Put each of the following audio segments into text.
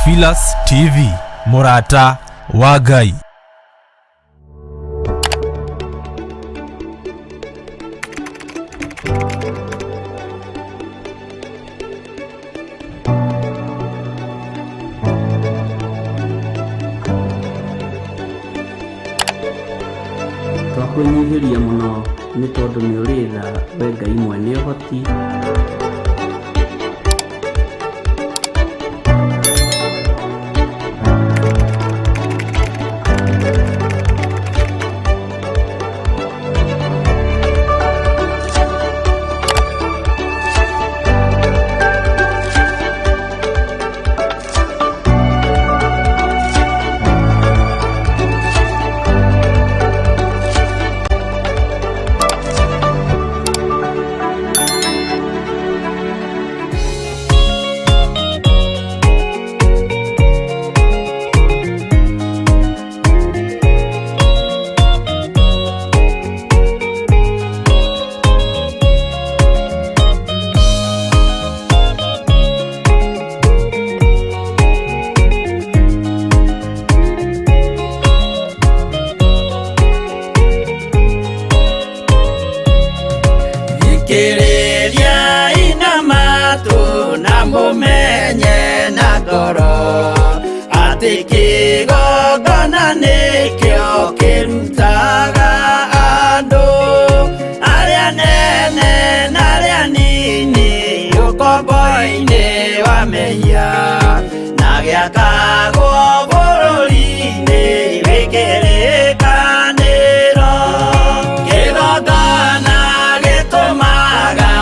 Theophilus TV, mũrata wa Ngai. Twakwĩnyihĩria mũno nĩ tondũ nĩ ũrĩ tha we Ngai mwene ũhoti. Thikĩrĩriai na matũ na mũmenye na ngoro atĩ kĩgongona nĩkĩo kĩrutaga andũ arĩa nene na arĩa nini ũkombo-inĩ wa mehia na gĩakagwo bũrũri-inĩ wĩ kĩrĩkanĩro. Kĩgongona gĩtũmaga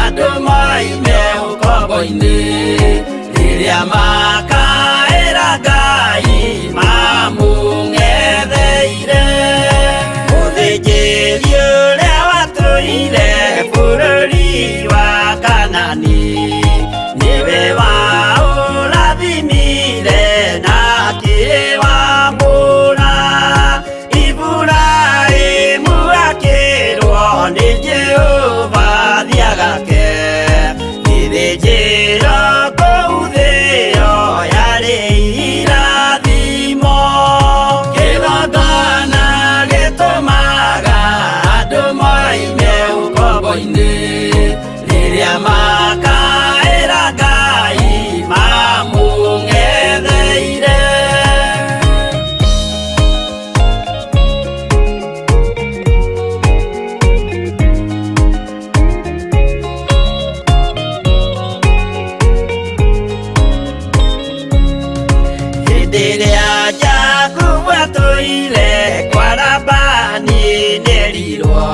andũ moime ũkombo-inĩ rĩrĩa makaĩra Ngai mamũng'etheire. Mũthĩnjĩri ũrĩa watũire bũrũri wa Kanani nĩwe waũrathimire na akĩwamũra. Iburahĩmu akĩrwo nĩ Jehova thiagake gĩthĩnjĩro kũu thĩo yarĩ irathimo. Kĩgongona gĩtũmaga andũ moime ũkombo-inĩ rĩrĩa makaĩra Ngai mamũng'etheire. Hĩndĩ ĩrĩa Jakubu atũire kwa Labani nĩerirwo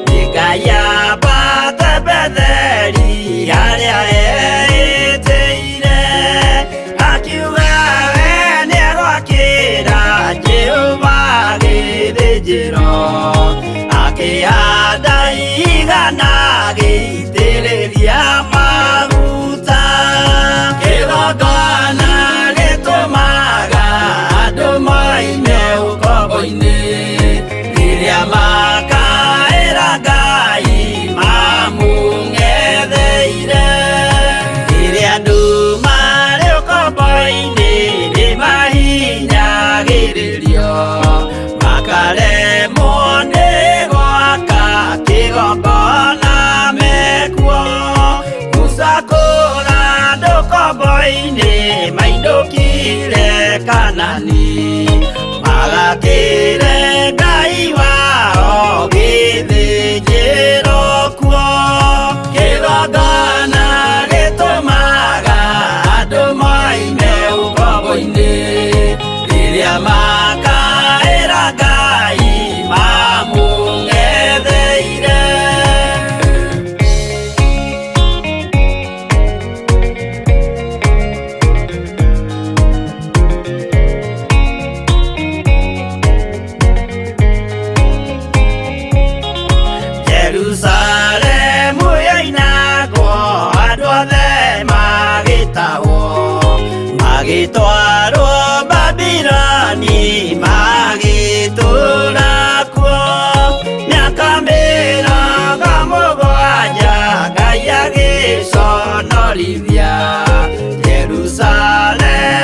nĩ Ngai ambate Betheli harĩa eĩtĩire. Akiuga we nĩegwakĩra Jehova gĩthĩnjĩro, akĩhanda igana agĩitĩrĩria maguta. Kĩgongona gĩtũmaga andũ moime ũkombo-inĩ rĩrĩa makaĩra Ngai mamũng'etheire. Rĩrĩa andũ marĩ ũkombo-inĩ nĩmahinyagĩrĩrio makaremwo nĩ gwaka kĩgongona mekuo. Musa kũra andũ ũkombo-inĩ mainũkire Kanani magakĩre Ngai wao gĩthĩnjĩro kuo. Kĩgongona gĩtũmaga andũ moime ũkombo-inĩ rĩrĩa makaĩra Ngai mamũng'etheire. Jerusalemu yoinagwo andũ othe magĩtahwo magĩtwarwo Babiloni magĩtũũra kuo mĩaka mĩrongo mũgwanja Ngai agĩconorithia Jerusalemu.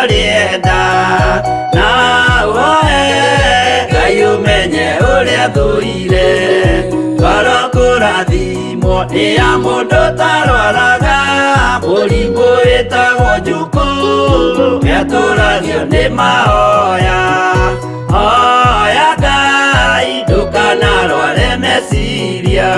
ũrĩenda na ũhoe Ngai ũmenye ũrĩa thũire ngoro kũrathimwo nĩ ya mũndũ tarwaraga mũrimũ wĩtagwo njukũ nĩatũragio nĩ mahoya hoya Ngai ndũkanarware meciria.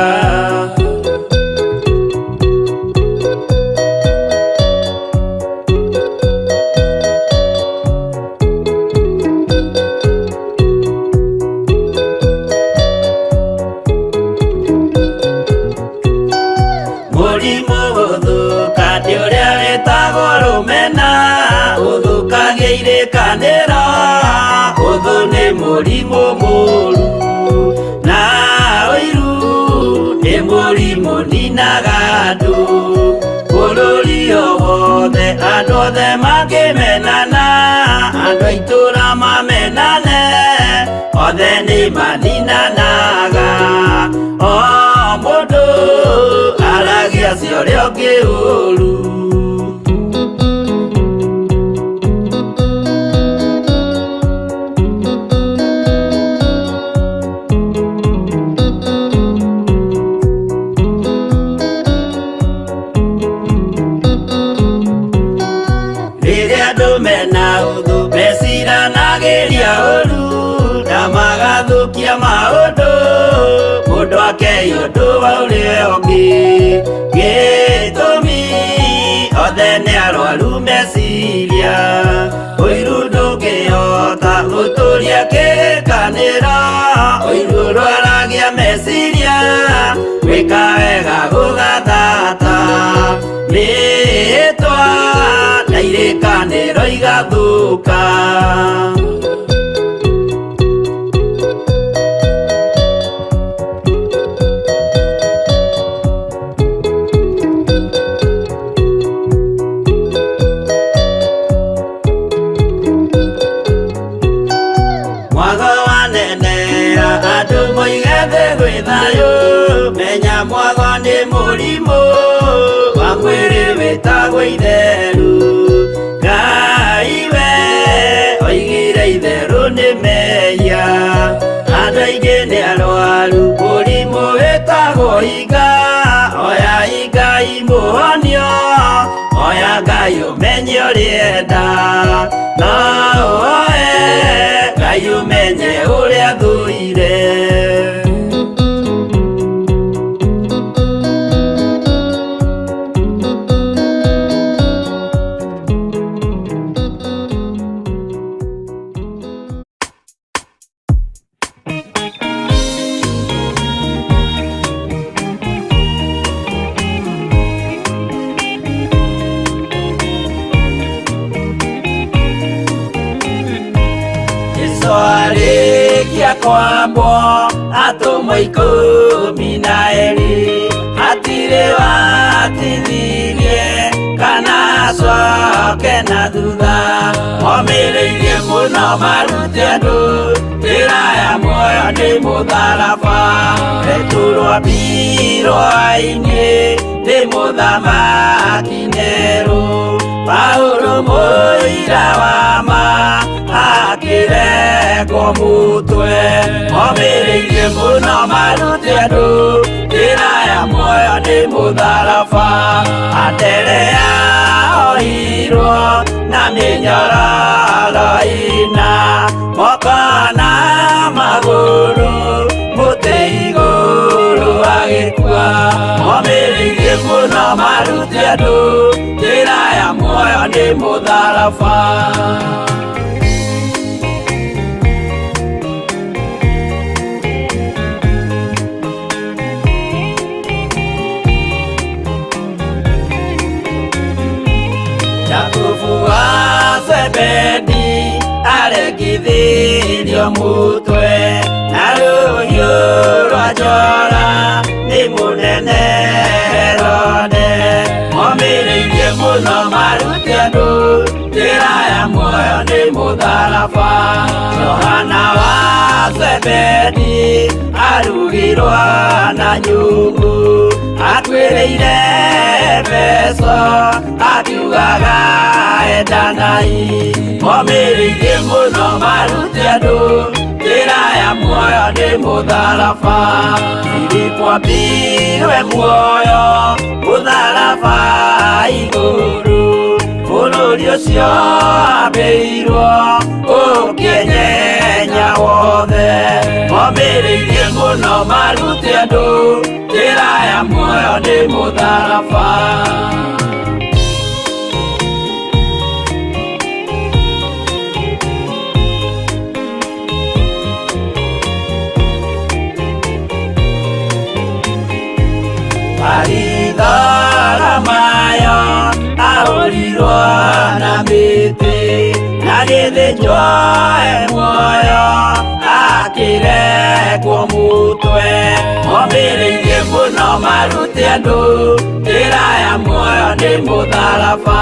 Mũrimũ gũthũka nĩ ũrĩa wĩtagwo rũmena ũthũkagia irĩkanĩro ũthũ nĩ mũrimũ mũru na ũiru nĩ mũrimũ ninaga andũ bũrũri o wothe andũ othe mangĩmenana andũ a itũra mamenane othe nĩ maninanaga o mũndũ aragia cia ũrĩa ũngĩ ũru. Rĩrĩa andũ mena ũthũ meciranagĩria ũru na magathũkia maũndũ mũndũ akei ũndũ wa ũrĩa ũngĩ gĩtũmi othe nĩ arwaru meciria ũiru ndũngĩhota gũtũria kĩrĩkanĩro ũiru ũrwaragia meciria gwĩka wega gũgathata mĩĩtwa na irĩkanĩro igathũka. Mwago wanenera andũ moige thĩ gwĩ thayũ menya mwago nĩ mũrimũ wa mwĩrĩ wĩtagwo itheru Ngai we oigire itherũ nĩ mehia andũ aingĩ nĩ arwaru mũrimũ wĩtagwo iga oya Ngai mũhonio oya Ngai ũmenye ũrĩenda no ũhoe Ngai ũmenye ũrĩa thũire. Jesũ arĩkia kwambwo atũmwo 12 hatirĩ watithirie kana acoke na thutha omĩrĩirie mũno marute andũ njĩra ya muoyo nĩ mũtharaba Petero ambirwo ainĩ nĩ mũthamaki Nero Paulo mũira wa ma akĩrengwo mũtwe omĩrĩirie mũno marute andũ njĩra ya muoyo nĩ mũtharaba Anderea ohirwo na mĩnyororo ĩna moko na magũrũ mũtĩ igũrũ agĩkua omĩrĩirie mũno marute andũ njĩra ya muoyo nĩ mũtharaba. Jakubu wa Zebedi aregithirio mutwe na rũhiũ rwa njora nĩ mũnene Herode omĩrĩirie mũno marute andũ njĩra ya muoyo nĩ mũtharaba Johana wa Zebedi arugirwo na nyũngũ akuĩrĩire Efeso akiugaga endanai. Momĩrĩirie mũno marute andũ njĩra ya muoyo nĩ mũtharaba. Filipo ambirwe muoyo mũtharaba igũrũ, bũrũri ũcio ambĩirwo ũkĩnyenya wothe. Momĩrĩirie mũno marute andũ njĩra ya muoyo nĩ mũtharaba. Maritharamayo ahũrirwo na mĩtĩ, na gĩthĩnjwo e muoyo akĩrekwo mũtwe. Momĩrĩirie mũno marute andũ njĩra ya muoyo nĩ mũtharaba.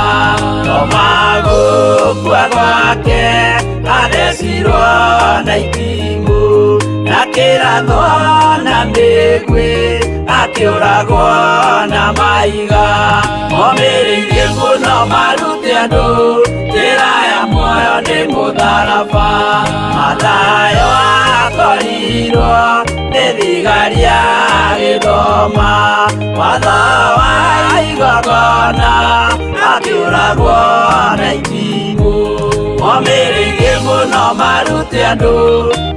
Toma gũkua gwake athecirwo na itimũ, na kĩrathwo na mĩguĩ akĩũragwo na maiga. Momĩrĩirie mũno marute andũ njĩra ya muoyo nĩ mũtharaba. Mathayo akorirwo nĩ thigari agĩthoma watho wa igongona, akĩũragwo na itimũ. Momĩrĩirie mũno marute andũ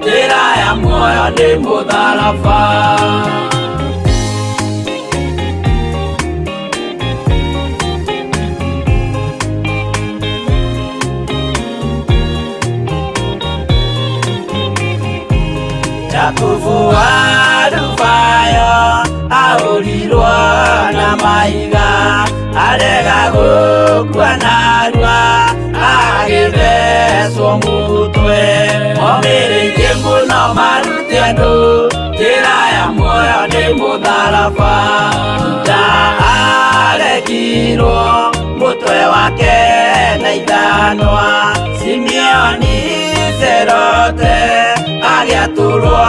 njĩra ya muoyo nĩ mũtharaba. Jakubu wa Alufayo ahũrirwo na mahiga, arega gũkua narua agĩthecwo mũtwe. Momĩrĩirie mũno marute andũ njĩra ya muoyo nĩ mũtharaba. Juda aregirwo mũtwe wake na ithanwa, Simeoni Zerote agĩatũrwo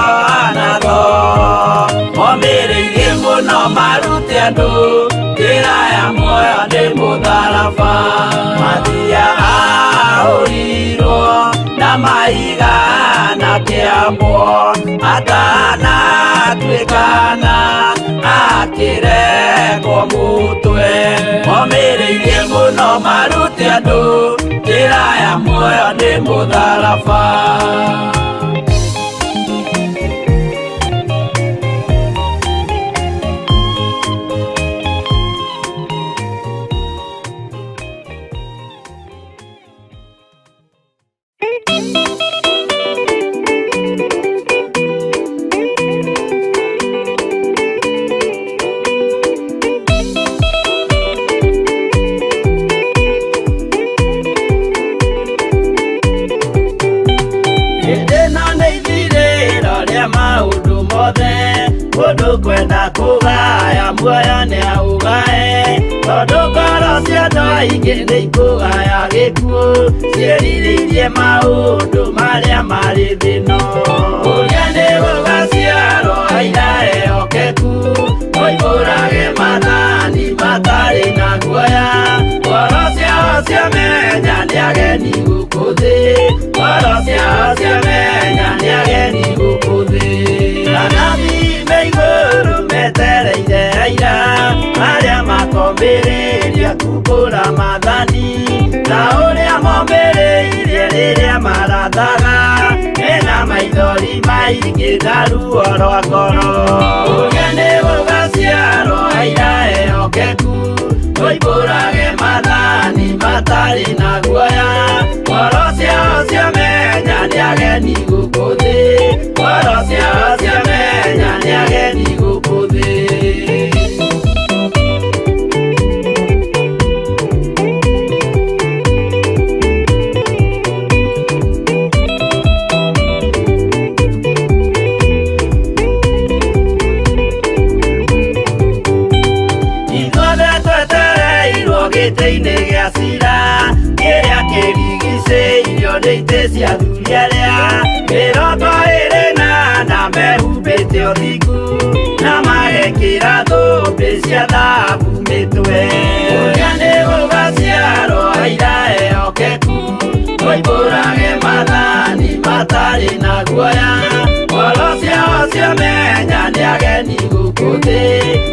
na thoo. Momĩrĩirie mũno marute andũ njĩra ya muoyo nĩ mũtharaba. Mathia ahũrirwo na mahiga na kĩambwo, atanatuĩkana akĩrekwo mũtwe. Momĩrĩirie mũno marute andũ njĩra ya muoyo nĩ mũtharaba. Mũndũ kwenda kũgaya muoyo nĩ aũgae, tondũ ngoro cia andũ aingĩ nĩ ikũgaya gĩkuũ, ciĩrirĩirie maũndũ marĩa marĩ thĩ-ĩno. Ũrĩa nĩ gũgaciarwo aira ehokeku, moimbũrage maathani matarĩ na guoya. Ngoro ciao ciamenya nĩ ageni gũkũ thĩ, ngoro ciao ciamenya nĩ ageni gũkũ thĩ. Anabii me igũrũ metereire aira arĩa makombĩrĩria kumbũra maathani, ta ũrĩa mombĩrĩirie rĩrĩa marathaga, mena maithori maingĩ na ruo rwa ngoro. Ũrĩa nĩ gũgaciarwo aira ehokeku, moimbũrage maathani matarĩ na guoya. Ngoro ciao ciamenya nĩ ageni gũkũ thĩ, ngoro ciao ciamenya nĩ ageni gũkũ thĩ. Ithuothe twetereirwo gĩtĩ-inĩ gĩa cira, kĩrĩa kĩrigicĩirio nĩ itĩ cia athuri arĩa mĩrongo ĩrĩ na ana mehumbĩte ũthingu, na magekĩra thũmbĩ cia thahabu mĩtwe. guoya. Ngoro ciao ciamenya nĩ ageni gũkũ thĩ.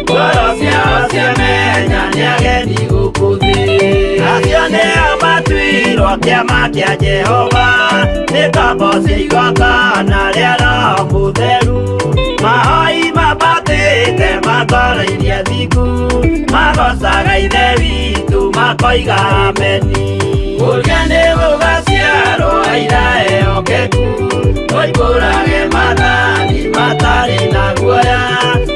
Ngoro ciao ciamenya nĩ ageni gũkũ thĩ. Acio nĩo matuirwo kĩama kĩa Jehova, nĩ ngombo cia igongona rĩa Roho Mũtheru. Mahoi mambatĩte matwarairie thingu, magocaga Ithe witũ makoiga ameni. Kũrĩa nĩ gũgaciarwo aira ehokeku, moimbũrage maathani matarĩ na guoya.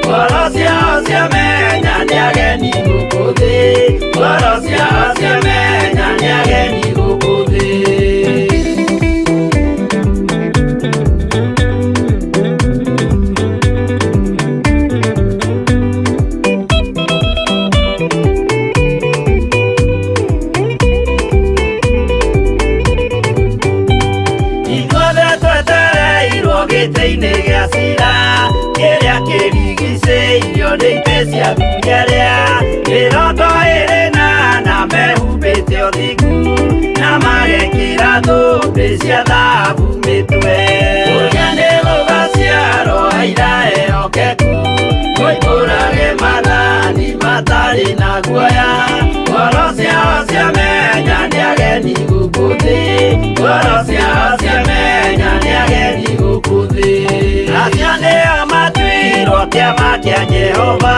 Ngoro ciao ciamenya nĩ ageni gũkũ thĩ. Ngoro ciao ciamenya nĩ ageni gũkũ thĩ. Ithuothe twetereirwo gĩtĩ-inĩ gĩa cira, kĩrĩa kĩrigicĩirio nĩ itĩ cia athuri arĩa 24 na mehumbĩte ũthingu, na magekĩra thũmbĩ cia thahabu mĩtwe. Kũrĩa nĩ gũgaciarwo aira ehokeku, moimbũrage maathani matarĩ na guoya. Ngoro ciao ciamenya nĩ ageni gũkũ thĩ. Ngoro ciao ciamenya nĩ ageni gũkũ thĩ. Acio nĩo matuirwo kĩama kĩa Jehova,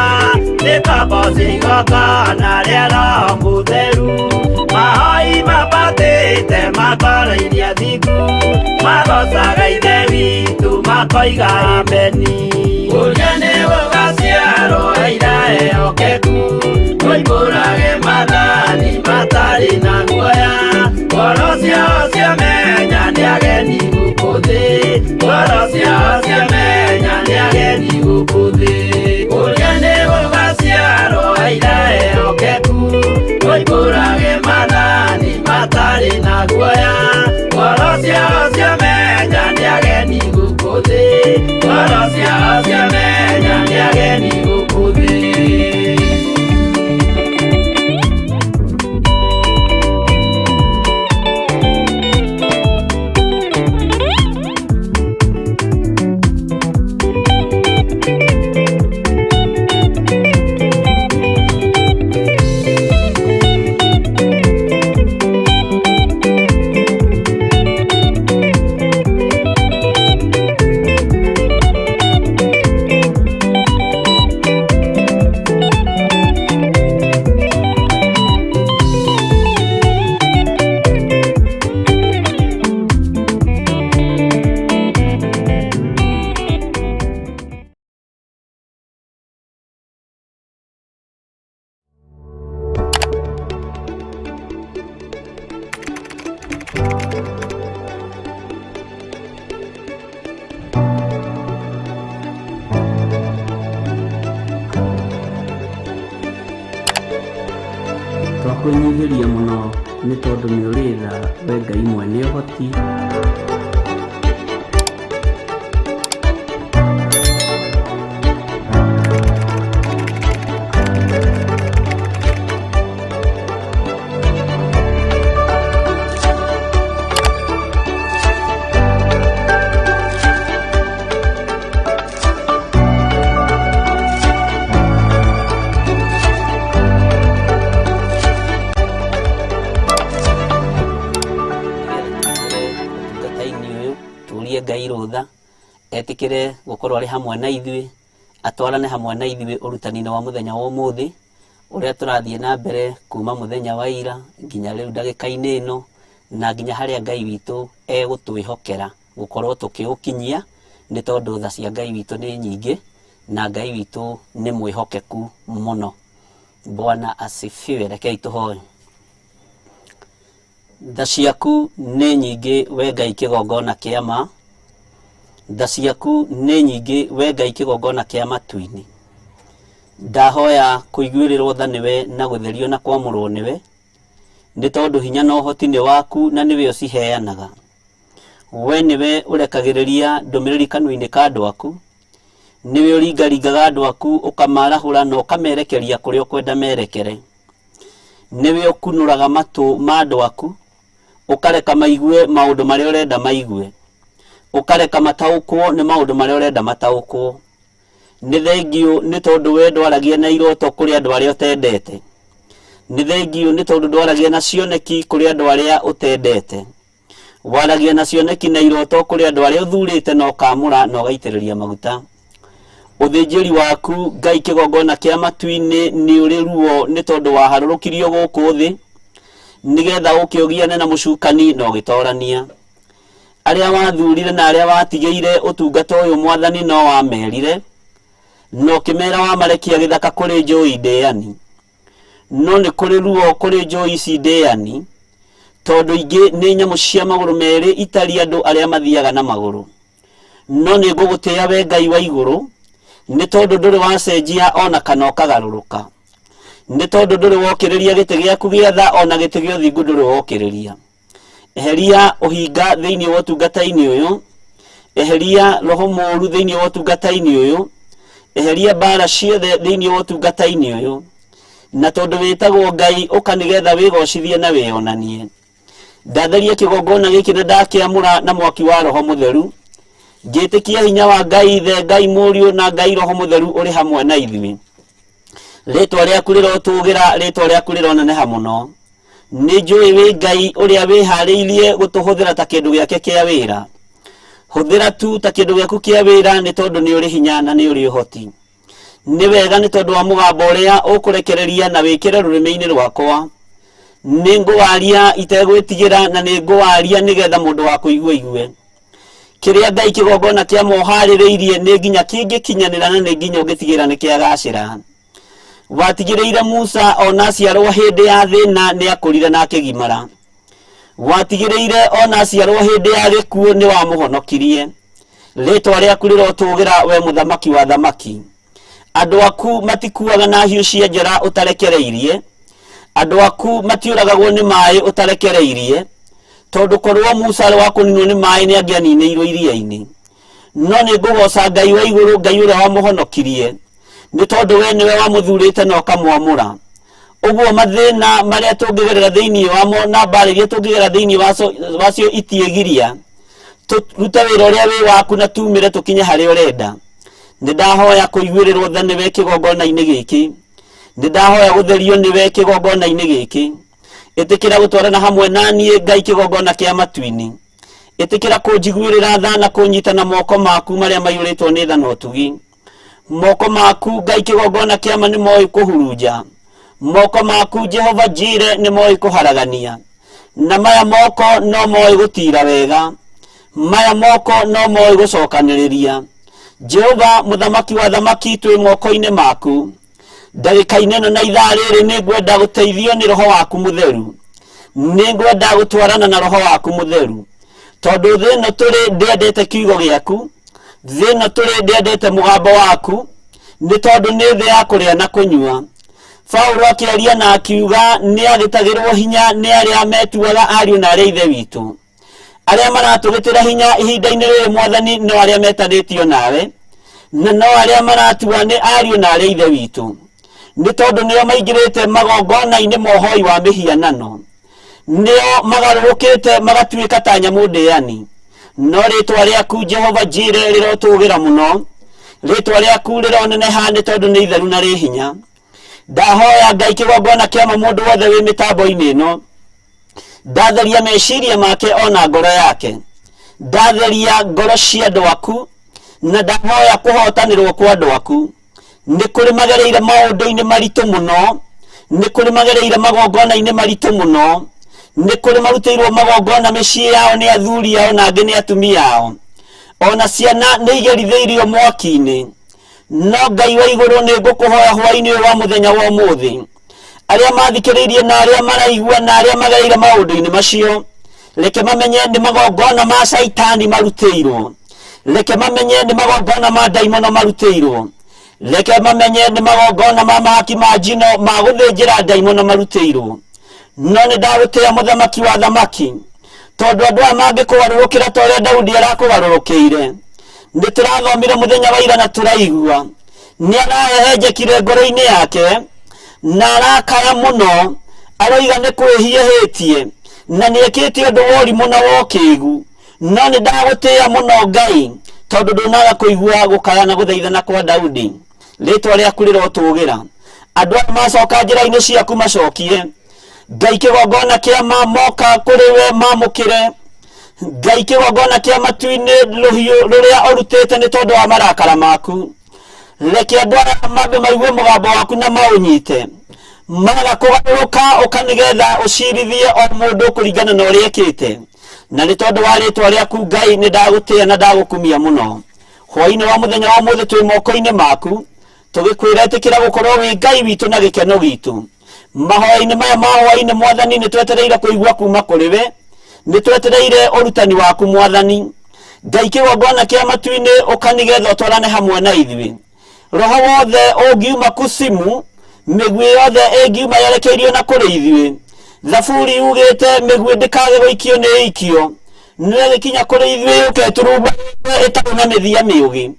nĩ ngombo cia igongona rĩa Roho Mũtheru. Mahoi mambatĩte matwarairie thingu, magocaga Ithe witũ makoiga ameni. Kũrĩa nĩ gũgaciarwo aira ehokeku, moimbũrage maathani matarĩ na guoya. Ngoro ciao ciamenya nĩ ageni gũkũ thĩ. Ngoro ciao ciamenya nĩ ageni gũkũ thĩ. Kũrĩa nĩ gũgaciarwo aira ehokeku, moimbũrage maathani matarĩ na guoya. Ngoro ciao ciamenya nĩ ageni gũkũ thĩ. Ngoro ciao ciamenya nĩ ageni gũkũ thĩ. Twakwĩnyihĩria mũno nĩ tondũ nĩ ũrĩ tha we Ngai mwene ũhoti. Ũtungata-inĩ ũyũ tũrie Ngai rũtha etĩkĩre gũkorwo arĩ hamwe na ithuĩ, atwarane hamwe na ithuĩ ũrutani-inĩ wa mũthenya wa ũmũthĩ ũrĩa tũrathiĩ na mbere kuma mũthenya wa ira nginya rĩu ndagĩka-inĩ ĩno, na nginya harĩa Ngai witũ egũtwĩhokera gũkorwo tũkĩũkinyia, nĩ tondũ tha cia Ngai witũ nĩ nyingĩ na Ngai witũ nĩ mwĩhokeku mũno. Bwana asifiwe. Rekei tũhoe. Tha ciaku nĩ nyingĩ we Ngai kĩgongona kĩa ma, tha ciaku nĩ nyingĩ we Ngai kĩgongona kĩa matu-inĩ. Ndahoya kũiguĩrĩrwo tha nĩwe na gũtherio na kwamũrwo nĩwe, nĩ tondũ hinya na ũhoti nĩ waku na nĩwe ũciheanaga. We nĩwe ũrekagĩrĩria ndũmĩrĩri kanua-inĩ ka andũ aku, nĩwe ũringaringaga andũ aku ũkamarahũra na ũkamerekeria kũrĩa ũkwenda merekere. Nĩwe ũkunũraga matũ ma andũ aku, ũkareka maigue maũndũ marĩa ũrenda maigue. Ũkareka mataũkwo nĩ maũndũ marĩa ũrenda mataũkwo. Nĩ thengiũ nĩ tondũ we ndwaragia na iroto kũrĩ andũ arĩa ũtendete. Nĩ thengiũ nĩ tondũ ndwaragia na cioneki kũrĩ andũ arĩa ũtendete. Waragia na cioneki na iroto kũrĩ andũ arĩa ũthurĩte na ũkamũra na ũgaitĩrĩria maguta. Ũthĩnjĩri waku Ngai kĩgongona kĩa matu-inĩ nĩ ũrĩ ruo nĩ tondũ waharũrũkirio gũkũ thĩ nĩgetha ũke ũgiane na mũcukani na ũgĩtorania. Arĩa wathurire na arĩa watigĩire ũtungata ũyũ Mwathani no wamerire, na ũkĩmera wamarekia gĩthaka kũrĩ njũi ndĩani. No nĩ kũrĩ ruo kũrĩ njũi ici ndĩani, tondũ ingĩ nĩ nyamũ cia magũrũ merĩ itari andũ arĩa mathiaga na magũrũ. No nĩ ngũgũtĩĩa we Ngai wa igũrũ, nĩ tondũ ndũrĩ wacenjia o na kana ũkagarũrũka. Nĩ tondũ ndũrĩ wokĩrĩria gĩtĩ gĩaku gĩa tha o na gĩtĩ gĩa ũthingu ndũrĩ wokĩrĩria. Eheria ũhinga thĩinĩ wa ũtungata-inĩ ũyũ, eheria roho mũũru thĩinĩ wa ũtungata-inĩ ũyũ, eheria mbara ciothe thĩinĩ wa ũtungata-inĩ ũyũ. Na tondũ wĩtagwo Ngai, ũka nĩgetha wĩgocithie na wĩyonanie. Ndatheria kĩgongona gĩkĩ na ndakĩamũra na mwaki wa Roho Mũtheru, ngĩtĩkia hinya wa Ngai Ithe, Ngai Mũriũ na Ngai Roho Mũtheru ũrĩ hamwe na ithuĩ. Rĩtwa rĩaku rĩrotũgĩra, rĩtwa rĩaku rĩroneneha mũno. Nĩ njũĩ wĩ Ngai ũrĩa wĩharĩirie gũtũhũthĩra ta kĩndũ gĩake kĩa wĩra. Hũthĩra tu ta kĩndũ gĩaku kĩa wĩra nĩ tondũ nĩ ũrĩ hinya na nĩ ũrĩ ũhoti. Nĩ wega nĩ tondũ wa mũgambo ũrĩa ũkũrekereria na wĩkĩre rũrĩmĩ-inĩ rwakwa. Nĩ ngũwaria itegwĩtigĩra na nĩ ngũwaria nĩgetha mũndũ wa kũigua aigue. Kĩrĩa Ngai kĩgongona kĩa moharĩrĩirie nĩ nginya kĩngĩkinyanĩra na nĩ nginya ũngĩtigĩra nĩ kĩagacĩra. Watigĩrĩire Musa ona aciarwo hĩndĩ ya thĩna nĩ akũrire na akĩgimara. Watigĩrĩire ona aciarwo hĩndĩ ya gĩkuũ nĩ wamũhonokirie. Rĩtwa rĩaku rĩrotũgĩra we mũthamaki wa thamaki. Andũ aku matikuaga na hiũ cia njora ũtarekereirie. Andũ aku matiũragagwo nĩ maĩ ũtarekereirie. Tondũ korwo Musa arĩ wa kũninwo nĩ maĩ nĩ angĩaninĩirwo iria-inĩ. No nĩ ngũgoca Ngai wa igũrũ, Ngai ũrĩa wamũhonokirie. Nĩ tondũ we nĩwe wamũthurĩte na ũkamwamũra. Ũguo mathĩna marĩa tũngĩgerera thĩinĩ wamo na mbara iria tũngĩgerera thĩinĩ wacio itiĩgiria. Tũrute wĩra ũrĩa wĩ waku na tumĩre tũkinye harĩa ũrenda. Nĩ ndahoya kũiguĩrĩrwo tha nĩwe kĩgongona-inĩ gĩkĩ. Nĩ ndahoya gũtherio nĩwe kĩgongona-inĩ gĩkĩ. Ĩtĩkĩra gũtwarana hamwe na niĩ Ngai kĩgongona kĩa matu-inĩ. Ĩtĩkĩra kũnjiguĩrĩra tha na kũnyita na moko maku marĩa maiyũrĩtwo nĩ tha na ũtugi. Moko maku Ngai kĩgongona kĩama nĩ moĩ kũhurunja. Moko maku Jehova Jire nĩ moĩ kũharagania. Na maya moko no moĩ gũtira wega. Maya moko no moĩ gũcokanĩrĩria. Jehova mũthamaki wa thamaki twĩ moko-inĩ maku. Ndagĩka-inĩ ĩno na ithaa rĩrĩ nĩ ngwenda gũteithio nĩ roho waku mũtheru. Nĩ ngwenda gũtwarana na roho waku mũtheru. Tondũ thĩ ĩno tũrĩ ndĩendete kiugo gĩaku. Thĩ ĩno tũrĩ ndĩendete mũgambo waku. Nĩ tondũ nĩ thĩ ya kũrĩa na kũnyua. Paulo akĩaria na akiuga nĩ agĩtagĩrwo hinya nĩ arĩa metuaga ariũ na arĩa ithe witũ. Arĩa maratũgĩtĩra hinya ihinda-inĩ rĩrĩ Mwathani no arĩa metanĩtio nawe, na no arĩa maratua nĩ ariũ na arĩa ithe witũ. Nĩ tondũ nĩo maingĩrĩte magongona-inĩ ma ũhoi wa mĩhianano. Nĩo magarũrũkĩte magatuĩka ta nyamũ ndĩani. No rĩtwa rĩaku Jehova Jire rĩrotũgĩra mũno. Rĩtwa rĩaku rĩroneneha nĩ tondũ nĩ itheru na rĩ hinya. Ndahoya Ngai kĩgongona kĩama mũndũ wothe wĩ mĩtambo-inĩ ĩno. Ndatheria meciria make ona ngoro yake. Ndatheria ngoro cia andũ aku na ndahoya kũhotanĩrwo kwa andũ aku. Nĩ kũrĩ magereire maũndũ-inĩ maritũ mũno. Nĩ kũrĩ magereire magongona-inĩ maritũ mũno. Nĩ kũrĩ marutĩirwo magongona mĩciĩ yao nĩ athuri ao na angĩ nĩ atumia ao. Ona ciana nĩ igerithĩirio mwaki-inĩ. No Ngai wa igũrũ nĩ ngũkũhoya hwaĩ-inĩ ũyũ wa mũthenya wa ũmũthĩ. Arĩa mathikĩrĩirie na arĩa maraigua na arĩa magereire maũndũ-inĩ macio, reke mamenye nĩ magongona ma caitani marutĩirwo. Reke mamenye nĩ magongona ma ndaimono marutĩirwo. Reke mamenye nĩ magongona ma mahaki ma njino ma gũthĩnjĩra ndaimono marutĩirwo. No nĩ ndagũtĩĩa mũthamaki wa thamaki, tondũ andũ aya mangĩkũgarũrũkĩra ta ũrĩa Daudi arakũgarũrũkĩire. Nĩ tũrathomire mũthenya wa ira na tũraigua nĩ arahehenjekire ngoro-inĩ yake na arakaya mũno, aroiga nĩ kwĩhia ehĩtie na nĩ ekĩte ũndũ wa ũrimũ na wa ũkĩgu. No nĩ ndagũtĩĩa mũno Ngai, tondũ ndũnaga kũigua gũkaya na gũthaithana kwa Daudi. Rĩtwa rĩaku rĩrotũgĩra. Andũ aya macoka njĩra-inĩ ciaku macokie. Ngai kĩgongona kĩa ma moka kũrĩ we mamũkĩre. Ngai kĩgongona kĩa matu-inĩ rũhiũ rũrĩa ũrutĩte nĩ tondũ wa marakara maku. Reke andũ aya mambe maigue mũgambo waku na maũnyite. Maga kũgarũrũka ũka nĩgetha ũcirithie o mũndũ kũringana na ũrĩa ekĩte. Na nĩ tondũ wa rĩtwa rĩaku Ngai nĩ ndagũtĩĩa na ndagũkumia mũno. Hwaĩ-inĩ wa mũthenya wa ũmũthĩ twĩ moko-inĩ maku, tũgĩkwĩra ĩtĩkĩra gũkorwo wĩ Ngai witũ na gĩkeno gitũ. Mahoya-inĩ maya ma hwaĩ-inĩ Mwathani nĩ twetereire kũigua kuma kũrĩ we, nĩ twetereire ũrutani waku Mwathani. Ngai kĩgongona kĩa matu-inĩ ũka nĩgetha ũtwarane hamwe na ithuĩ. Roho wothe ũngiuma kusimu, mĩguĩ yothe ĩngiuma yerekeirio na kũrĩ ithuĩ. Thaburi yugĩte mĩguĩ ndĩkage gũikio nĩ ĩikio, no ĩgĩkinya kũrĩ ithuĩ yũke ĩturumbanĩte ĩtarĩ na mĩthia mĩũgĩ.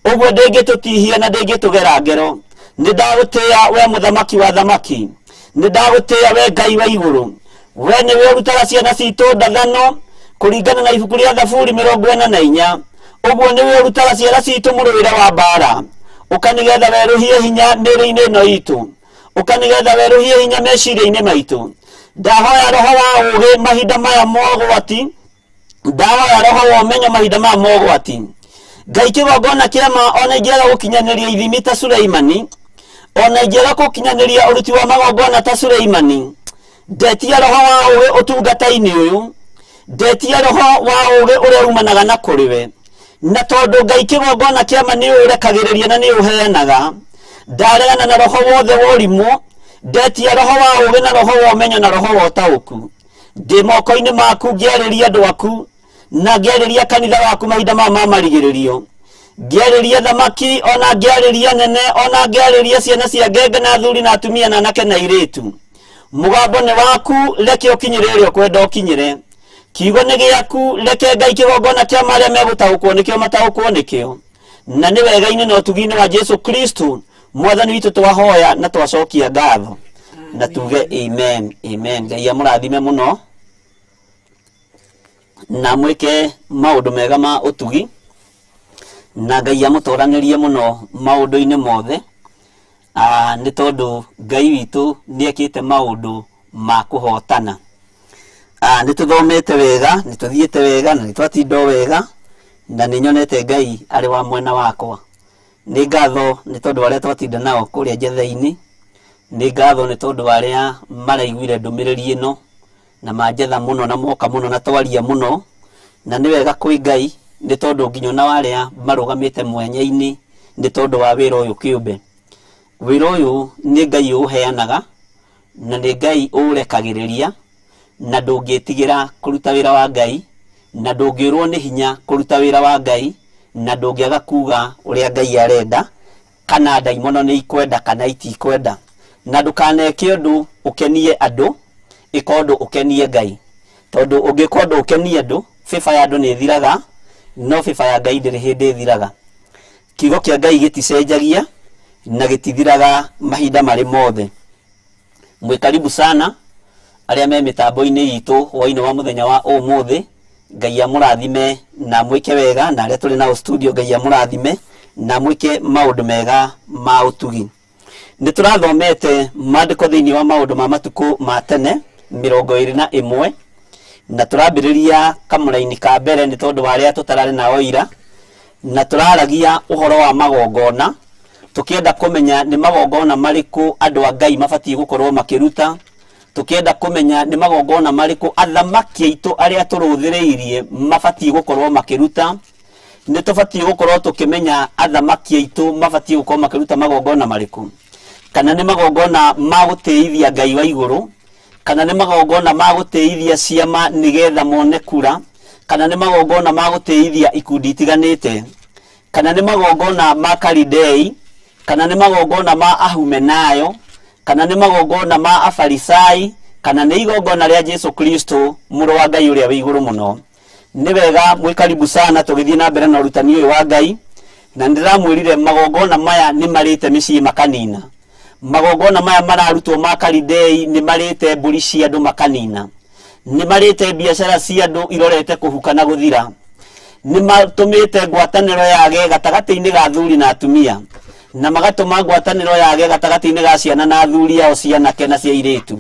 Ũguo ndĩngĩtũtihia na ndĩngĩtũgera ngero. Nĩ ndagũtĩĩa we mũthamaki wa thamaki, nĩ ndagũtĩĩa we Ngai wa igũrũ. We nĩwe ũrutaga ciana citũ ndathano kũringana na ibuku rĩa Thaburi 44. Ũguo nĩwe ũrutaga ciana citũ mũrũĩre wa mbara. Ũka nĩgetha werũhie hinya mĩĩrĩ-inĩ ĩno itũ, ũka nĩgetha werũhie hinya meciria-inĩ maitũ. Ndahoya roho wa ũũgĩ mahinda maya mogwati, ndahoya roho wa ũmenyo mahinda maya mogwati. Ngai kĩgongona kĩa ma ona ingĩaga gũkinyanĩria ithimi ta Suleimani, ona ingĩaga gũkinyanĩria ũruti wa magongona ta Suleimani, ndetia roho wa ũũgĩ ũtungata-inĩ ũyũ, ndetia roho wa ũũgĩ ũrĩa umanaga na kũrĩ we. Na tondũ Ngai kĩgongona kĩa ma nĩ ũrekagĩrĩria na nĩ ũheanaga, ndaregana na roho wothe wa ũrimũ, ndetia roho wa ũũgĩ na roho wa ũmenyo na roho wa ũtaũku. Ndĩ moko-inĩ maku ngĩarĩria andũ aku na ngĩarĩria kanitha waku mahinda maya ma marigĩrĩrio. Ngĩarĩria thamaki ona ngĩarĩria nene ona ngĩarĩria ciana cia ngenge na athuri na atumia na anake na airĩtu. Mũgambo nĩ waku, reke ũkinyĩre ũrĩa ũkwenda ũkinyĩre. Kiugo nĩ gĩaku, reke Ngai kĩgongona kĩa marĩa megũtaũkwo nĩkĩo mataũkwo nĩkĩo. Na nĩ wega-inĩ na ũtugi-inĩ wa Jesu Kristo Mwathani witũ twahoya na twacokia ngatho na tuge amen, amen. Ngai amũrathime mũno na mwĩke maũndũ mega ma ũtugi, na Ngai amũtoranĩrie mũno maũndũ-inĩ mothe, nĩ tondũ Ngai witũ nĩ ekĩte maũndũ ma kũhotana. Nĩ tũthomete wega, nĩ tũthiĩte wega na nĩ twatinda o wega, na nĩ nyonete Ngai arĩ wa mwena wakwa. Nĩ ngatho nĩ tondũ wa arĩa twatinda nao kũrĩa njetha-inĩ, nĩ ngatho nĩ tondũ wa arĩa maraiguire ndũmĩrĩri ĩno, na manjetha mũno na moka mũno na twaria mũno, na nĩ wega kwĩ Ngai nĩ tondũ nginya ona wa arĩa marũgamĩte mwanya-inĩ nĩ tondũ wa wĩra ũyũ kĩũmbe. Wĩra ũyũ nĩ Ngai ũũheanaga na nĩ Ngai ũũrekagĩrĩria, na ndũngĩtigĩra kũruta wĩra wa Ngai, na ndũngĩũrwo nĩ hinya kũruta wĩra wa Ngai, na ndũngĩaga kuga ũrĩa Ngai arenda, kana ndaimono nĩ ikwenda kana itikwenda. Na ndũkaneke ũndũ ũkenie andũ, ĩka ũndũ ũkenie Ngai. Tondũ ũngĩka ũndũ ũkenie andũ, favor ya andũ nĩ ĩthiraga, no favor ya Ngai ndĩrĩ hĩndĩ ĩthiraga. Kiugo kĩa Ngai gĩticenjagia na gĩtithiraga mahinda marĩ mothe. Mwĩ karibu sana arĩa me mĩtambo-inĩ itũ hwaĩ-inĩ wa mũthenya wa ũmũthĩ. Ngai amũrathime na mwĩke wega, na arĩa tũrĩ nao studio Ngai amũrathime na mwĩke maũndũ mega ma ũtugi. Nĩ tũrathomete maandĩko thĩinĩ wa maũndũ ma matukũ ma tene 21, na tũrambĩrĩria kamũraini ka mbere nĩ tondũ wa arĩa tũtararĩ nao ira, na tũraragia ũhoro wa magongona, tũkĩenda kũmenya nĩ magongona marĩkũ andũ a Ngai mabatiĩ gũkorwo makĩruta, tũkĩenda kũmenya nĩ magongona marĩkũ athamaki aitũ arĩa tũrũthĩrĩirie mabatiĩ gũkorwo makĩruta. Nĩ tũbatiĩ gũkorwo tũkĩmenya athamaki aitũ mabatiĩ gũkorwo makĩruta magongona marĩkũ, kana nĩ magongona ma gũtĩithia Ngai wa igũrũ, kana nĩ magongona ma gũtĩithia ciama nĩgetha mone kura, kana nĩ magongona ma gũtĩithia ikundi itiganĩte, kana nĩ magongona ma Kalidei, kana nĩ magongona ma Ahumenayo, kana nĩ magongona ma Afarisai, kana nĩ igongona rĩa Jesu Kristo mũrũ wa Ngai ũrĩa wĩ igũrũ mũno. Nĩ wega mwĩ karibu sana tũgĩthiĩ na mbere na ũrutani ũyũ wa Ngai, na nĩndĩramwĩrire magongona maya nĩ marĩte mĩciĩ makanina. Magongona maya mararutwo ma Kalidei nĩ marĩte mbũri cia andũ makanina. Nĩ marĩte biacara cia andũ irorete kũhuka na gũthira. Nĩ matũmĩte ngwatanĩro yage gatagatĩ-inĩ ga athuri na atumia, na magatũma ngwatanĩro yage gatagatĩ-inĩ ga ciana na athuri ao, cianake na cia airĩtu,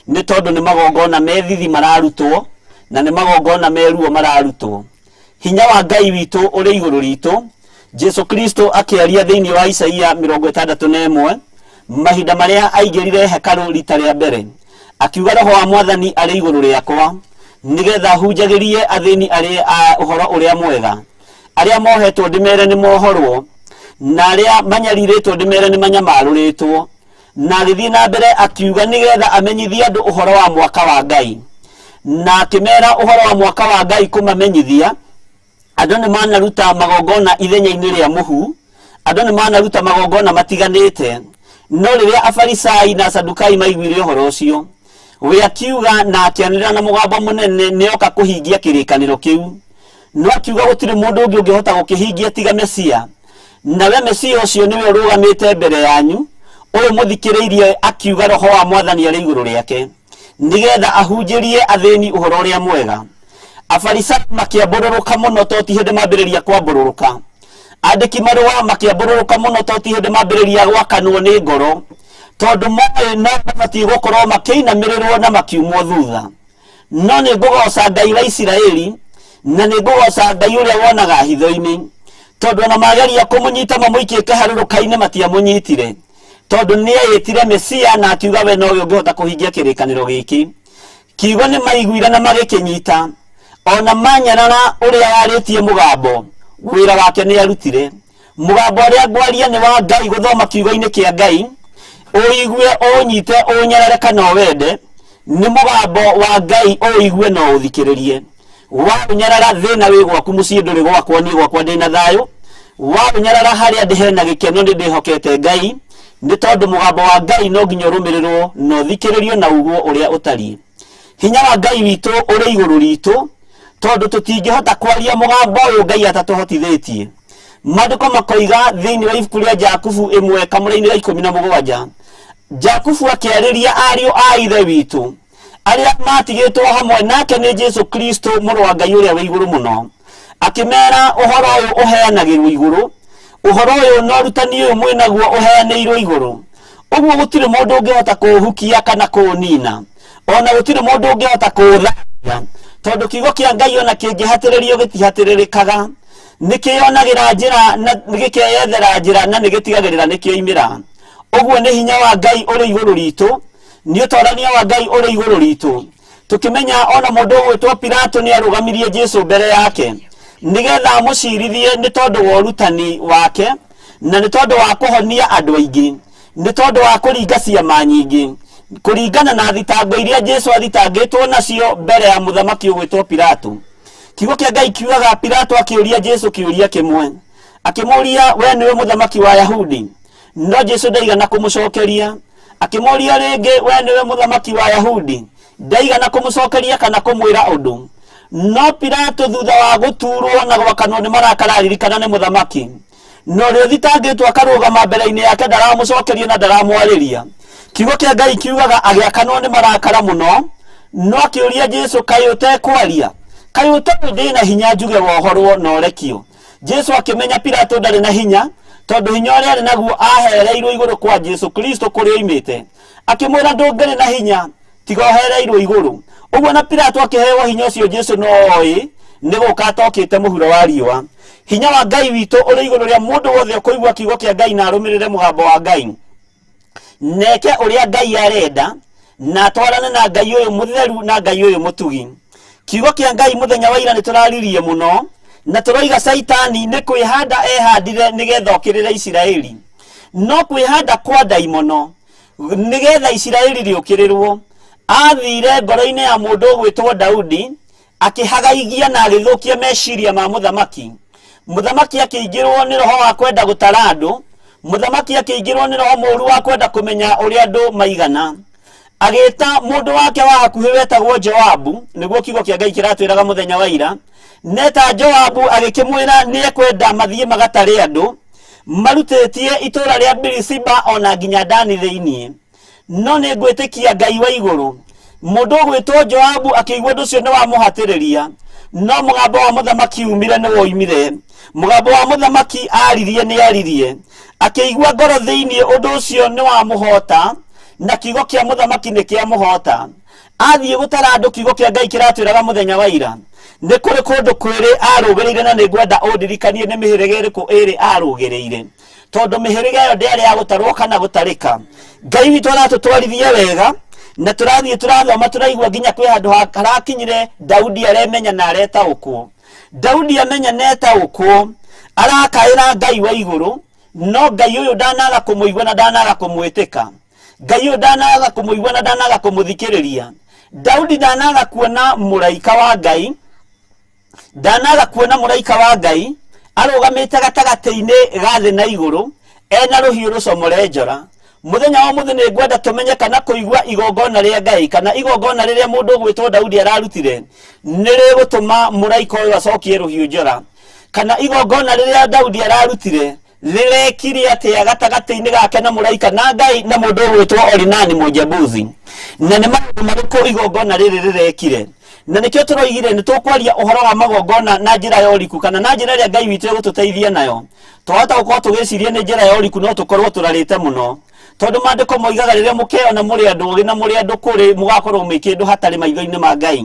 nĩ tondũ nĩ magongona me thithi mararutwo na nĩ magongona me ruo mararutwo. Hinya wa Ngai witũ ũrĩ igũrũ ritũ. Jesu Kristo akĩaria thĩinĩ wa Isaia 61, mahinda marĩa aingĩrire hekarũ rita rĩa mbere, akiuga, Roho wa Mwathani arĩ igũrũ rĩakwa, nĩgetha hunjagĩrie athĩni arĩa ũhoro ũrĩa mwega, arĩa mohetwo ndĩmere nĩ mohorwo, na arĩa manyarirĩtwo ndĩmere nĩ manyamarũrĩtwo. Na agĩthiĩ na mbere akiuga, nĩgetha amenyithie andũ ũhoro wa mwaka wa Ngai. Na akĩmera ũhoro wa mwaka wa Ngai kũmamenyithia, andũ nĩ manaruta magongona ithenya-inĩ rĩa mũhu, andũ nĩ manaruta magongona matiganĩte. No rĩrĩa Afarisai na Asadukai maiguire ũhoro ũcio, we akiuga na akĩanĩrĩra na mũgambo mũnene nĩ oka kũhingia kĩrĩkanĩro kĩu. No akiuga gũtirĩ mũndũ ũngĩ ũngĩhota gũkĩhingia tiga Mesia, nawe Mesia ũcio nĩwe ũrũgamĩte mbere yanyu, ũyũ mũthikĩrĩirie akiuga Roho wa Mwathani arĩ igũrũ rĩake, nĩgetha ahunjĩrie athĩni ũhoro ũrĩa mwega. Afarisai makĩambũrũrũka mũno to ti hĩndĩ mambĩrĩria kwambũrũrũka. Andĩki marũa makĩambũrũrũka mũno to ti hĩndĩ mambĩrĩria gwakanwo nĩ ngoro, tondũ moĩ no mabatiĩ gũkorwo makĩinamĩrĩrwo na makiumwo thutha. No nĩ ngũgoca Ngai wa Isiraeli, na nĩ ngũgoca Ngai ũrĩa wonaga hitho-inĩ, tondũ ona mageria kũmũnyita mamũikie kĩharũrũka-inĩ matiamũnyitire, tondũ nĩeĩtire Mesia na akiuga we nowe ũngĩhota kũhingia kĩrĩkanĩro gĩkĩ. Kiugo nĩ maiguire na magĩkĩnyita, ona manyarara ũrĩa warĩtie mũgambo, wĩra wake nĩ arutire. Mũgambo ũrĩa ngwaria nĩ wa Ngai, gũthoma kiugo-inĩ kĩa Ngai, ũigue ũnyite ũnyarare kana ũwende, nĩ mũgambo wa Ngai, ũigue na ũthikĩrĩrie. Waũnyarara, thĩna wĩ gwaku mũciĩ, ndũrĩ gwakwa, niĩ gwakwa ndĩna thayũ. Waũnyarara, harĩa ndĩ hena gĩkeno, nĩ ndĩhokete Ngai, nĩ tondũ mũgambo wa Ngai no nginya ũrũmĩrĩrwo na ũthikĩrĩrio na ugwo ũrĩa ũtariĩ. Hinya wa Ngai witũ ũrĩ igũrũ ritũ, tondũ tũtingĩhota kwaria mũgambo ũyũ Ngai atatũhotithĩtie. Maandĩko makoiga thĩinĩ wa ibuku rĩa Jakubu 1 kamũra-inĩ ga 17, Jakubu akĩarĩria ariũ a ithe witũ arĩa matigĩtwo hamwe nake nĩ Jesu Kristo mũrũ wa Ngai ũrĩa wĩ igũrũ mũno, akĩmera ũhoro ũyũ ũheanagĩrwo igũrũ, ũhoro ũyũ na ũrutani ũyũ mwĩnaguo ũheanĩirwo igũrũ. Ũguo gũtirĩ mũndũ ũngĩhota kũũhukia kana kũũnina, ona gũtirĩ mũndũ ũngĩhota kũũthamia, tondũ kiugo kĩa Ngai ona kĩngĩhatĩrĩrio gĩtihatĩrĩrĩkaga, nĩkĩyonagĩra njĩra na nĩgĩkeyethera njĩra na nĩgĩtigagĩrĩra nĩkĩoimĩra. Ũguo nĩ hinya wa Ngai ũrĩ igũrũ ritũ, nĩ ũtorania wa Ngai ũrĩ igũrũ ritũ. Tũkĩmenya ona mũndũ ũgwĩtwo Pilato nĩ arũgamirie Jesu mbere yake nĩgetha amũcirithie nĩ tondũ wa ũrutani wake, na nĩ tondũ wa kũhonia andũ aingĩ, nĩ tondũ wa kũringa ciama nyingĩ, kũringana na thitango iria Jesu athitangĩtwo nacio mbere ya mũthamaki ũgwĩtwo Pilato. Kiugo kĩa Ngai kiugaga Pilato akĩũria Jesu kĩũria kĩmwe, akĩmũũria, we nĩwe mũthamaki wa Ayahudi? No Jesu ndaigana kũmũcokeria. Akĩmũũria rĩngĩ, we nĩwe mũthamaki wa Ayahudi? Ndaigana kũmũcokeria kana kũmwĩra ũndũ. No Pilato thutha wa gũturwo na gwakanwo nĩ marakara aririkana nĩ mũthamaki, na ũrĩa ũthitangĩtwo akarũgama mbere-inĩ yake ndaramũcokeria na ndaramwarĩria. Kiugo kĩa Ngai kiugaga agĩakanwo nĩ marakara mũno, no akĩũria Jesu, kaĩ ũtekwaria? Kaĩ ũtoĩ ndĩ na hinya njuge wohorwo na ũrekio? Jesu akĩmenya Pilato ndarĩ na hinya, tondũ hinya ũrĩa arĩ naguo ahereirwo igũrũ kwa Jesu Kristo kũrĩa oimĩte. Akĩmwĩra, ndũngĩrĩ na hinya tiga ũhereirwo igũrũ. Ũguo na Pilato akĩheo hinya ũcio Jesu no oĩ nĩ gũka atokĩte mũhuro wa riũa. Hinya wa Ngai witũ ũrĩ igũrũ rĩa mũndũ wothe ũkũigua kiugo kĩa Ngai na arũmĩrĩre mũgambo wa Ngai, neke ũrĩa Ngai arenda, na atwarane na Ngai ũyũ mũtheru na Ngai ũyũ mũtugi. Kiugo kĩa Ngai mũthenya wa ira nĩ tũraririe mũno, na tũroiga Caitani nĩ kwĩhanda ehandire nĩgetha okĩrĩre Isiraeli. No kwĩhanda kwa ndaimono nĩgetha Isiraeli rĩũkĩrĩrwo, athire ngoro-inĩ ya mũndũ ũgwĩtwo Daudi, akĩhagaigia na agĩthũkia meciria ma mũthamaki. Mũthamaki akĩingĩrwo nĩ roho wa kwenda gũtara andũ, mũthamaki akĩingĩrwo nĩ roho mũũru wa kwenda kũmenya ũrĩa andũ maigana. Agĩta mũndũ wake wa hakuhĩ wetagwo Joabu, nĩguo kiugo kĩa Ngai kĩratwĩraga mũthenya wa ira. Neta Joabu agĩkĩmwĩra nĩ ekwenda mathiĩ magatare andũ marutĩtie itũũra rĩa Birisiba ona nginya Dani thĩinĩ. No nĩ ngwĩtĩkia Ngai wa igũrũ, Mũndũ ũgwĩtwo Joabu akĩigua ũndũ ũcio nĩ wamũhatĩrĩria, no mũgambo wa mũthamaki umire nĩ woimire. Mũgambo wa mũthamaki aririe nĩ aririe. Akĩigua ngoro thĩinĩ ũndũ ũcio nĩ wamũhota, na kiugo kĩa mũthamaki nĩ kĩamũhota. Athiĩ gũtara andũ kiugo kĩa Ngai kĩratwĩraga mũthenya wa ira. Nĩ kũrĩ kũndũ kwĩrĩ arũgĩrĩire na nĩ ngwenda ũndirikanie nĩ mĩhĩrĩga ĩrĩkũ ĩrĩ arũgĩrĩire. Tondũ mĩhĩrĩga ĩyo ndĩarĩ ya gũtarwo kana gũtarĩka. Ngai witũ aratũtwarithia wega na tũrathiĩ tũrathoma tũraigua nginya kwĩ handũ harakinyire Daudi aremenya na aretaũkwo. Daudi amenya na etaũkwo arakaĩra Ngai wa igũrũ, no Ngai ũyũ ndanaga kũmũigua na ndanaga kũmwĩtĩka. Ngai ũyũ ndanaga kũmũigua na ndanaga kũmũthikĩrĩria. Daudi ndanaga kuona mũraika wa Ngai, ndanaga kuona mũraika wa Ngai arũgamĩte gatagatĩ-inĩ ga thĩ na igũrũ ena rũhiũ rũcomore njora. Mũthenya wa ũmũthĩ nĩ ngwenda tũmenye kana kũigua igongona rĩa Ngai kana igongona rĩrĩa mũndũ ũgwĩtwo Daudi ararutire nĩ rĩgũtũma mũraika ũyũ acokie rũhiũ njora, kana igongona rĩrĩa Daudi ararutire rĩrekire atĩa gatagatĩ-inĩ gake na mũraika na Ngai na mũndũ ũgwĩtwo Orinani Mũjebusi, na nĩ maũndũ marĩkũ igongona rĩrĩ rĩrekire. Na nĩkĩo tũroigire nĩ tũkwaria ũhoro wa magongona na njĩra ya ũriku kana na njĩra ĩrĩa Ngai witũ egũtũteithia nayo. Twahota gũkorwo tũgĩciria nĩ njĩra ya ũriku no tũkorwo tũrarĩte mũno, tondũ maandĩko moigaga rĩrĩa mũkeyona mũrĩ andũ ogĩ na mũrĩ andũ kũrĩ mũgakorwo mwĩ kĩndũ hatarĩ maitho-inĩ ma Ngai.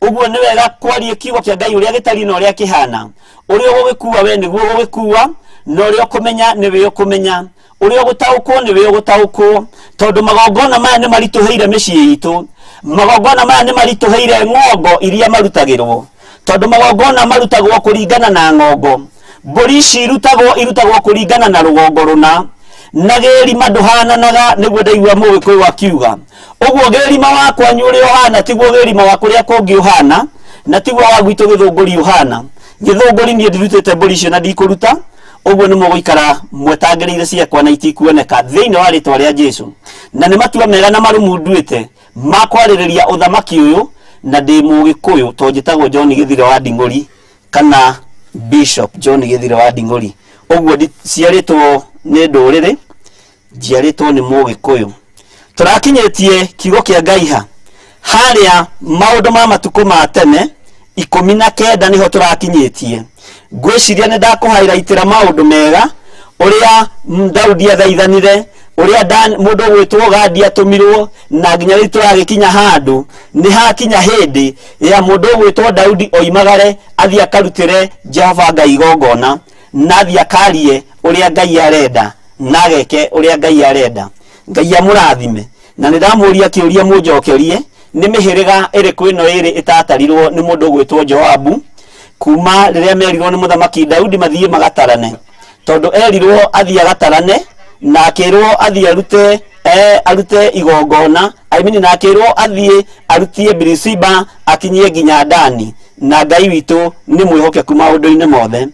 Ũguo nĩ wega kwaria kiugo kĩa Ngai ũrĩa gĩtariĩ na ũrĩa kĩhana. Ũrĩa ũgũgĩkua we nĩguo ũgũgĩkua, na ũrĩa ũkũmenya nĩwe ũkũmenya, ũrĩa ũgũtaũkwo nĩwe ũgũtaũkwo, tondũ magongona maya nĩ maritũhĩire mĩciĩ itũ, magongona maya nĩ maritũhĩire ng'ongo iria marutagĩrwo, tondũ magongona marutagwo kũringana na ng'ongo. Mbũri ici irutagwo irutagwo kũringana na rũgongo rũna, na gĩrima ndũhananaga, nĩguo ndaigua Mũgĩkũyũ akiuga. Ũguo gĩrima wa kwanyu ũrĩa ũhana tiguo gĩrima wa kũrĩa kũngĩ ũhana, na tiguo wa gwitũ Gĩthũngũri ũhana. Gĩthũngũri niĩ ndirutĩte mbũri icio na ndikũruta, ũguo nĩ mũgũikara mwetangĩrĩire ciakwa na itikuoneka thĩinĩ wa rĩtwa rĩa Jesu. Na nĩ matua mega na marũmu nduĩte ma kwarĩrĩria ũthamaki ũyũ, na ndĩ Mũgĩkũyũ tondũ njĩtagwo John Gĩthire wa Nding'ũri kana Bishop John Gĩthire wa Nding'ũri. Ũguo ciarĩtwo nĩ ndũrĩrĩ, njiarĩtwo nĩ Mũgĩkũyũ. Tũrakinyĩtie kiugo kĩa Ngai ha harĩa maũndũ ma matukũ ma tene 19 nĩho tũrakinyĩtie. Ngwĩciria nĩ ndakũhairaitĩra maũndũ mega ũrĩa Daudi athaithanire, ũrĩa mũndũ ũgwĩtwo Gadi atũmirwo, na nginya rĩu tũragĩkinya handũ nĩ hakinya hĩndĩ ya mũndũ ũgwĩtwo Daudi oimagare athiĩ akarutĩre Jehova Ngai igongona, na athiĩ akarie ũrĩa Ngai arenda, na ageke ũrĩa Ngai arenda. Ngai amũrathime. Na nĩ ndamũria kĩũria mũnjokerie, nĩ mĩhĩrĩga ĩrĩkũ ĩno ĩrĩ ĩtatarirwo nĩ mũndũ ũgwĩtwo Joabu kuma rĩrĩa merirwo nĩ mũthamaki Daudi mathiĩ magatarane, tondũ erirwo athiĩ agatarane na akĩrwo athiĩ arute arute igongona, I mean, na akĩrwo athiĩ arutie Birisiba akinyie nginya Dani, na Ngai witũ nĩ mwĩhokeku maũndũ-inĩ mothe.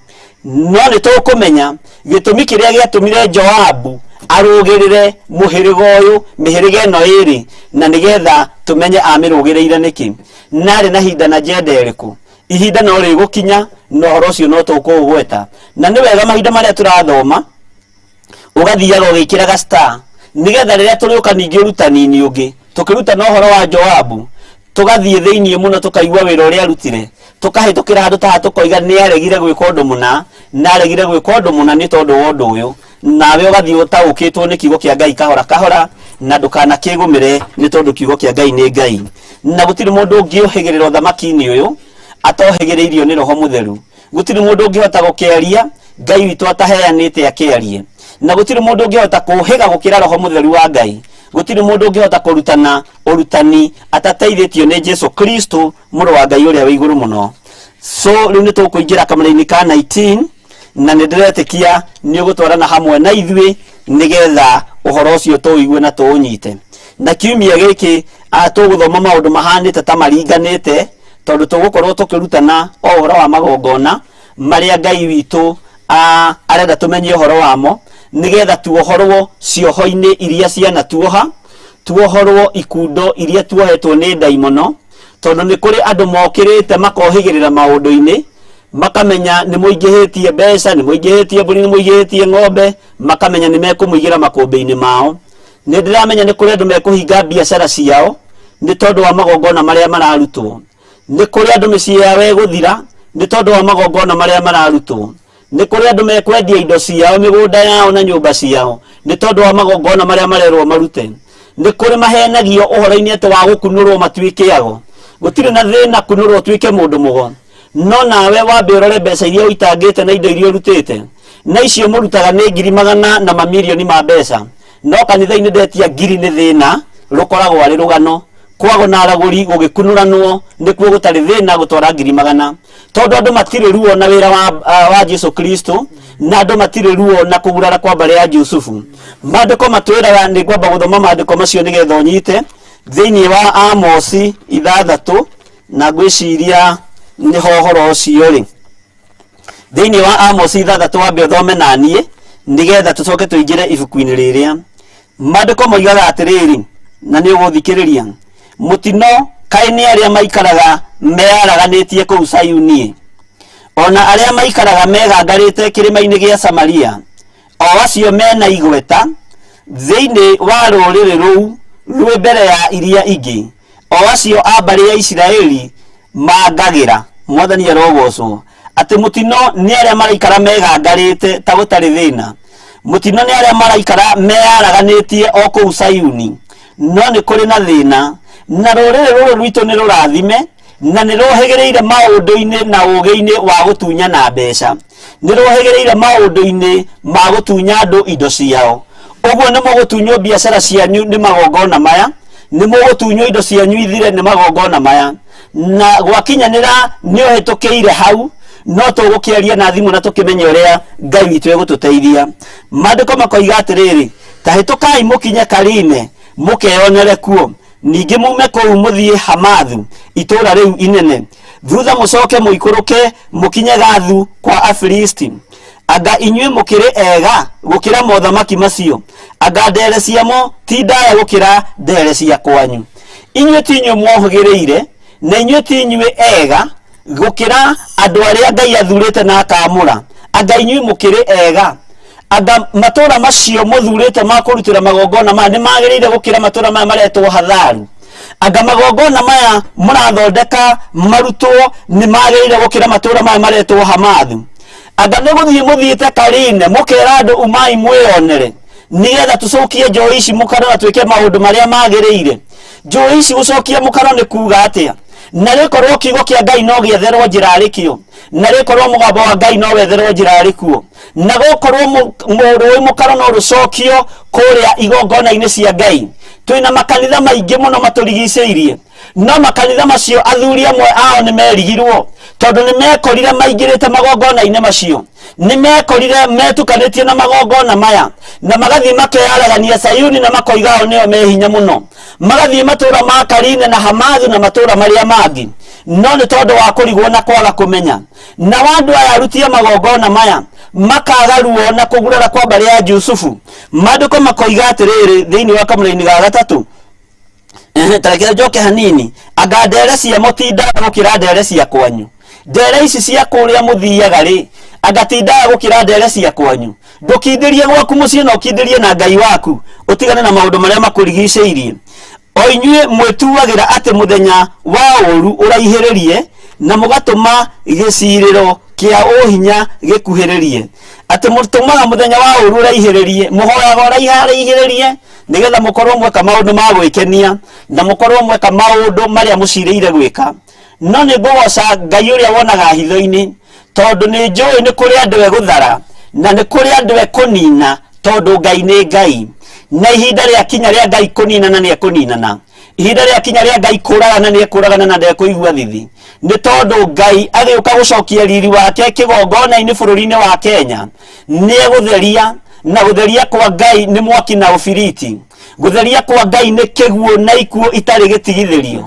No nĩ tũkũmenya gĩtũmi kĩrĩa gĩatũmire Joabu arũgĩrĩre mũhĩrĩga ũyũ, mĩhĩrĩga ĩno ĩrĩ, na nĩgetha tũmenye amĩrũgĩrĩire nĩkĩ, na arĩ na hinda na njenda ĩrĩkũ. Ihinda no rĩgũkinya na ũhoro ũcio no tũkũũgweta. Na nĩ wega mahinda marĩa tũrathoma ũgathiaga ũgĩkĩraga star, nĩgetha rĩrĩa tũrĩũka ningĩ ũrutani-inĩ ũngĩ tũkĩrutana ũhoro wa Joabu, tũgathiĩ thĩinĩ mũno tũkaigua wĩra ũrĩa arutire, tũkahĩtũkĩra handũ ta haha tũkoiga nĩ aregire gwĩka ũndũ mũna, na aregire gwĩka ũndũ mũna nĩ tondũ wa ũndũ ũyũ, nawe ũgathiĩ ũtaũkĩtwo nĩ kiugo kĩa Ngai kahora kahora, na ndũkanakĩgũmĩre nĩ tondũ kiugo kĩa Ngai nĩ Ngai. Na gũtirĩ mũndũ ũngĩũhĩgĩrĩra ũthamaki-inĩ ũyũ atohĩgĩrĩirio nĩ Roho Mũtheru. Gũtirĩ mũndũ ũngĩhota gũkĩaria Ngai witũ ataheanĩte akĩarie, na gũtirĩ mũndũ ũngĩhota kũhĩga gũkĩra Roho Mũtheru wa Ngai. Gũtirĩ mũndũ ũngĩhota kũrutana ũrutani atateithĩtio nĩ Jesu Kristo mũrũ wa Ngai ũrĩa wĩ igũrũ mũno. So rĩu nĩ tũkũingĩra kamũra-inĩ ka 19, na nĩ ndĩretĩkia nĩ ũgũtwarana hamwe na ithuĩ nĩgetha ũhoro ũcio tũũigue na tũũnyite. Na kiumia gĩkĩ tũgũthoma maũndũ mahanĩte ta maringanĩte, tondũ tũgũkorwo tũkĩrutana o ũhoro wa magongona marĩa Ngai witũ arenda tũmenye ũhoro wamo, nĩgetha tuohorwo cioho-inĩ iria cianatuoha, tuohorwo ikundo iria tuohetwo nĩ ndaimono, tondũ nĩ kũrĩ andũ mokĩrĩte makohĩgĩrĩra maũndũ-inĩ, makamenya nĩ mũingĩhĩtie mbeca, nĩ mũingĩhĩtie mbũri, nĩ mũingĩhĩtie ng'ombe, makamenya nĩ mekũmũigĩra makũmbĩ-inĩ mao. Nĩ ndĩramenya nĩ kũrĩ andũ mekũhinga biacara ciao, Nĩ tondũ wa magongona marĩa mararutwo. Nĩ kũrĩ andũ mĩciĩ yao ĩgũthira nĩ tondũ wa magongona marĩa mararutwo. Nĩ kũrĩ andũ mekwendia indo ciao, mĩgũnda yao na nyũmba ciao nĩ tondũ wa magongona marĩa marerwo marute. Nĩ kũrĩ mahenagio ũhoro-inĩ atĩ wa gũkunũrwo matuĩke ago. Gũtirĩ na thĩna kunũrwo ũtuĩke mũndũ mũgo, no nawe wambe ũrore mbeca iria ũitangĩte na indo iria ũrutĩte. Na icio mũrutaga nĩ ngiri magana na mamirioni ma mbeca, no kanitha-inĩ ndetia ngiri nĩ thĩna, rũkoragwo arĩ rũgano. Kwago na aragũri gũgĩkunũranwo nĩkuo gũtarĩ thĩna gũtwara ngiri magana, tondũ andũ matirĩ ruo na wĩra wa Jesu Kristo, na andũ matirĩ ruo na kũgurara kwa mbarĩ ya Jusufu. Maandĩko matwĩraga, nĩ ngwamba gũthoma maandĩko macio nĩgetha ũnyite, thĩinĩ wa Amosi 6, na ngwĩciria nĩho ũhoro ũcio rĩ. Thĩinĩ wa Amosi 6 wambe ũthome na niĩ nĩgetha tũcoke tũingĩre ibuku-inĩ rĩrĩa. Maandĩko moigaga atĩrĩrĩ, na nĩ ũgũthikĩrĩria, mũtino kaĩ nĩ arĩa maikaraga meyaraganĩtie kũu Sayuni, ona arĩa maikaraga megangarĩte kĩrĩma-inĩ gĩa Samaria, o acio mena igweta thĩinĩ wa rũrĩrĩ rũu rwĩ mbere ya iria ingĩ, o acio a mbarĩ ya Isiraeli mangagĩra. Mwathani arogocwo. Atĩ mũtino nĩ arĩa maraikara megangarĩte ta gũtarĩ thĩna. Mũtino nĩ arĩa maraikara meyaraganĩtie o kũu Sayuni, no nĩ kũrĩ na thĩna. Na rũrĩrĩ rũrũ rwitũ nĩ rũrathime na nĩ rũhĩgĩrĩire maũndũ-inĩ na ũũgĩ-inĩ wa gũtunyana mbeca. Nĩ rũhĩgĩrĩire maũndũ-inĩ ma gũtunya andũ indo ciao. Ũguo nĩ mũgũtunywo biacara cianyu nĩ magongona maya, nĩ mũgũtunywo indo cianyu ithire nĩ magongona maya. Na gwakinyanĩra nĩ ũhĩtũkĩire hau, no tũgũkĩaria na thimũ na tũkĩmenye ũrĩa Ngai witũ egũtũteithia. Maandĩko makoiga atĩrĩrĩ, ta hĩtũkai mũkinye Karine mũkeyonere kuo, ningĩ mume kũu mũthiĩ Hamathu itũũra rĩu inene, thutha mũcoke mũikũrũke mũkinye Gathu kwa Afilisti. Anga inyuĩ mũkĩrĩ ega gũkĩra mothamaki macio? Anga ndere ciamo ti ndaya gũkĩra ndere cia kwanyu? Inyuĩ ti inyuĩ mwohĩgĩrĩire, na inyuĩ ti inyuĩ ega gũkĩra andũ arĩa Ngai athurĩte na akaamũra? Anga inyuĩ mũkĩrĩ ega? Anga matũũra macio mũthurĩte ma kũrutĩra magongona maya nĩ magĩrĩire gũkĩra matũũra maya maretwo Hatharu? Anga magongona maya mũrathondeka marutwo nĩ magĩrĩire gũkĩra matũũra maya maretwo Hamathu? Anga nĩ gũthiĩ mũthiĩte Karine mũkera andũ umai mwĩyonere, nĩgetha tũcokie njũĩ ici mũkaro na twĩke maũndũ marĩa magĩrĩire? Njũĩ ici gũcokia mũkaro nĩ kuga atĩa? Na rĩkorwo kiugo kĩa Ngai no gĩetherwo njĩra arĩkĩo, na rĩkorwo mũgambo wa Ngai no wetherwo njĩra arĩkuo, na gũkorwo rũĩ mũkaro no rũcokio kũrĩa igongona-inĩ cia Ngai. Twĩna makanitha maingĩ mũno matũrigicĩirie, no makanitha macio athuri amwe ao nĩ merigirwo tondũ nĩ mekorire maingĩrĩte magongona-inĩ macio, nĩ mekorire metukanĩtie na magongona maya, na magathiĩ makeyaragania Sayuni na makoiga o nĩo me hinya mũno, magathiĩ matũũra ma Karine na Hamathu na matũũra marĩa mangĩ, no nĩ tondũ wa kũrigwo na kwaga kũmenya. Nao andũ aya aruti a magongona maya makaga ruo na kũgurara kwa mbarĩ ya Jusufu. Maandĩko makoiga atĩrĩrĩ thĩinĩ wa kamũraini ga gatatũ, ta reke njoke hanini, anga ndere cia mũtindaga gũkĩra ndere cia kwanyu? Ndere ici cia kũrĩa mũthiaga rĩ, anga tindaga gũkĩra ndere cia kwanyu? Ndũkindĩrie gwaku mũciĩ na ũkindĩrie na Ngai waku, ũtigane na maũndũ marĩa makũrigicĩirie. O inyuĩ mwĩtuagĩra atĩ mũthenya wa ũũru ũraihĩrĩrie, na mũgatũma gĩcirĩro kĩa ũhinya gĩkuhĩrĩrie. Atĩ mũtũmaga mũthenya wa ũũru ũraihĩrĩrie, mũhoyaga ũraihĩrĩrie, nĩgetha mũkorwo mweka maũndũ ma gwĩkenia, na mũkorwo mweka maũndũ marĩa mũcirĩire gwĩka. No nĩ ngũgoca Ngai ũrĩa wonaga hitho-inĩ, tondũ nĩ njũĩ nĩ kũrĩ andũ egũthara, na nĩ kũrĩ andũ ekũnina, tondũ Ngai nĩ Ngai. Na ihinda rĩakinya rĩa Ngai kũninana nĩ ekũninana. Ihinda rĩakinya rĩa Ngai kũragana nĩ ekũragana na ndekũigua thithi. Nĩ tondũ Ngai agĩũka gũcokia riri wake kĩgongona-inĩ bũrũri-inĩ wa Kenya, nĩ egũtheria, na gũtheria kwa Ngai nĩ mwaki na ũbiriti. Gũtheria kwa Ngai nĩ kĩguũ na ikuũ itarĩ gĩtigithĩrio.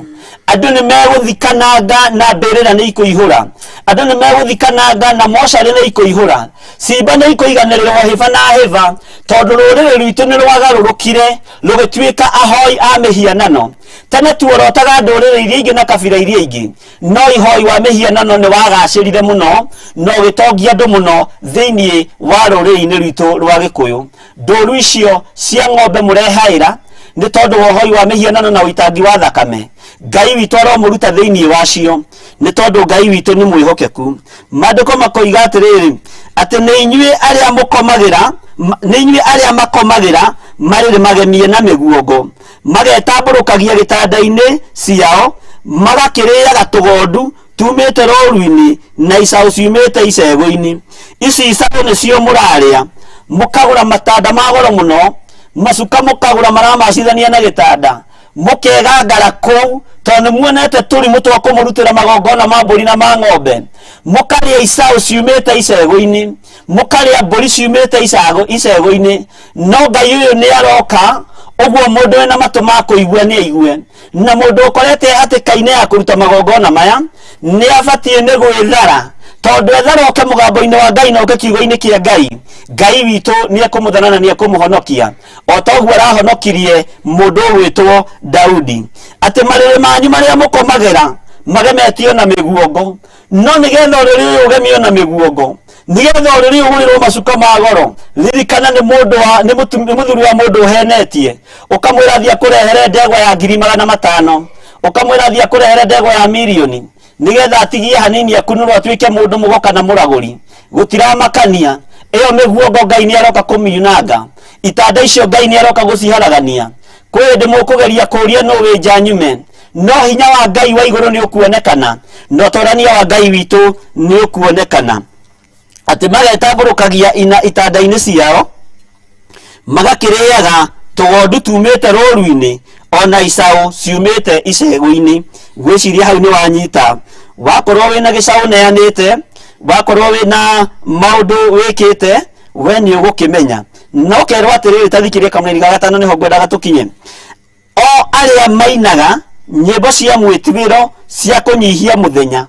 Andũ nĩ megũthikananga na mbĩrĩra nĩ ikũihũra. Andũ nĩ megũthikananga na mocarĩ nĩ ikũihũra. Cimba nĩ ikũiganĩrĩrwo hĩba na hĩba, tondũ rũrĩrĩ rwitũ nĩ rwagarũrũkire rũgĩtuĩka ahoi a mĩhianano. Tene tuorotaga ndũrĩrĩ iria ingĩ na kabira iria ingĩ, no ihoi wa mĩhianano nĩ wagacĩrire mũno na ũgĩtongia andũ mũno thĩinĩ wa rũrĩrĩ-inĩ rwitũ rwa Gĩkũyũ. Ndũru icio cia ng'ombe mũrehaĩra Nĩ tondũ wa ũhoi wa mĩhianano na ũitangi wa thakame, Ngai witũ aromũruta thĩinĩ wacio, nĩ tondũ Ngai witũ nĩ mwĩhokeku. Maandĩko makoiga atĩrĩrĩ, atĩ nĩ inyuĩ arĩa mũkomagĩra, nĩ inyuĩ arĩa makomagĩra marĩrĩ magemie na mĩguongo, magetambũrũkagia gĩtanda-inĩ ciao, magakĩrĩaga tũgondu tumĩte rũũru-inĩ na icaũ ciumĩte icegũ-inĩ. Ici icaũ nĩcio mũrarĩa, mũkagũra matanda ma goro mũno, macuka mũkagũra maramacithania na gĩtanda, mũkegangara kũu tondũ nĩ muonete tũrimũ twa kũmũrutĩra magongona ma mbũri na ma ng'ombe. Mũkarĩa icaũ ciumĩte icegũ-inĩ, mũkarĩa mbũri ciumĩte icegũ-inĩ. No Ngai ũyũ nĩ aroka, ũguo mũndũ wĩna matũ ma kũigua nĩ aigue. Na mũndũ ũkorete hatĩka-inĩ ya kũruta magongona maya nĩ abatiĩ nĩ gwĩthara, tondũ ethara oke mũgambo-inĩ wa Ngai na oke kiugo-inĩ kĩa Ngai, Ngai witũ nĩ ekũmũthana na nĩ ekũmũhonokia, o ta ũguo arahonokirie mũndũ ũgwĩtwo Daudi. Atĩ marĩrĩ manyu marĩa mũkomagĩra magemetio na mĩguongo, no nĩgetha ũrĩrĩ ũyũ ũgemio na mĩguongo, nĩgetha ũrĩrĩ ũyũ ũgũrĩrwo macuka ma goro, ririkana nĩ mũndũ wa, nĩ mũtu, nĩ mũthuri wa mũndũ ũhenetie, ũkamwĩra thiĩ akũrehere ndegwa ya 500,000, ũkamwĩra thiĩ akũrehere ndegwa ya mirioni, nĩgetha atigie hanini akunũrwo atuĩke mũndũ mũgo kana mũragũri. Gũtiramakania, ĩyo mĩguongo Ngai nĩ aroka kũmiunanga, itanda icio Ngai nĩ aroka gũciharagania. Kwĩ hĩndĩ mũkũgeria kũũria nũ wĩ nja nyume, no hinya wa Ngai wa igũrũ nĩ ũkuonekana, na ũtorania wa Ngai witũ nĩ ũkuonekana. Atĩ magetambũrũkagia ina itanda-inĩ ciao, magakĩrĩaga tũgondu tumĩte rũũru-inĩ, ona icaũ ciumĩte icegũ-inĩ. Ngwĩciria hau nĩ wanyita. Wakorwo wĩna gĩcaũ neanĩte, wakorwo wĩna maũndũ wĩkĩte, we nĩ ũgũkĩmenya. No kerwo atĩrĩrĩ, ta thikĩrĩria kamũraini ga gatano nĩho ngwendaga tũkinye. O arĩa mainaga nyĩmbo cia mwĩtuĩro cia kũnyihia mũthenya,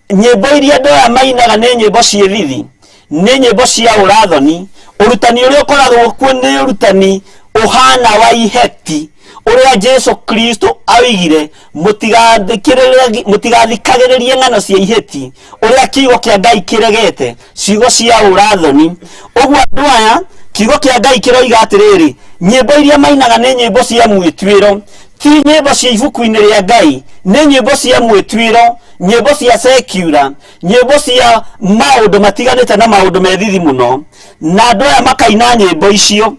nyĩmbo iria andũ aya mainaga nĩ nyĩmbo ciĩ thithi, nĩ nyĩmbo cia ũrathoni. Ũrutani ũrĩa ũkoragwo kuo nĩ ũrutani ũhana wa iheti, ũrĩa Jesu Kristo oigire, mũtigathikagĩrĩrie ng'ano cia iheti, ũrĩa kiugo kĩa Ngai kĩregete, ciugo cia ũrathoni. Ũguo andũ aya, kiugo kĩa Ngai kĩroiga atĩrĩrĩ, nyĩmbo iria mainaga nĩ nyĩmbo cia mwĩtuĩro, ti nyĩmbo cia ibuku-inĩ rĩa Ngai, nĩ nyĩmbo cia mwĩtuĩro, nyĩmbo cia secular, nyĩmbo cia maũndũ matiganĩte na maũndũ me thithi mũno. Na andũ aya makaina nyĩmbo icio,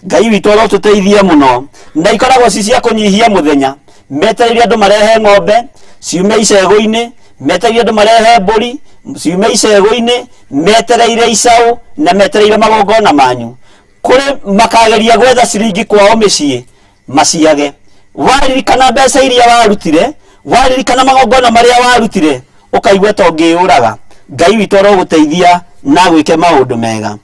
Ngai witũ arotũteithia mũno, na ikoragwo ci cia kũnyihia mũthenya. Metereire andũ marehe ng'ombe ciume icegũ-inĩ, metereire andũ marehe mbũri ciume icegũ-inĩ, metereire icaũ na metereire magongona manyu. Kũrĩ makageria gwetha ciringi kwao mĩciĩ maciage. Waririkana mbeca iria warutire, waririkana magongona marĩa warutire, ũkaigua ta ũngĩyũraga. Ngai witũ arogũteithia na agwĩke maũndũ mega.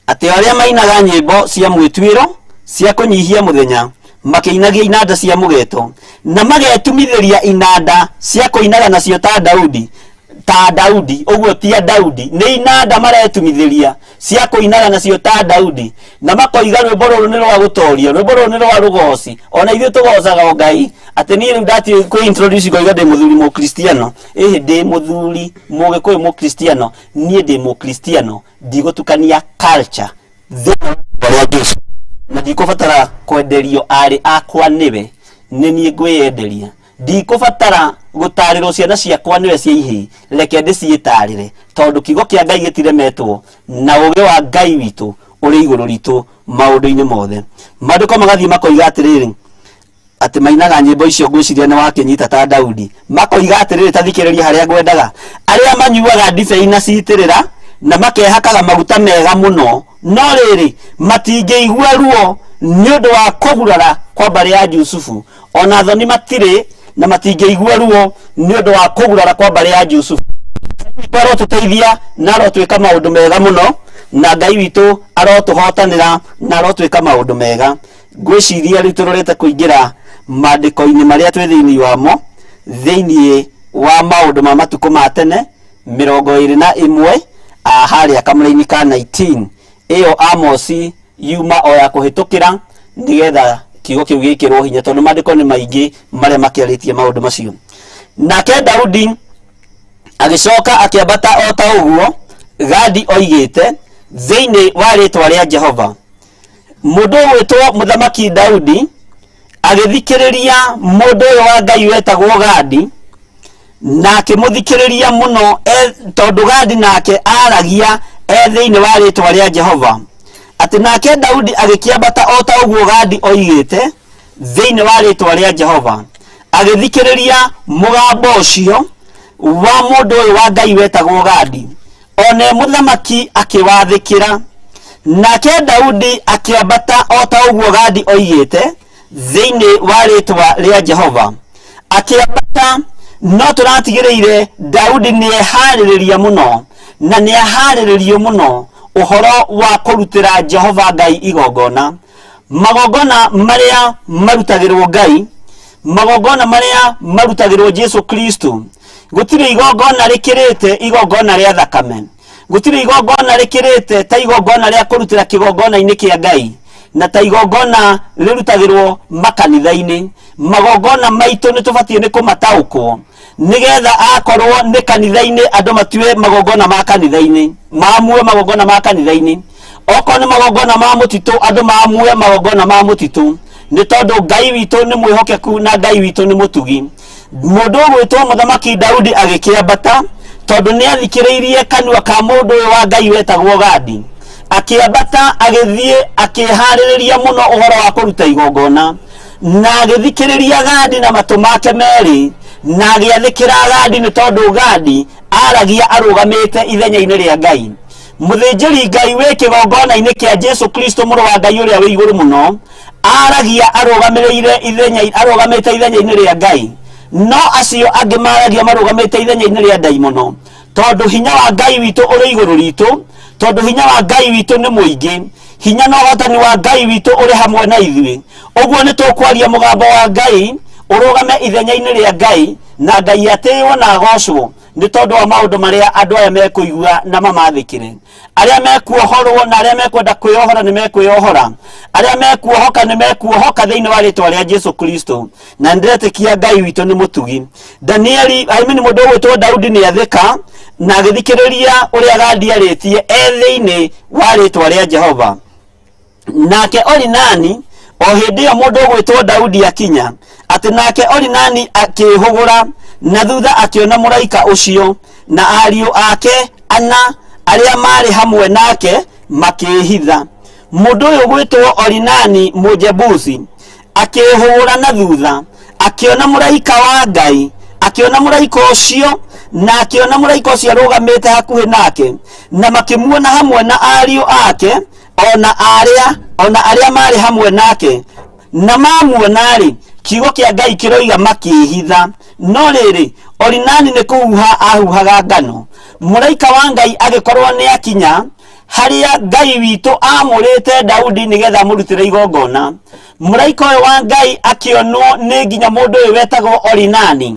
Atĩ arĩa mainaga nyĩmbo cia mwĩtuĩro cia kũnyihia mũthenya, makĩinagia inanda cia mũgeto, na magetumithĩria inanda cia kũinaga nacio ta Daudi, ta Daudi, ũguo ti a Daudi, nĩ inanda maretumithĩria cia kũinaga nacio ta Daudi, na makoiga rwĩmbo rũrũ nĩ rwa gũtoria, rwĩmbo rũrũ nĩ rwa rũgoci. Ona ithuĩ tũgocaga o Ngai. Atĩ niĩ rĩu ndatiĩ kwĩ introduce ngoiga ndĩ mũthuri mũkristiano, ĩhĩ ndĩ mũthuri mũgĩkũyũ mũkristiano, niĩ ndĩ mũkristiano, ndigũtukania culture thĩinĩ wa rĩa Jesu, na ndikũbatara kwenderio arĩ akwa nĩwe, nĩ niĩ ngwĩyenderia. Ndikũbatara gũtarĩrwo ciana ciakwa nĩwe cia ihĩĩ, reke ndĩciĩtarĩre, tondũ kiugo kĩa Ngai gĩtiremetwo, na ũũgĩ wa Ngai witũ ũrĩ igũrũ ritũ maũndũ-inĩ mothe. Maandĩko magathiĩ makoiga atĩrĩrĩ, atĩ mainaga nyĩmbo icio ngwĩciria nĩ wakĩnyita ta Daudi. Makoiga atĩrĩrĩ, ta thikĩrĩria harĩa ngwendaga, arĩa manyuaga ndibei na citĩrĩra na makehakaga maguta mega mũno, no rĩrĩ, matingĩigua ruo nĩ ũndũ wa kũgurara kwa mbarĩ ya Jusufu, ona thoni matirĩ na matingĩigua ruo nĩ ũndũ wa kũgurara kwa mbarĩ ya Jusufu. Arotũteithia na arotwĩka maũndũ mega mũno, na Ngai witũ arotũhotanĩra na arotwĩka maũndũ mega. Ngwĩciria rĩu tũrorete kũingĩra maandĩko-inĩ marĩa twĩ thĩinĩ wamo, thĩinĩ wa maũndũ ma matukũ ma tene 21, harĩa kamũraini ka 19. Ĩyo Amosi yuma o ya kũhĩtũkĩra nĩgetha kiugo kĩu gĩkĩrwo hinya, tondũ maandĩko nĩ maingĩ marĩa makĩarĩtie maũndũ macio. Nake Daudi agĩcoka akĩambata o ta ũguo Gadi oigĩte thĩinĩ wa rĩĩtwa rĩa Jehova. Mũndũ ũgwĩtwo mũthamaki Daudi agĩthikĩrĩria mũndũ ũyũ wa Ngai wetagwo Gadi, na akĩmũthikĩrĩria mũno tondũ Gadi nake aragia e thĩinĩ wa rĩtwa rĩa Jehova. Atĩ nake Daudi agĩkĩambata o ta ũguo Gadi oigĩte thĩinĩ wa rĩtwa rĩa Jehova, agĩthikĩrĩria mũgambo ũcio wa mũndũ ũyũ wa Ngai wetagwo Gadi, one mũthamaki akĩwathĩkĩra. Nake Daudi akĩambata o ta ũguo Gadi oigĩte thĩinĩ wa rĩtwa rĩa Jehova, akĩambata. No tũratigĩrĩire Daudi nĩeharĩrĩria mũno, na nĩaharĩrĩrio mũno ũhoro wa kũrutĩra Jehova Ngai igongona. Magongona marĩa marutagĩrwo Ngai, magongona marĩa marutagĩrwo Jesu Kristo, gũtirĩ igongona rĩkĩrĩte igongona rĩa thakame, gũtirĩ igongona rĩkĩrĩte ta igongona rĩa kũrutĩra kĩgongona-inĩ kĩa Ngai, na ta igongona rĩrutagĩrwo makanitha-inĩ. Magongona maitũ nĩ tũbatiĩ nĩ kũmataũkwo, nĩgetha akorwo nĩ kanitha-inĩ andũ matue magongona ma kanitha-inĩ, maamue magongona ma kanitha-inĩ. Okorwo nĩ magongona ma mũtitũ, andũ maamue magongona ma mũtitũ, nĩ tondũ Ngai witũ nĩ mwĩhokeku na Ngai witũ nĩ mũtugi. Mũndũ ũgwĩtwo mũthamaki Daudi agĩkĩambata, tondũ nĩ athikĩrĩirie kanua ka mũndũ ũyũ wa Ngai wetagwo Gadi, akĩambata agĩthiĩ akĩharĩrĩria mũno ũhoro wa kũruta igongona, na agĩthikĩrĩria Gadi na matũ make merĩ, na agĩathĩkĩra Gadi, nĩ tondũ Gadi aragia arũgamĩte ithenya-inĩ rĩa Ngai. Mũthĩnjĩri Ngai wĩ kĩgongona-inĩ kĩa Jesu Kristo mũrũ wa Ngai ũrĩa wĩ igũrũ mũno aragia arũgamĩrĩire ithenya, arũgamĩte ithenya-inĩ rĩa Ngai, no acio angĩ maragia marũgamĩte ithenya-inĩ rĩa ndaimono, tondũ hinya wa Ngai witũ ũrĩ igũrũ ritũ, tondũ hinya wa Ngai witũ nĩ mũingĩ, hinya na ũhotani wa Ngai witũ ũrĩ hamwe na ithuĩ. Ũguo nĩ tũkwaria mũgambo wa Ngai ũrũgame ithenya-inĩ rĩa Ngai, na Ngai atĩĩwo na agocwo nĩ tondũ wa maũndũ marĩa andũ aya mekũigua na mamathĩkĩre. Arĩa mekuohorwo na arĩa mekwenda kwĩyohora nĩ mekwĩyohora, arĩa mekuohoka nĩ mekuohoka thĩinĩ wa rĩtwa rĩa Jesu Kristo. Na nĩndĩretĩkia Ngai witũ nĩ mũtugi. Danieli, I mean, mũndũ ũgwĩtwo Daudi nĩ athĩka na agĩthikĩrĩria ũrĩa Gadi arĩtie e thĩinĩ wa rĩtwa rĩa Jehova. Nake Orinani, o hĩndĩ ĩyo mũndũ ũgwĩtwo Daudi akinya, atĩ nake Orinani akĩĩhũgũra na thutha akĩona mũraika ũcio na ariũ ake ana arĩa maarĩ hamwe nake makĩĩhitha. Mũndũ ũyũ ũgwĩtwo Orinani Mũjebusi akĩĩhũgũra na thutha akĩona mũraika wa Ngai, akĩona mũraika ũcio, na akĩona mũraika ũcio arũgamĩte hakuhĩ nake, na makĩmuona hamwe na ariũ ake ona arĩa maarĩ hamwe nake, na mamuona-rĩ, kiugo kĩa Ngai kĩroiga makĩĩhitha. No rĩrĩ, Orinani nĩ kũhuha ahuhaga ngano. Mũraika wa Ngai agĩkorwo nĩ akinya harĩa Ngai witũ aamũrĩte Daudi nĩgetha amũrutĩre igongona. Mũraika ũyũ wa Ngai akĩonwo nĩ nginya mũndũ ũyũ wetagwo Orinani.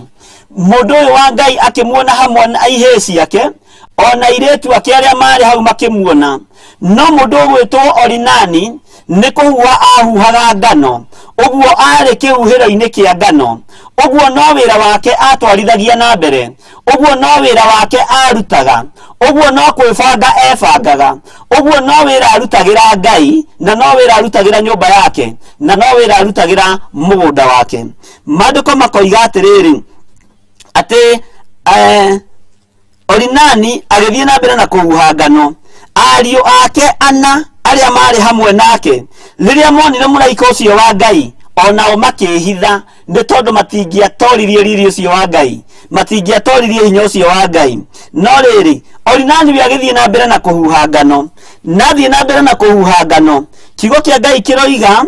Mũndũ ũyũ wa Ngai akĩmuona hamwe na ihĩĩ ciake, ona airĩtu ake arĩa maarĩ hau makĩmuona. No mũndũ ũgwĩtwo Orinani nĩ kũhuha ahuhaga ngano, ũguo aarĩ kĩhuhĩro-inĩ kĩa ngano, ũguo no wĩra wake atwarithagia na mbere, ũguo no wĩra wake arutaga, ũguo no kwĩbanga ebangaga, ũguo no wĩra arutagĩra Ngai, na no wĩra arutagĩra nyũmba yake, na no wĩra arutagĩra mũgũnda wake. Maandĩko makoiga atĩrĩrĩ, atĩ Orinani agĩthiĩ na mbere na kũhuha ngano. Ariũ ake ana arĩa maarĩ hamwe nake, rĩrĩa monire mũraika ũcio wa Ngai, o nao makĩĩhitha, nĩ tondũ matingĩatoririe riri ũcio wa Ngai, matingĩatoririe hinya ũcio wa Ngai. No rĩrĩ, Orinani we agĩthiĩ na mbere na kũhuha ngano, na athiĩ na mbere na kũhuha ngano, kiugo kĩa Ngai kĩroiga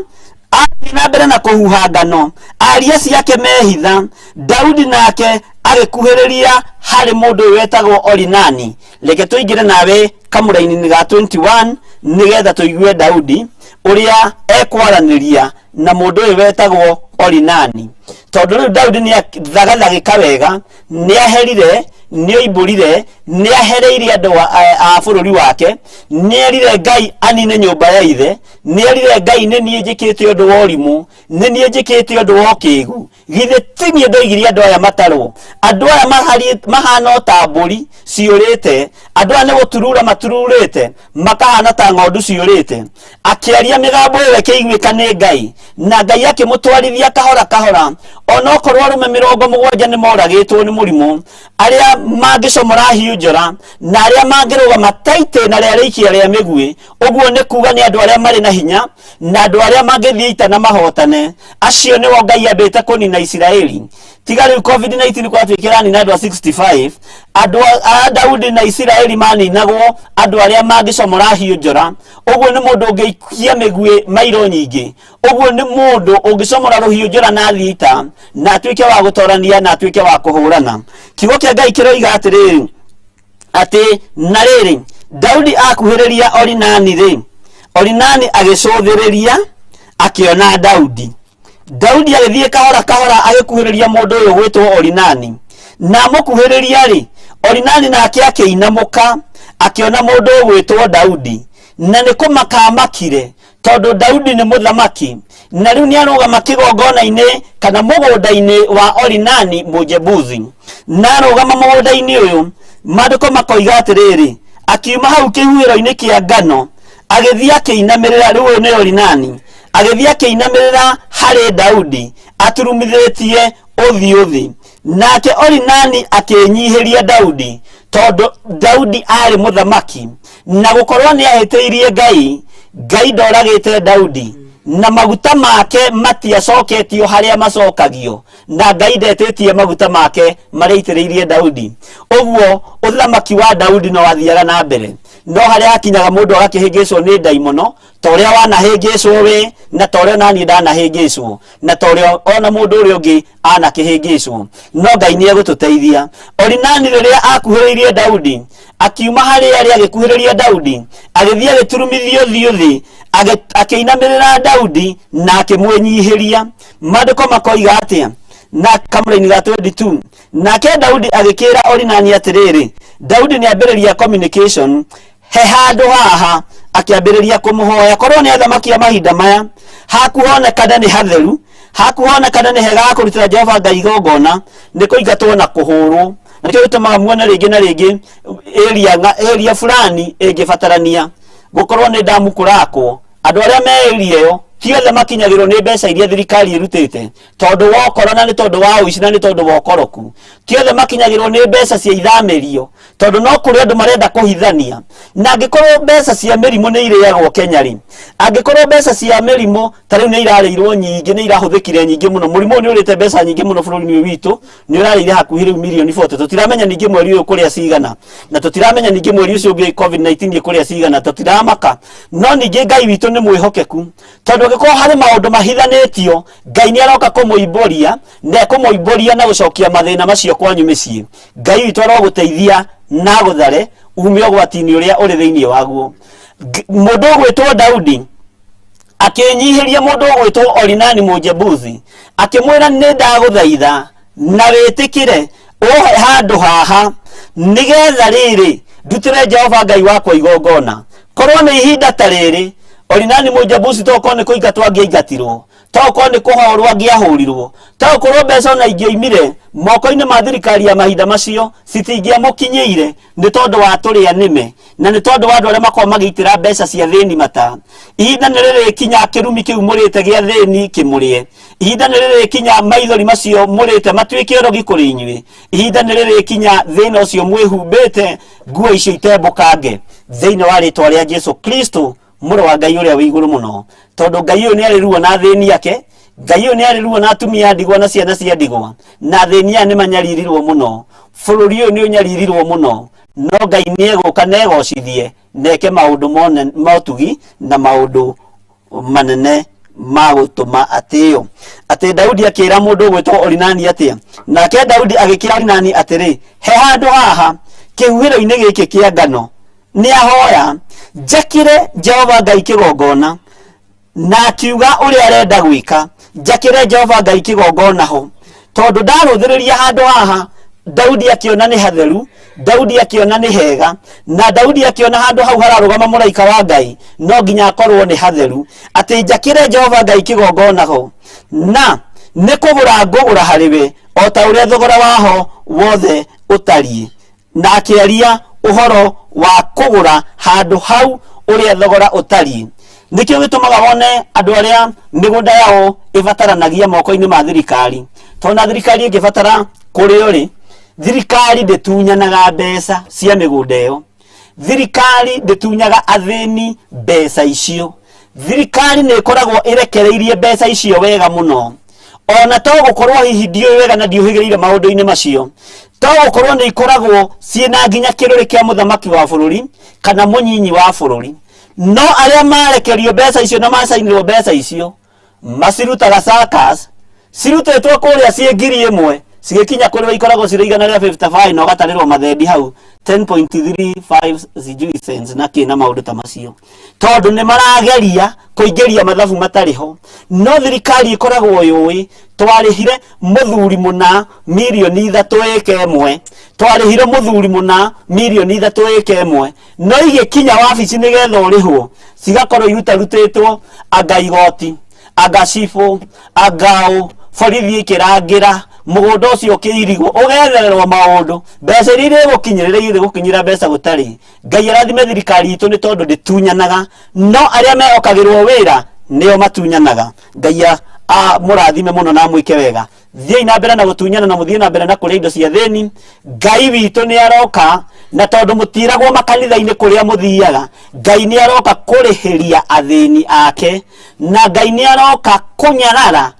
athiĩ na mbere na kũhuha ngano, aria ciake mehitha. Daudi nake agĩkuhĩrĩria harĩ mũndũ ũyũ wetagwo Orinani. Reke tũingĩre nawe kamũraini-inĩ ga 21 nĩgetha tũigue Daudi ũrĩa ekwaranĩria na mũndũ ũyũ wetagwo Orinani, tondũ rĩu Daudi nĩ athagathagĩka wega, nĩ aherire, Nĩ oimbũrire, nĩ ahereirie andũ a bũrũri wake, nĩ erire Ngai anine nyũmba ya ithe, nĩ erire Ngai nĩ niĩ njĩkĩte ũndũ wa ũrimũ, nĩ niĩ njĩkĩte ũndũ wa ũkĩgu. Githĩ ti niĩ ndoigirie andũ aya matarwo? Andũ aya mahana o ta mbũri ciũrĩte, andũ aya nĩ gũturura matururĩte, makahana ta ng'ondu ciũrĩte. Akĩaria mĩgambo ĩyo ĩkĩiguĩka nĩ Ngai, na Ngai akĩmũtwarithia kahora kahora, onokorwo arũme 70 nĩ moragĩtwo nĩ mũrimũ, arĩa mangĩcomora hiũ njora na arĩa mangĩrũgama ta itĩna rĩa rĩikia rĩa mĩguĩ. Ũguo nĩ kuga nĩ andũ arĩa marĩ na hinya na andũ arĩa mangĩthiĩ ita na mahotane. Acio nĩo Ngai ambĩte kũnina Isiraeli. Tiga rĩu COVID-19 kwatuĩkĩra nina andũ a 65, andũ a Daudi na Isiraeli maninagwo andũ arĩa mangĩcomora hiũ njora. Ũguo nĩ mũndũ ũngĩikia mĩguĩ mairo nyingĩ, ũguo nĩ mũndũ ũngĩcomora rũhiũ njora na athiĩ ita na atuĩke wa gũtorania na atuĩke wa kũhũrana. Kiugo kĩa Ngai kĩroiga atĩrĩrĩ, atĩ na rĩrĩ, Daudi akuhĩrĩria Orinani rĩ, Orinani agĩcũthĩrĩria akĩona Daudi. Daudi agĩthiĩ kahora kahora agĩkuhĩrĩria mũndũ ũyũ gwĩtwo Orinani, na amũkuhĩrĩria rĩ, Orinani nake akĩinamũka akĩona mũndũ ũyũ gwĩtwo Daudi, na nĩ kũmaka amakire, tondũ Daudi nĩ mũthamaki, na rĩu nĩ arũgama kĩgongona-inĩ kana mũgũnda-inĩ wa Orinani Mũjebusi. Na arũgama mũgũnda-inĩ ũyũ, maandĩko makoiga atĩrĩrĩ, akiuma hau kĩhuhĩro-inĩ kĩa ngano agĩthiĩ akĩinamĩrĩra. Rĩu ũyũ nĩ Orinani, agĩthiĩ akĩinamĩrĩra harĩ Daudi aturumithĩtie ũthiũ thĩ. Nake Orinani akĩnyihĩria Daudi, tondũ Daudi arĩ mũthamaki, na gũkorwo nĩ ahĩtĩirie Ngai, Ngai ndoragĩte Daudi, na maguta make matiacoketio harĩa macokagio, na Ngai ndetĩtie maguta make marĩa aitĩrĩirie Daudi. Ũguo ũthamaki wa Daudi no wathiaga na mbere, no harĩa hakinyaga mũndũ agakĩhĩngĩcwo nĩ ndaimono, ta ũrĩa wanahĩngĩcwo we, na ta ũrĩa naniĩ ndanahĩngĩcwo, na ta ũrĩa ona mũndũ ũrĩa ũngĩ anakĩhĩngĩcwo. No Ngai nĩ egũtũteithia. Orinani rĩrĩa akuhĩrĩirie Daudi, akiuma harĩa arĩ agĩkuhĩrĩria Daudi, agĩthiĩ agĩturumithia ũthiũ thĩ, akĩinamĩrĩra Daudi na akĩmwĩnyihĩria. Maandĩko makoiga atĩa? Na kamũraini ga 22, nake Daudi agĩkĩra Orinani atĩrĩrĩ, Daudi nĩ ambĩrĩria communication, he handũ haha akĩambĩrĩria kũmũhoya. Korwo nĩ athamaki a mahinda maya, haku honekane nĩ hatheru, haku honekane nĩ hega ha kũrutĩra Jehova Ngai igongona, nĩ kũingatwo na kũhũrwo. Na nĩkĩo gĩtũmaga muone rĩngĩ na rĩngĩ area fulani ĩngĩbatarania gũkorwo nĩ ndamu kũrakwo, andũ arĩa me area ĩyo ti othe makinyagĩrwo nĩ mbeca iria thirikari ĩrutĩte, tondũ wa ũkora na nĩ tondũ wa ũici na nĩ tondũ wa ũkoroku. Ti othe makinyagĩrwo nĩ mbeca cia ithamĩrio, tondũ no kũrĩ andũ marenda kũhithania. Na angĩkorwo mbeca cia mĩrimũ nĩ irĩagwo Kenya rĩ, angĩkorwo mbeca cia mĩrimũ ta rĩu nĩ irarĩirwo nyingĩ, nĩ irahũthĩkire nyingĩ mũno, mũrimũ ũyũ nĩ ũrĩte mbeca nyingĩ mũno bũrũri-inĩ ũyũ witũ, nĩ ũrarĩire hakuhĩ rĩu mirioni 40. Tũtiramenya ningĩ mweri ũyũ kũrĩa cigana, na tũtiramenya ningĩ mweri ũcio ũngĩ COVID-19 ĩkũrĩa cigana, tũtiramaka. No ningĩ Ngai witũ nĩ mwĩhokeku, tondũ angĩkorwo harĩ maũndũ mahithanĩtio, Ngai nĩ aroka kũmũimbũria, na ekũmũimbũria na gũcokia mathĩna macio kwanyu mĩciĩ. Ngai witũ arogũteithia na agũthare ume ũgwati-inĩ ũrĩa ũrĩ thĩinĩ waguo. Mũndũ ũgwĩtwo Daudi akĩnyihĩria mũndũ ũgwĩtwo Orinani Mũjebusi, akĩmwĩra nĩ ndagũthaitha na wĩtĩkĩre ũhe handũ haha, nĩgetha rĩrĩ ndutĩre Jehova Ngai wakwa igongona. Korwo nĩ ihinda ta rĩrĩ, Orinani Mũjebusi to korwo nĩ kũingatwo angĩaingatirwo, to korwo nĩ kũhorwo angĩahũrirwo, to korwo mbeca ona ingĩoimire moko-inĩ ma thirikari ya mahinda macio citingĩamũkinyĩire, nĩ tondũ wa tũrĩa nĩme na nĩ tondũ wa andũ arĩa makoragwo magĩitĩra mbeca cia thĩni mata. Ihinda nĩ rĩrĩkinya kĩrumi kĩu mũrĩte gĩa thĩni kĩmũrĩe. Ihinda nĩ rĩrĩkinya maithori macio mũrĩte matuĩke ũrogi kũrĩ inyuĩ. Ihinda nĩ rĩrĩkinya thĩna ũcio mwĩhumbĩte nguo icio itembũkange, thĩinĩ wa rĩtwa rĩa Jesu Kristo, mũrũ wa Ngai ũrĩa wĩ igũrũ mũno. Tondũ Ngai ũyũ nĩ arĩ ruo na athĩni ake, Ngai ũyũ nĩ arĩ ruo na atumia a ndigwa na ciana cia ndigwa, na athĩni aya nĩ manyaririrwo mũno. Bũrũri ũyũ nĩ ũnyaririrwo mũno, no Ngai nĩ egũka na egocithie na eke maũndũ ma ũtugi na maũndũ manene ma gũtũma atĩo. Atĩ Daudi akĩra mũndũ ũgwĩtwo Orinani atĩa? Nake Daudi agĩkĩra Orinani atĩrĩ, he handũ haha kĩhuhĩro-inĩ gĩkĩ kĩa ngano, nĩ ahoya njakĩre Jehova Ngai kĩgongona. Na akiuga ũrĩa arenda gwĩka, njakĩre Jehova Ngai kĩgongona ho, tondũ ndarũthĩrĩria handũ haha Daudi akĩona nĩ hatheru, Daudi akĩona nĩ hega, na Daudi akĩona handũ hau hararũgama mũraika wa Ngai no nginya akorwo nĩ hatheru, atĩ njakĩre Jehova Ngai kĩgongona ho, na nĩ kũgũra ngũgũra harĩ we o ta ũrĩa thogora waho wothe ũtariĩ. Na akĩaria ũhoro wa kũgũra handũ hau ũrĩa thogora ũtariĩ. Nĩkĩo gĩtũmaga wone andũ arĩa mĩgũnda yao ĩbataranagia moko-inĩ ma thirikari, tondũ na thirikari ĩngĩbatara kũrĩo rĩ, thirikari ndĩtunyanaga mbeca cia mĩgũnda ĩyo, thirikari ndĩtunyaga athĩni mbeca icio, thirikari nĩ ĩkoragwo ĩrekereirie mbeca icio wega mũno. Ona to gũkorwo hihi ndiũĩ wega na ndiũhĩgĩrĩire maũndũ-inĩ macio, to gũkorwo nĩ ikoragwo ciĩna nginya kĩrũrĩ kĩa mũthamaki wa bũrũri kana mũnyinyi wa bũrũri, no arĩa marekerio mbeca icio na macainĩrwo mbeca icio macirutaga circus, cirutĩtwo kũrĩa ciĩ 1000 cigĩkinya kũrĩ ikoragwo cirĩ 155 na ũgatarĩrwo mathendi hau 10.35 sijui cents na kĩ na maũndũ ta macio, tondũ nĩ marageria kũingĩria mathabu matarĩ ho. No thirikari ĩkoragwo yũĩ twarĩhire mũthuri mũna mirioni 3 ĩka ĩmwe, twarĩhire mũthuri mũna mirioni 3 ĩka ĩmwe, no igĩkinya wabici nĩgetha ũrĩhwo cigakorwo irutarutĩtwo anga igoti, anga cibũ, anga ũ, borithi ĩkĩrangĩra mũgũnda ũcio ũkĩirigwo, ũgethererwo maũndũ, mbeca iria irĩgũkinyĩrĩra irĩgũkinyĩra mbeca gũtarĩ. Ngai arathime thirikari itũ nĩ tondũ ndĩtunyanaga, no arĩa mehokagĩrwo wĩra nĩo matunyanaga. Ngai amũrathime mũno na amwĩke wega. Thiĩi na mbere na gũtunyana na mũthiĩ na mbere na kũrĩa indo cia thĩni. Ngai witũ nĩ aroka, na tondũ mũtiragwo makanitha-inĩ kũrĩa mũthiaga, Ngai nĩ aroka kũrĩhĩria athĩni ake, na Ngai nĩ aroka kũnyarara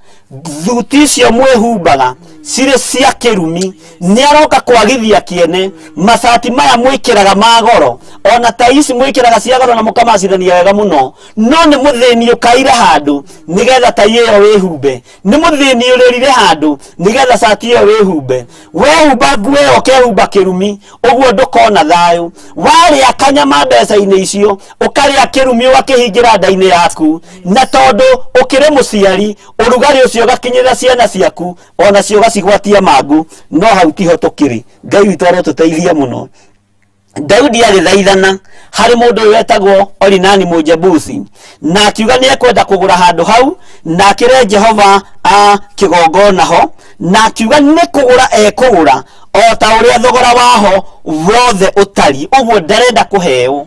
thuti icio mwĩhumbaga cirĩ cia kĩrumi. Nĩ aroka kwagithia kĩene macati maya mwĩkĩraga ma goro, ona ta ici mwĩkĩraga cia goro na mũkamacithania wega mũno, no nĩ mũthĩni ũkaire handũ nĩgetha tai ĩyo wĩhumbe, nĩ mũthĩni ũrĩrire handũ nĩgetha cati ĩyo wĩhumbe. Wehumba nguo ĩyo ũkehumba kĩrumi, ũguo ndũkona thayũ. Warĩa kanyama mbeca-inĩ icio, ũkarĩa kĩrumi ũgakĩhingĩra nda-inĩ yaku, na tondũ ũkĩrĩ mũciari, ũrugarĩ ũcio ũgakinyĩra ciana ciaku, ona cio ũgacigwatia mangũ. No hau tiho tũkĩrĩ. Ngai witũ arotũteithia mũno. Daudi agĩthaithana harĩ mũndũ ũyũ wetagwo Orinani Mũjebusi, na akiuga nĩ ekwenda kũgũra handũ hau na akĩre Jehova a kĩgongona ho, na akiuga nĩ kũgũra ekũgũra o ta ũrĩa thogora waho wothe ũtariĩ, ũguo ndarenda kũheo.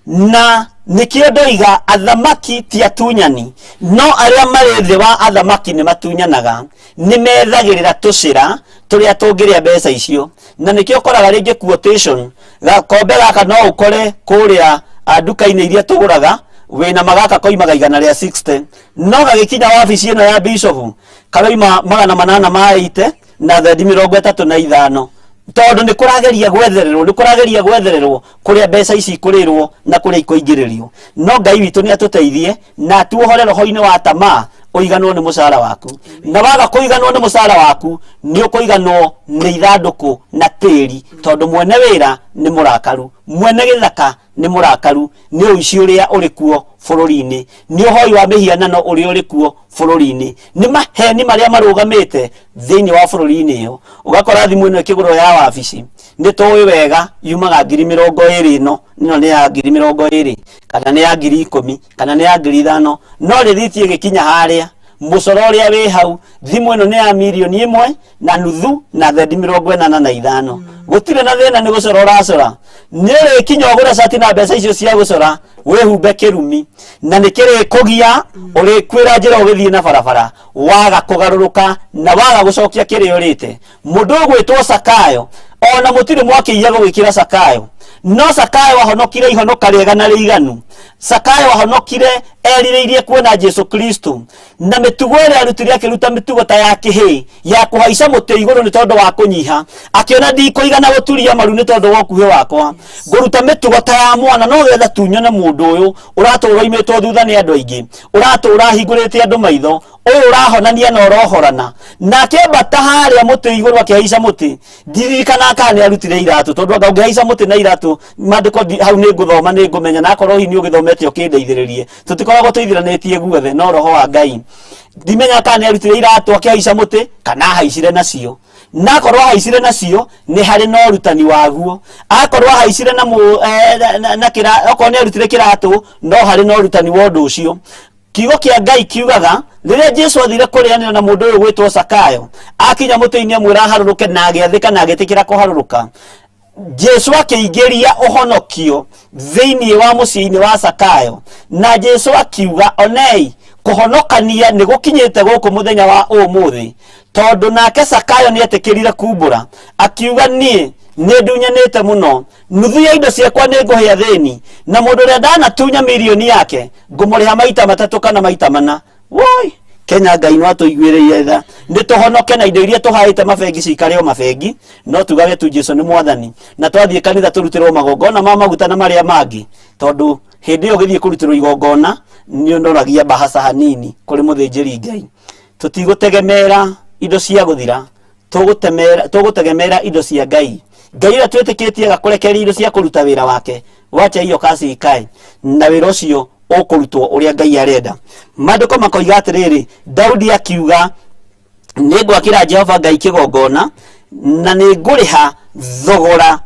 Na nĩkĩo ndoiga athamaki ti atunyani, no arĩa marĩ thĩ wa athamaki nĩ matunyanaga, nĩ methagĩrĩra tũcĩra tũrĩa tũngĩrĩa mbeca icio. Na nĩkĩo ũkoraga rĩngĩ quotation gakombe gaka no ũkore kũrĩa nduka-inĩ iria tũgũraga wĩna magaka koimaga 160, no gagĩkinya wabici ĩno ya bishop karoima 880 na thendi 35, tondũ nĩ kũrageria gwethererwo, nĩ kũrageria gwethererwo kũrĩa mbeca ici ikũrĩrwo na kũrĩa ikũingĩrĩrio. No Ngai witũ nĩ atũteithie na atuohore roho-inĩ wa tamaa, ũiganwo nĩ mũcara waku, na waga kũiganwo nĩ mũcara waku nĩ ũkũiganwo nĩ ithandũkũ na tĩri, tondũ mwene wĩra nĩ mũrakaru, mwene gĩthaka nĩ mũrakaru nĩ ũici ũrĩa ũrĩ kuo bũrũri-inĩ, nĩ ũhoi wa mĩhianano ũrĩa ũrĩ kuo bũrũri-inĩ, nĩ maheni marĩa marũgamĩte thĩinĩ wa bũrũri-inĩ ĩyo. Ũgakora thimũ ĩno ĩkĩgũrwo ya wabici, nĩ tũĩ wega yumaga 20,000, ĩno ĩno nĩ ya 20,000 kana nĩ ya 10,000 kana nĩ ya 5,000, no rĩthiti ĩgĩkinya harĩa mũcoro ũrĩa wĩ hau, thimũ ĩno nĩ ya 1.5 na thendi 85. Gũtirĩ na thĩna, nĩ gũcora ũracora, nĩ ũrĩkinya ũgũre cati na mbeca icio cia gũcora wĩhumbe kĩrumi, na nĩ kĩrĩkũgia ũrĩkwĩra njĩra ũgĩthiĩ na barabara, waga kũgarũrũka na waga gũcokia kĩrĩa ũrĩte. Mũndũ ũgwĩtwo Sakayo, ona mũtirĩ mwakĩiya gũgĩkĩra Sakayo, no Sakayo ahonokire ihonoka rĩega na rĩiganu. Sakayo ahonokire erirĩirie kuona Jesu Kristo, na mĩtugo ĩrĩa arutire akĩruta mĩtugo ta ya kĩhĩĩ ya kũhaica mũtĩ igũrũ nĩ tondũ wa kũnyiha, akĩona ndikũigana gũturia maru nĩ tondũ wa ũkuhĩ wakwa, ngũruta mĩtugo ta ya mwana no getha tu nyone mũndũ ũyũ ũratũra oimĩtwo thutha nĩ andũ aingĩ, ũratũra ahingũrĩte andũ maitho, ũyũ ũrahonania na ũrohorana. Na akĩambata harĩa mũtĩ igũrũ akĩhaica mũtĩ, ndirikana kana nĩ arutire iratũ, tondũ anga ũngĩhaica mũtĩ na iratũ, maandĩko hau nĩ ngũthoma nĩ ngũmenya, na akorwo hihi nĩ ũgĩthomete ũkĩndeithĩrĩrie, tũtikoragwo tũithiranĩtie guothe no roho wa Ngai. Ndimenya kana nĩ arutire iratũ akĩhaica mũtĩ kana ahaicire nacio, Na akorwo ahaicire nacio nĩ harĩ na ũrutani waguo. Akorwo ahaicire na na kĩra, okorwo nĩ arutire kĩratũ, no harĩ na ũrutani wa ũndũ ũcio. Kiugo kĩa Ngai kiugaga rĩrĩa Jesu athire kũrĩanĩra na mũndũ ũyũ gwĩtwo Sakayo, akinya mũtĩ-inĩ amwĩra aharũrũke, na agĩathĩka na agĩtĩkĩra kũharũrũka. Jesu akĩingĩria ũhonokio thĩinĩ wa mũciĩ-inĩ wa Sakayo, na Jesu akiuga, onei, kũhonokania nĩ gũkinyĩte gũkũ mũthenya wa ũmũthĩ, tondũ nake Sakayo nĩ etĩkĩrire kumbũra, akiuga, niĩ nĩ ndunyanĩte mũno, nuthu ya indo ciakwa nĩ ngũhe athĩni, na mũndũ ũrĩa ndanatunya mirioni yake ngũmũrĩha maita matatũ kana maita mana. Woi Kenya, Ngai no atũiguĩrĩire tha, nĩ tũhonoke na indo iria tũhaĩte mabengi cikare o mabengi, no tugage tu Jesu nĩ mwathani, na twathiĩ kanitha tũrutĩrwo magongona ma maguta na marĩa mangĩ, tondũ hĩndĩ ĩyo ũgĩthiĩ kũrutĩrwo igongona nĩ ũnoragia mbahaca hanini kũrĩ mũthĩnjĩri Ngai. Tũtigũtegemera indo cia gũthira, tũgũtegemera indo cia Ngai. Ngai ũrĩa twĩtĩkĩtie agakũrekeria indo cia kũruta wĩra wake, wacha hiyo kazi ikae, na wĩra ũcio ũkũrutwo ũrĩa Ngai arenda. Maandĩko makoiga atĩrĩrĩ, Daudi akiuga, nĩ ngwakĩra Jehova Ngai kĩgongona, na nĩ ngũrĩha thogora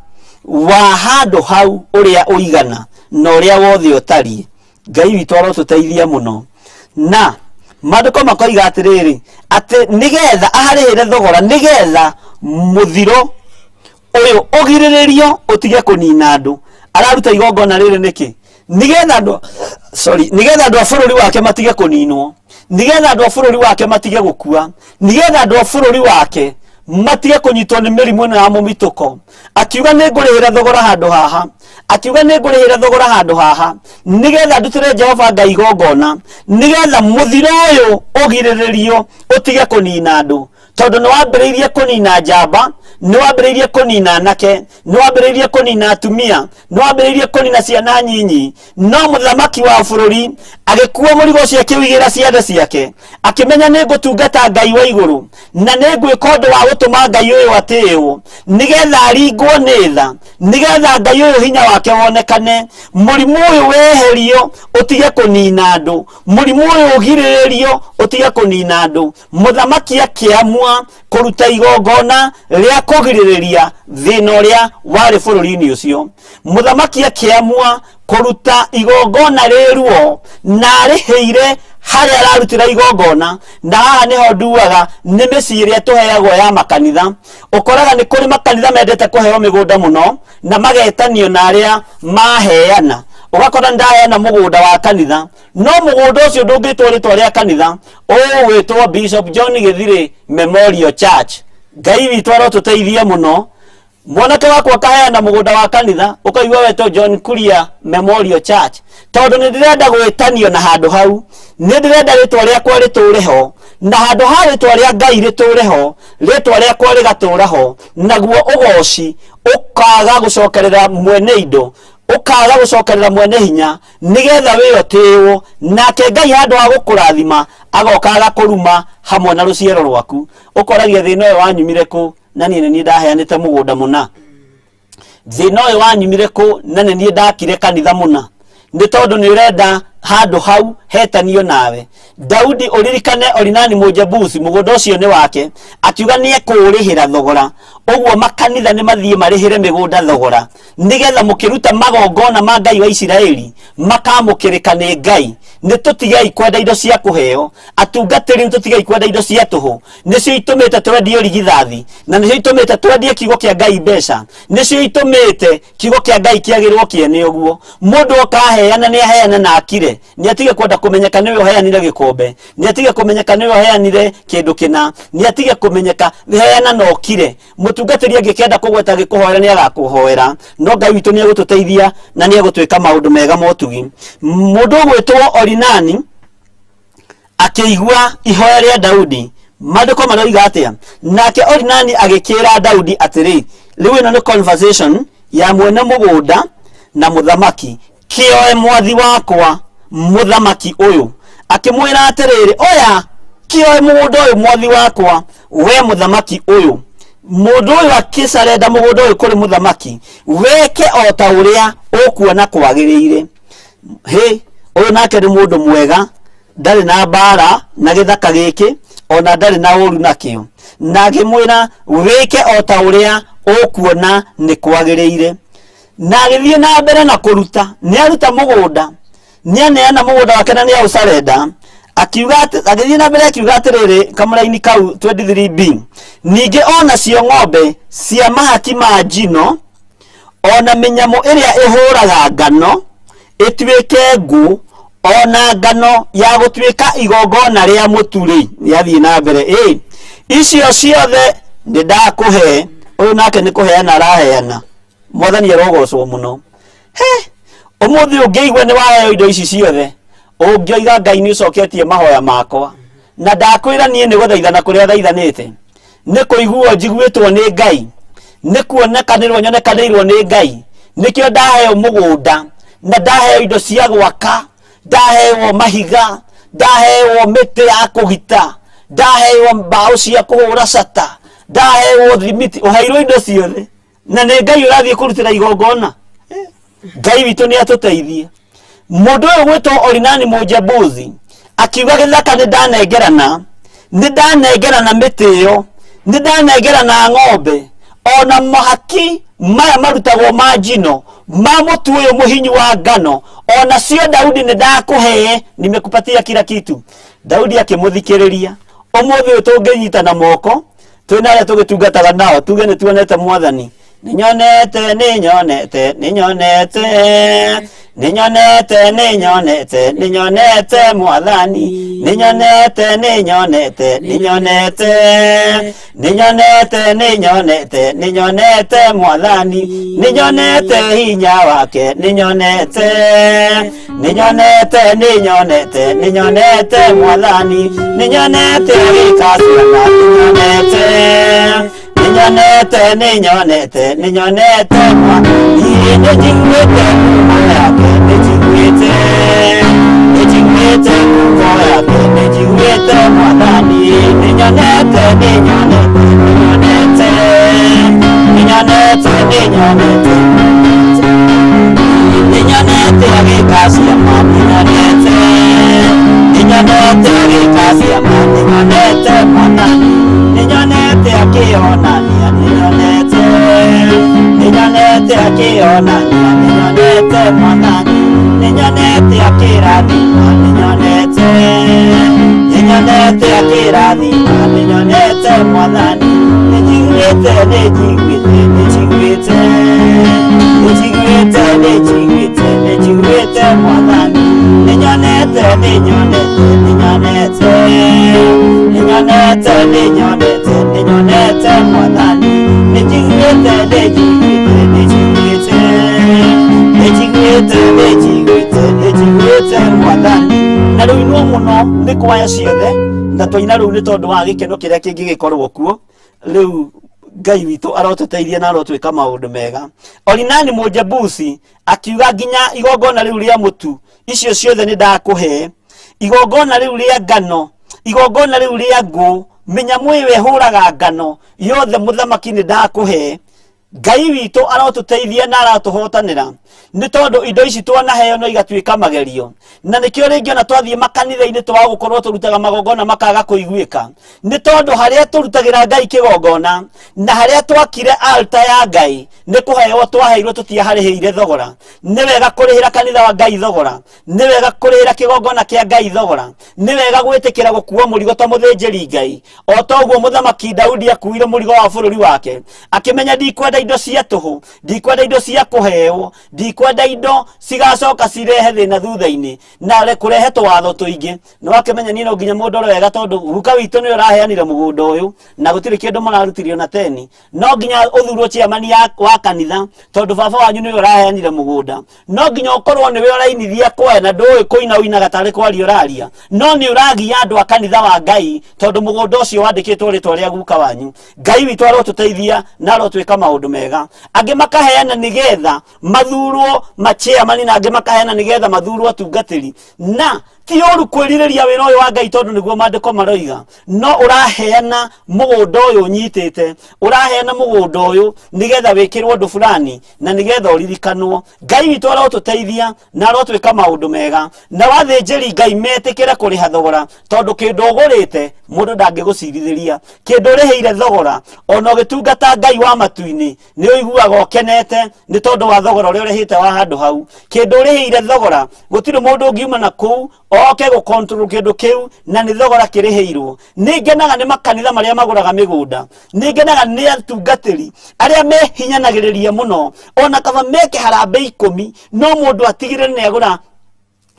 wa handũ hau ũrĩa ũigana na ũrĩa wothe ũtariĩ. Ngai witũ arotũteithia mũno. Na maandĩko makoiga atĩrĩrĩ, atĩ nĩgetha aharĩhĩre thogora, nĩgetha mũthiro ũyũ ũgirĩrĩrio ũtige kũnina andũ. Araruta igongona rĩrĩ nĩkĩ? Nĩgetha andũ, sorry, nĩgetha andũ a bũrũri wake matige kũninwo, nĩgetha andũ a bũrũri wake matige gũkua, nĩgetha andũ a bũrũri wake matige kũnyitwo nĩ mĩrimũ ĩno ya mũmitũko. Akiuga nĩ ngũrĩhĩra thogora handũ haha, akiuga nĩ ngũrĩhĩra thogora handũ haha, nĩgetha ndutĩre Jehova Ngai igongona, nĩgetha mũthiro ũyũ ũgirĩrĩrio ũtige kũnina andũ, tondũ nĩ wambĩrĩirie kũnina njamba, nĩ wambĩrĩirie kũnina anake, nĩ wambĩrĩirie kũnina atumia, nĩ wambĩrĩirie kũnina ciana nyinyi. No mũthamaki wa bũrũri agĩkua mũrigo ũcio, akĩũigĩra ciande ciake, akĩmenya nĩ ngũtungata Ngai wa igũrũ, na nĩ ngwĩka ũndũ wa gũtũma Ngai ũyũ atĩĩwo, nĩgetha aringwo nĩ tha, nĩgetha Ngai ũyũ hinya wake wonekane, mũrimũ ũyũ weherio ũtige kũnina andũ, mũrimũ ũyũ ũgirĩrĩrio ũtige kũnina andũ. Mũthamaki akĩamua kũruta igongona rĩa kũgirĩrĩria thĩna ũrĩa warĩ bũrũri-inĩ ũcio. Mũthamaki akĩamua kũruta igongona rĩruo, na arĩhĩire harĩa ararutĩra igongona. Na haha nĩho nduaga nĩ mĩciĩ ĩrĩa tũheagwo ya makanitha. Ũkoraga nĩ kũrĩ makanitha mendete kũheo mĩgũnda mũno, na magetanio na arĩa maheana. Ũgakora ndaheana mũgũnda wa kanitha, no mũgũnda ũcio ndũngĩtwo rĩtwa rĩa kanitha, ũgwĩtwo Bishop John Gĩthirĩ Memorial Church. Ngai witũ arotũteithia mũno. Mwanake wakwa kaheana mũgũnda wa kanitha, ũkaigua wetwo John Kuria Memorial Church, tondũ nĩ ndĩrenda gwĩtanio na handũ hau, nĩ ndĩrenda rĩtwa rĩakwa rĩtũre ho, na handũ ha rĩtwa rĩa Ngai rĩtũre ho, rĩtwa rĩakwa rĩgatũra ho, naguo ũgoci ũkaga gũcokerera mwene indo, ũkaga gũcokerera mwene hinya, nĩgetha wĩ ũtĩĩwo. Nake Ngai handũ ha gũkũrathima agoka agakũruma hamwe na rũciaro rwaku. Ũkoragia thĩna ũyũ wanyumire kũ, na niĩ nĩ niĩ ndaheanĩte mũgũnda mũna? Thĩna ũyũ wanyumire kũ, na nĩ niĩ ndakire kanitha mũna? Nĩ tondũ nĩ ũrenda handũ hau hetanio nawe. Daudi, ũririkane Orinani Mũjebusi, mũgũnda ũcio nĩ wake, akiuga nĩ ekũũrĩhĩra thogora. Ũguo makanitha nĩ mathiĩ marĩhĩre mĩgũnda thogora, nĩgetha mũkĩruta magongona ma Ngai wa Isiraeli makamũkĩrĩka nĩ Ngai. Nĩ tũtigei kwenda indo cia kũheo, atungatĩri, nĩ tũtigei kwenda indo cia tũhũ. Nĩcio itũmĩte twendie ũrigithathi, na nĩcio itũmĩte twendie kiugo kĩa Ngai mbeca, nĩcio itũmĩte kiugo kĩa Ngai kĩagĩrwo kĩene. Ũguo mũndũ oka aheana, nĩ aheane na akire, nĩ atige kwenda kũmenyeka nĩwe ũheanire gĩkombe, nĩ atige kũmenyeka nĩwe ũheanire kĩndũ kĩna, nĩ atige kũmenyeka. Heana na ũkire. Mũtungatĩri angĩkenda kũgweta gĩkũhoera, nĩ agakũhoera, no Ngai witũ nĩ egũtũteithia na nĩ egũtwĩka maũndũ mega motugi. Mũndũ ũgwĩtwo Orinani akĩigua ihoya rĩa Daudi. Maandĩko maroiga atĩa? Nake Orinani agĩkĩra Daudi atĩrĩ, rĩu ĩno nĩ conversation ya mwene mũgũnda na mũthamaki, kĩoe mwathi wakwa mũthamaki ũyũ. Akĩmwĩra atĩrĩrĩ, oya kĩoe mũgũnda ũyũ, mwathi wakwa we mũthamaki ũyũ. Mũndũ ũyũ akĩcarenda mũgũnda ũyũ kũrĩ mũthamaki, weke o ta ũrĩa ũkuona kwagĩrĩire. Hĩ, ũyũ nake nĩ mũndũ mwega, ndarĩ na mbara na gĩthaka gĩkĩ, ona ndarĩ na ũru nakĩo. Na akĩmwĩra, wĩke o ta ũrĩa ũkuona nĩ kwagĩrĩire. Na agĩthiĩ na mbere na kũruta, nĩ aruta mũgũnda, nĩ aneana mũgũnda wake na nĩ aũcarenda. Akiuga agĩthiĩ na mbere akiuga atĩrĩrĩ, kamũraini kau 23b, ningĩ onacio ng'ombe cia mahaki ma njino, ona mĩnyamũ ĩrĩa ĩhũraga ngano ĩtuĩke ngũ, ona ngano ya gũtuĩka igongona rĩa mũtu-rĩ, nĩathiĩ na mbere ĩ icio ciothe nĩ ndakũhe. Ũyũ nake nĩ kũheana araheana. Mwathani arogocwo mũno. He ũmũthĩ ũngĩigua nĩ waheo indo ici ciothe, ũngĩoiga Ngai nĩ ũcoketie mahoya makwa, na ndakwĩra niĩ nĩ gũthaithana kũrĩa thaithanĩte, nĩ kũiguo njiguĩtwo nĩ Ngai, nĩ kuonekanĩrwo nyonekanĩirwo nĩ Ngai, nĩkĩo ndaheo mũgũnda na ndaheo indo cia gwaka, ndaheo mahiga, ndaheo mĩtĩ ya kũgita, ndaheo mbaũ cia kũhũra cata, ndaheo thimiti. Ũheirwo indo ciothe na nĩ Ngai ũrathiĩ kũrutĩra igongona. Ngai witũ nĩ atũteithie. Mũndũ ũyũ gwĩtwo Orinani Mũjebusi akiuga gĩthaka nĩ ndanengerana, nĩ ndanengerana mĩtĩ ĩyo, nĩ ndanengerana ng'ombe, ona mahaki maya marutagwo ma njino ma mũtu ũyũ mũhinyu wa ngano, ona cio Daudi nĩ ndakũhe, nimekupatia kila kitu. Daudi akĩmũthikĩrĩria. Ũmũthĩ ũyũ tũngĩnyitana moko twĩna arĩa tũgĩtungataga nao, tuge nĩ tuonete Mwathani. Nĩ nyonete, nĩ nyonete, nĩ nyonete, nĩ nyonete, nĩ nyonete, nĩ nyonete Mwathani, nĩ nyonete, nĩ nyonete, nĩ nyonete, nĩ nyonete, nĩ nyonete, nĩ nyonete Mwathani, nĩ nyonete hinya wake, nĩ nyonete, nĩ nyonete, nĩ nyonete, nĩ nyonete Mwathani, nĩ nyonete agĩka ciama, nĩ nyonete, nĩ nyonete, nĩ nyonete, nĩ nyonete Mwathani, nĩ njiguĩte ngumo yake, nĩ njiguĩte, nĩ njiguĩte ngumo yake, nĩ njiguĩte Mwathani, nĩ nyonete, nĩ nyonete, nĩ nyonete, nĩ nyonete, nĩ nyonete, nĩ nyonete agĩka ciama, nĩ nyonete, nĩ nyonete agĩka ciama, nĩ nyonete Mwathani, nĩ nyonete akĩonania, nĩ nyonete, nĩ nyonete akĩonania, nĩ nyonete Mwathani, nĩ nyonete akĩrathima, nĩ nyonete, nĩ nyonete akĩrathima, nĩ nyonete Mwathani, nĩ njiguĩte, nĩ njiguĩte, nĩ njiguĩte, nĩ njiguĩte, nĩ njiguĩte, nĩ njiguĩte Mwathani, nĩ nyonete, nĩ nyonete, nĩ nyonete, nĩ nyonete, nĩ nyonete, nĩ nyonete Mwathani, nĩ njiguĩte, nĩ njiguĩte, nĩ njiguĩte, nĩ njiguĩte, nĩ njiguĩte, nĩ njiguĩte Mwathani. Na rũinwo mũno nĩ kwaya ciothe, na twaina rũu nĩ tondũ wa gĩkeno kĩrĩa kĩngĩgĩkorwo kuo. Rĩu Ngai witũ arotũteithia na arotwĩka maũndũ mega. Orinani Mũjebusi akiuga nginya igongona rĩu rĩa mũtu, icio ciothe nĩ ndakũhe, igongona rĩu rĩa ngano, igongona rĩu rĩa ngũ, mĩnyamũ ĩyo ĩhũraga ngano yothe, mũthamaki nĩ ndakũhe. Ngai witũ arotũteithia na aratũhotanĩra, nĩ tondũ indo ici twanaheo no igatuĩka magerio, na nĩkĩo rĩngĩ ona twathiĩ makanitha-inĩ twaga gũkorwo tũrutaga magongona makaga kũiguĩka, nĩ tondũ harĩa tũrutagĩra Ngai kĩgongona na harĩa twakire altar ya Ngai nĩ kũheo twaheirwo, tũtiaharĩhĩire thogora. Nĩ wega kũrĩhĩra kanitha wa Ngai thogora, nĩ wega kũrĩhĩra kĩgongona kĩa Ngai thogora, nĩ wega gwĩtĩkĩra gũkua mũrigo ta mũthĩnjĩri Ngai, o ta ũguo mũthamaki Daudi akuire mũrigo wa bũrũri wake, akĩmenya ndikwenda indo cia tũhũ, ndikwenda indo cia kũheo, ndikwenda indo cigacoka cirehe thĩna thutha-inĩ na kũrehe tũwatho tũingĩ. Nĩ wakĩmenya niĩ no nginya mũndũ wega, tondũ guka witũ nĩwe ũraheanire mũgũnda ũyũ na gũtirĩ kĩndũ mararutire ona teni. No nginya ũthurwo chairman wa kanitha, tondũ baba wanyu nĩwe ũraheanire mũgũnda. No nginya ũkorwo nĩwe ũrainithia kwaya, na ndũĩ kũina, ũinaga tarĩ kwaria ũraria, no nĩ ũragia andũ a kanitha wa Ngai, tondũ mũgũnda ũcio wandĩkĩtwo rĩtwa rĩa guka wanyu. Ngai witũ arotũteithia na arotwĩka maũndũ mega. Angĩ makaheana nĩgetha mathurwo machairman, na angĩ makaheana nĩgetha mathurwo atungatĩri na Ti ũru kwĩrirĩria wĩra ũyũ wa Ngai tondũ nĩguo maandĩko maroiga, no ũraheana mũgũnda ũyũ ũnyitĩte, ũraheana mũgũnda ũyũ nĩgetha wĩkĩrwo ũndũ fulani na nĩgetha ũririkanwo. Ngai witũ arotũteithia na arotwĩka maũndũ mega, na wathĩnjĩri Ngai metĩkĩre kũrĩha thogora, tondũ kĩndũ ũgũrĩte mũndũ ndangĩgũcirithĩria. Kĩndũ ũrĩhĩire thogora, ona ũgĩtungata Ngai wa matu-inĩ nĩ ũiguaga ũkenete nĩ tondũ wa thogora ũrĩa ũrĩhĩte wa handũ hau. Kĩndũ ũrĩhĩire thogora, gũtirĩ mũndũ ũngiuma na kũu oke gũ control kĩndũ kĩu, na nĩ thogora kĩrĩhĩirwo. Nĩ ngenaga nĩ makanitha marĩa magũraga mĩgũnda, nĩ ngenaga nĩ atungatĩri arĩa mehinyanagĩrĩria mũno, ona kaba meke harambĩ 10, no mũndũ atigĩrĩre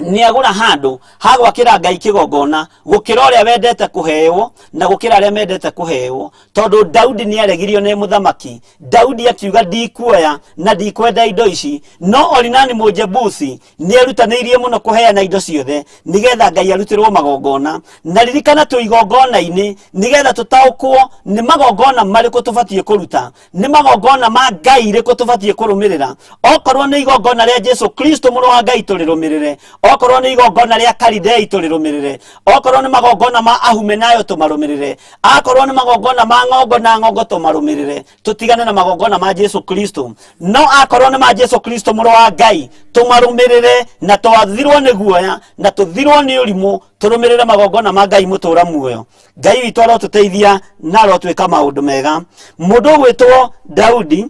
nĩ agũra handũ ha gwakĩra Ngai kĩgongona gũkĩra ũrĩa wendete kũheo na gũkĩra arĩa mendete kũheo. Tondũ Daudi nĩ aregirio nĩ mũthamaki, Daudi akiuga ndikuoya na ndikwenda indo ici, no Orinani Mũjebusi nĩ erutanĩirie mũno kũheana indo ciothe nĩgetha Ngai arutĩrwo magongona. Na ririkana twĩ igongona-inĩ nĩgetha tũtaũkwo nĩ magongona marĩkũ tũbatiĩ kũruta, nĩ magongona ma Ngai rĩkũ tũbatiĩ kũrũmĩrĩra. Okorwo nĩ igongona rĩa Jesu Kristo mũrũ wa Ngai tũrĩrũmĩrĩre, okorwo nĩ igongona rĩa Kalidei tũrĩrũmĩrĩre, okorwo nĩ magongona ma Ahumenayo tũmarũmĩrĩre, akorwo nĩ magongona ma ng'ongo na ng'ongo tũmarũmĩrĩre, tũtigane na magongona ma Jesu Kristo. No akorwo nĩ ma Jesu Kristo mũrũ wa Ngai tũmarũmĩrĩre, na twathirwo nĩ guoya na tũthirwo nĩ ũrimũ, tũrũmĩrĩre magongona ma Ngai mũtũra muoyo. Ngai witũ arotũteithia na arotwĩka maũndũ mega. Mũndũ ũgwĩtwo Daudi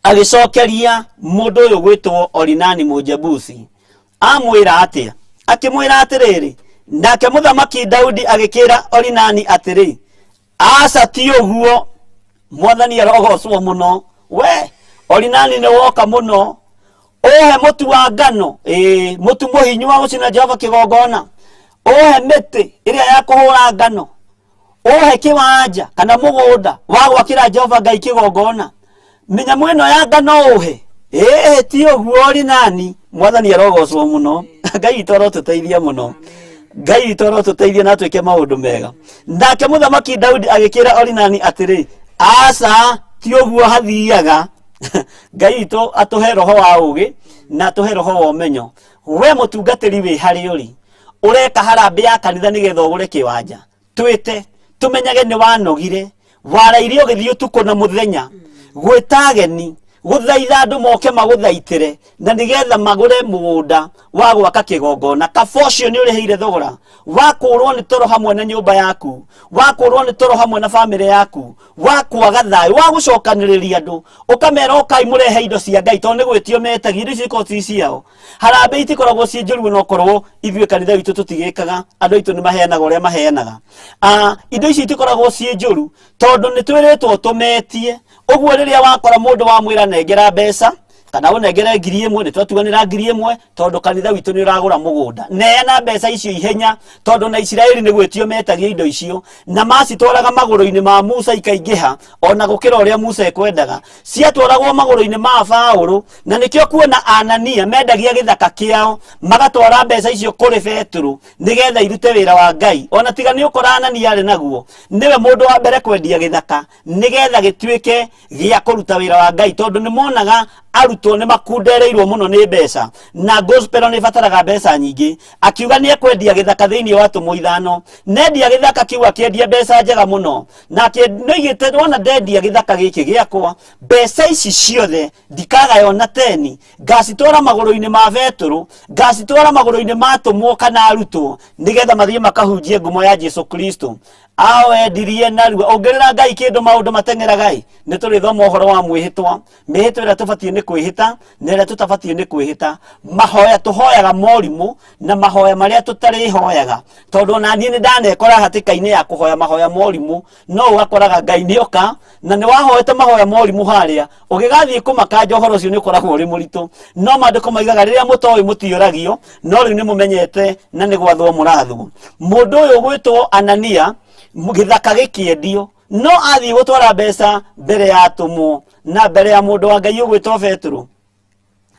agĩcokeria mũndũ ũyũ ũgwĩtwo Orinani Mũjebusi, amwĩra atĩa? Akĩmwĩra atĩrĩrĩ, nake mũthamaki Daudi agĩkĩra Orinani atĩrĩ, aca ti ũguo, mwathani arogocwo mũno. We Orinani nĩ woka mũno, ũhe mũtu wa ngano, ĩĩ mũtu mũhinyu wa gũcina Jehova kĩgongona, ũhe mĩtĩ ĩrĩa ya kũhũra ngano, ũhe kĩwanja kana mũgũnda wa gwakĩra Jehova Ngai kĩgongona, mĩnyamũ ĩno ya ngano ũhe. Ĩĩ ti ũguo Orinani, mwathani arogocwo mũno. Ngai witũ arotũteithia mũno, Ngai witũ arotũteithia na atwĩke maũndũ mega. Nake mũthamaki Daudi agĩkĩra Orinani atĩrĩ, aca ti ũguo hathiaga. Ngai witũ atũhe roho wa ũũgĩ na atũhe roho wa ũmenyo. We mũtungatĩri wĩ harĩ ũrĩ, ũreka harambĩ ya kanitha nĩgetha ũgũre kĩwanja, twĩte tũmenyage nĩ wanogire, warairie ũgĩthiĩ ũtukũ na mũthenya gwĩta ageni, gũthaitha andũ moke magũthaitĩre na nĩgetha magũre mũgũnda wa gwaka kĩgongona. Kaba ũcio nĩ ũrĩhĩire thogora wa kũũrwo nĩ toro hamwe na nyũmba yaku, wa kũũrwo nĩ toro hamwe na bamĩrĩ yaku, wa kwaga thayũ, wa gũcokanĩrĩria andũ ũkamera ũkai mũrehe indo cia Ngai, tondũ nĩ gwĩtio metagia indo icio ikoragwo ci ciao. Harambĩ itikoragwo ciĩ njũru onokorwo ithuĩ kanitha witũ tũtigĩkaga, andũ aitũ nĩ maheanaga ũrĩa maheanaga. Indo ici itikoragwo ciĩ njũru tondũ nĩ twĩrĩtwo tũmetie. Ũguo rĩrĩa wakora mũndũ wamwĩra nengera mbeca kana ũnengere 1,000, nĩ twatuanĩra 1,000 tondũ kanitha witũ nĩ ũragũra mũgũnda, neana mbeca icio ihenya, tondũ na Isiraeli nĩ gwĩtio metagia indo icio na macitwaraga magũrũ-inĩ ma Musa ikaingĩha ona gũkĩra ũrĩa Musa ekwendaga. Ciatwaragwo magũrũ-inĩ ma Paũlũ, na nĩkĩo kuona Anania mendagia gĩthaka kĩao magatwara mbeca icio kũrĩ Petero nĩgetha irute wĩra wa Ngai. Ona tiga nĩ ũkora Anania arĩ naguo, nĩwe mũndũ wa mbere kwendia gĩthaka nĩgetha gĩtuĩke gĩa kũruta wĩra wa Ngai, tondũ nĩ monaga arutwo nĩ makundereirwo mũno nĩ mbeca na gospel nĩ ĩbataraga mbeca nyingĩ. Akiuga nĩ ekwendia gĩthaka thĩinĩ wa tũmũ 5, nendia gĩthaka kĩu akĩendia mbeca njega mũno, na nĩoigĩte wona ndendia gĩthaka gĩkĩ gĩakwa, mbeca ici ciothe ndikagaya ona teni, ngacitwara magũrũ-inĩ ma Petero, ngacitwara magũrũ-inĩ ma atũmwo kana arutwo, nĩgetha mathiĩ makahunjie ngumo ya Jesu Kristo. Awendirie narua. Ũngĩrĩra Ngai kĩndũ maũndũ mateng'eraga ĩ, nĩ tũrĩthoma ũhoro wa mwĩhĩtwa, mĩhĩtwa ĩrĩa tũbatiĩ nĩ kwĩhĩta na ĩrĩa tũtabatiĩ nĩ kwĩhĩta, mahoya tũhoyaga morimũ na mahoya marĩa tũtarĩhoyaga, tondũ ona niĩ nĩ ndanekora hatĩka-inĩ ya kũhoya mahoya morimũ, no ũgakoraga Ngai nĩ oka na nĩ wahoete mahoya morimũ harĩa, ũgĩgathiĩ kũmakanja ũhoro ũcio nĩ ũkoragwo ũrĩ mũritũ. No maandĩko maigaga rĩrĩa mũtoĩ mũtiũragio, no rĩu nĩ mũmenyete na nĩ gwathwo mũrathwo. Mũndũ ũyũ ũgwĩtwo Anania, gĩthaka gĩkĩendio, no athiĩ gũtwara mbeca mbere ya atũmwo na mbere ya mũndũ wa Ngai ũgwĩtwo Petero,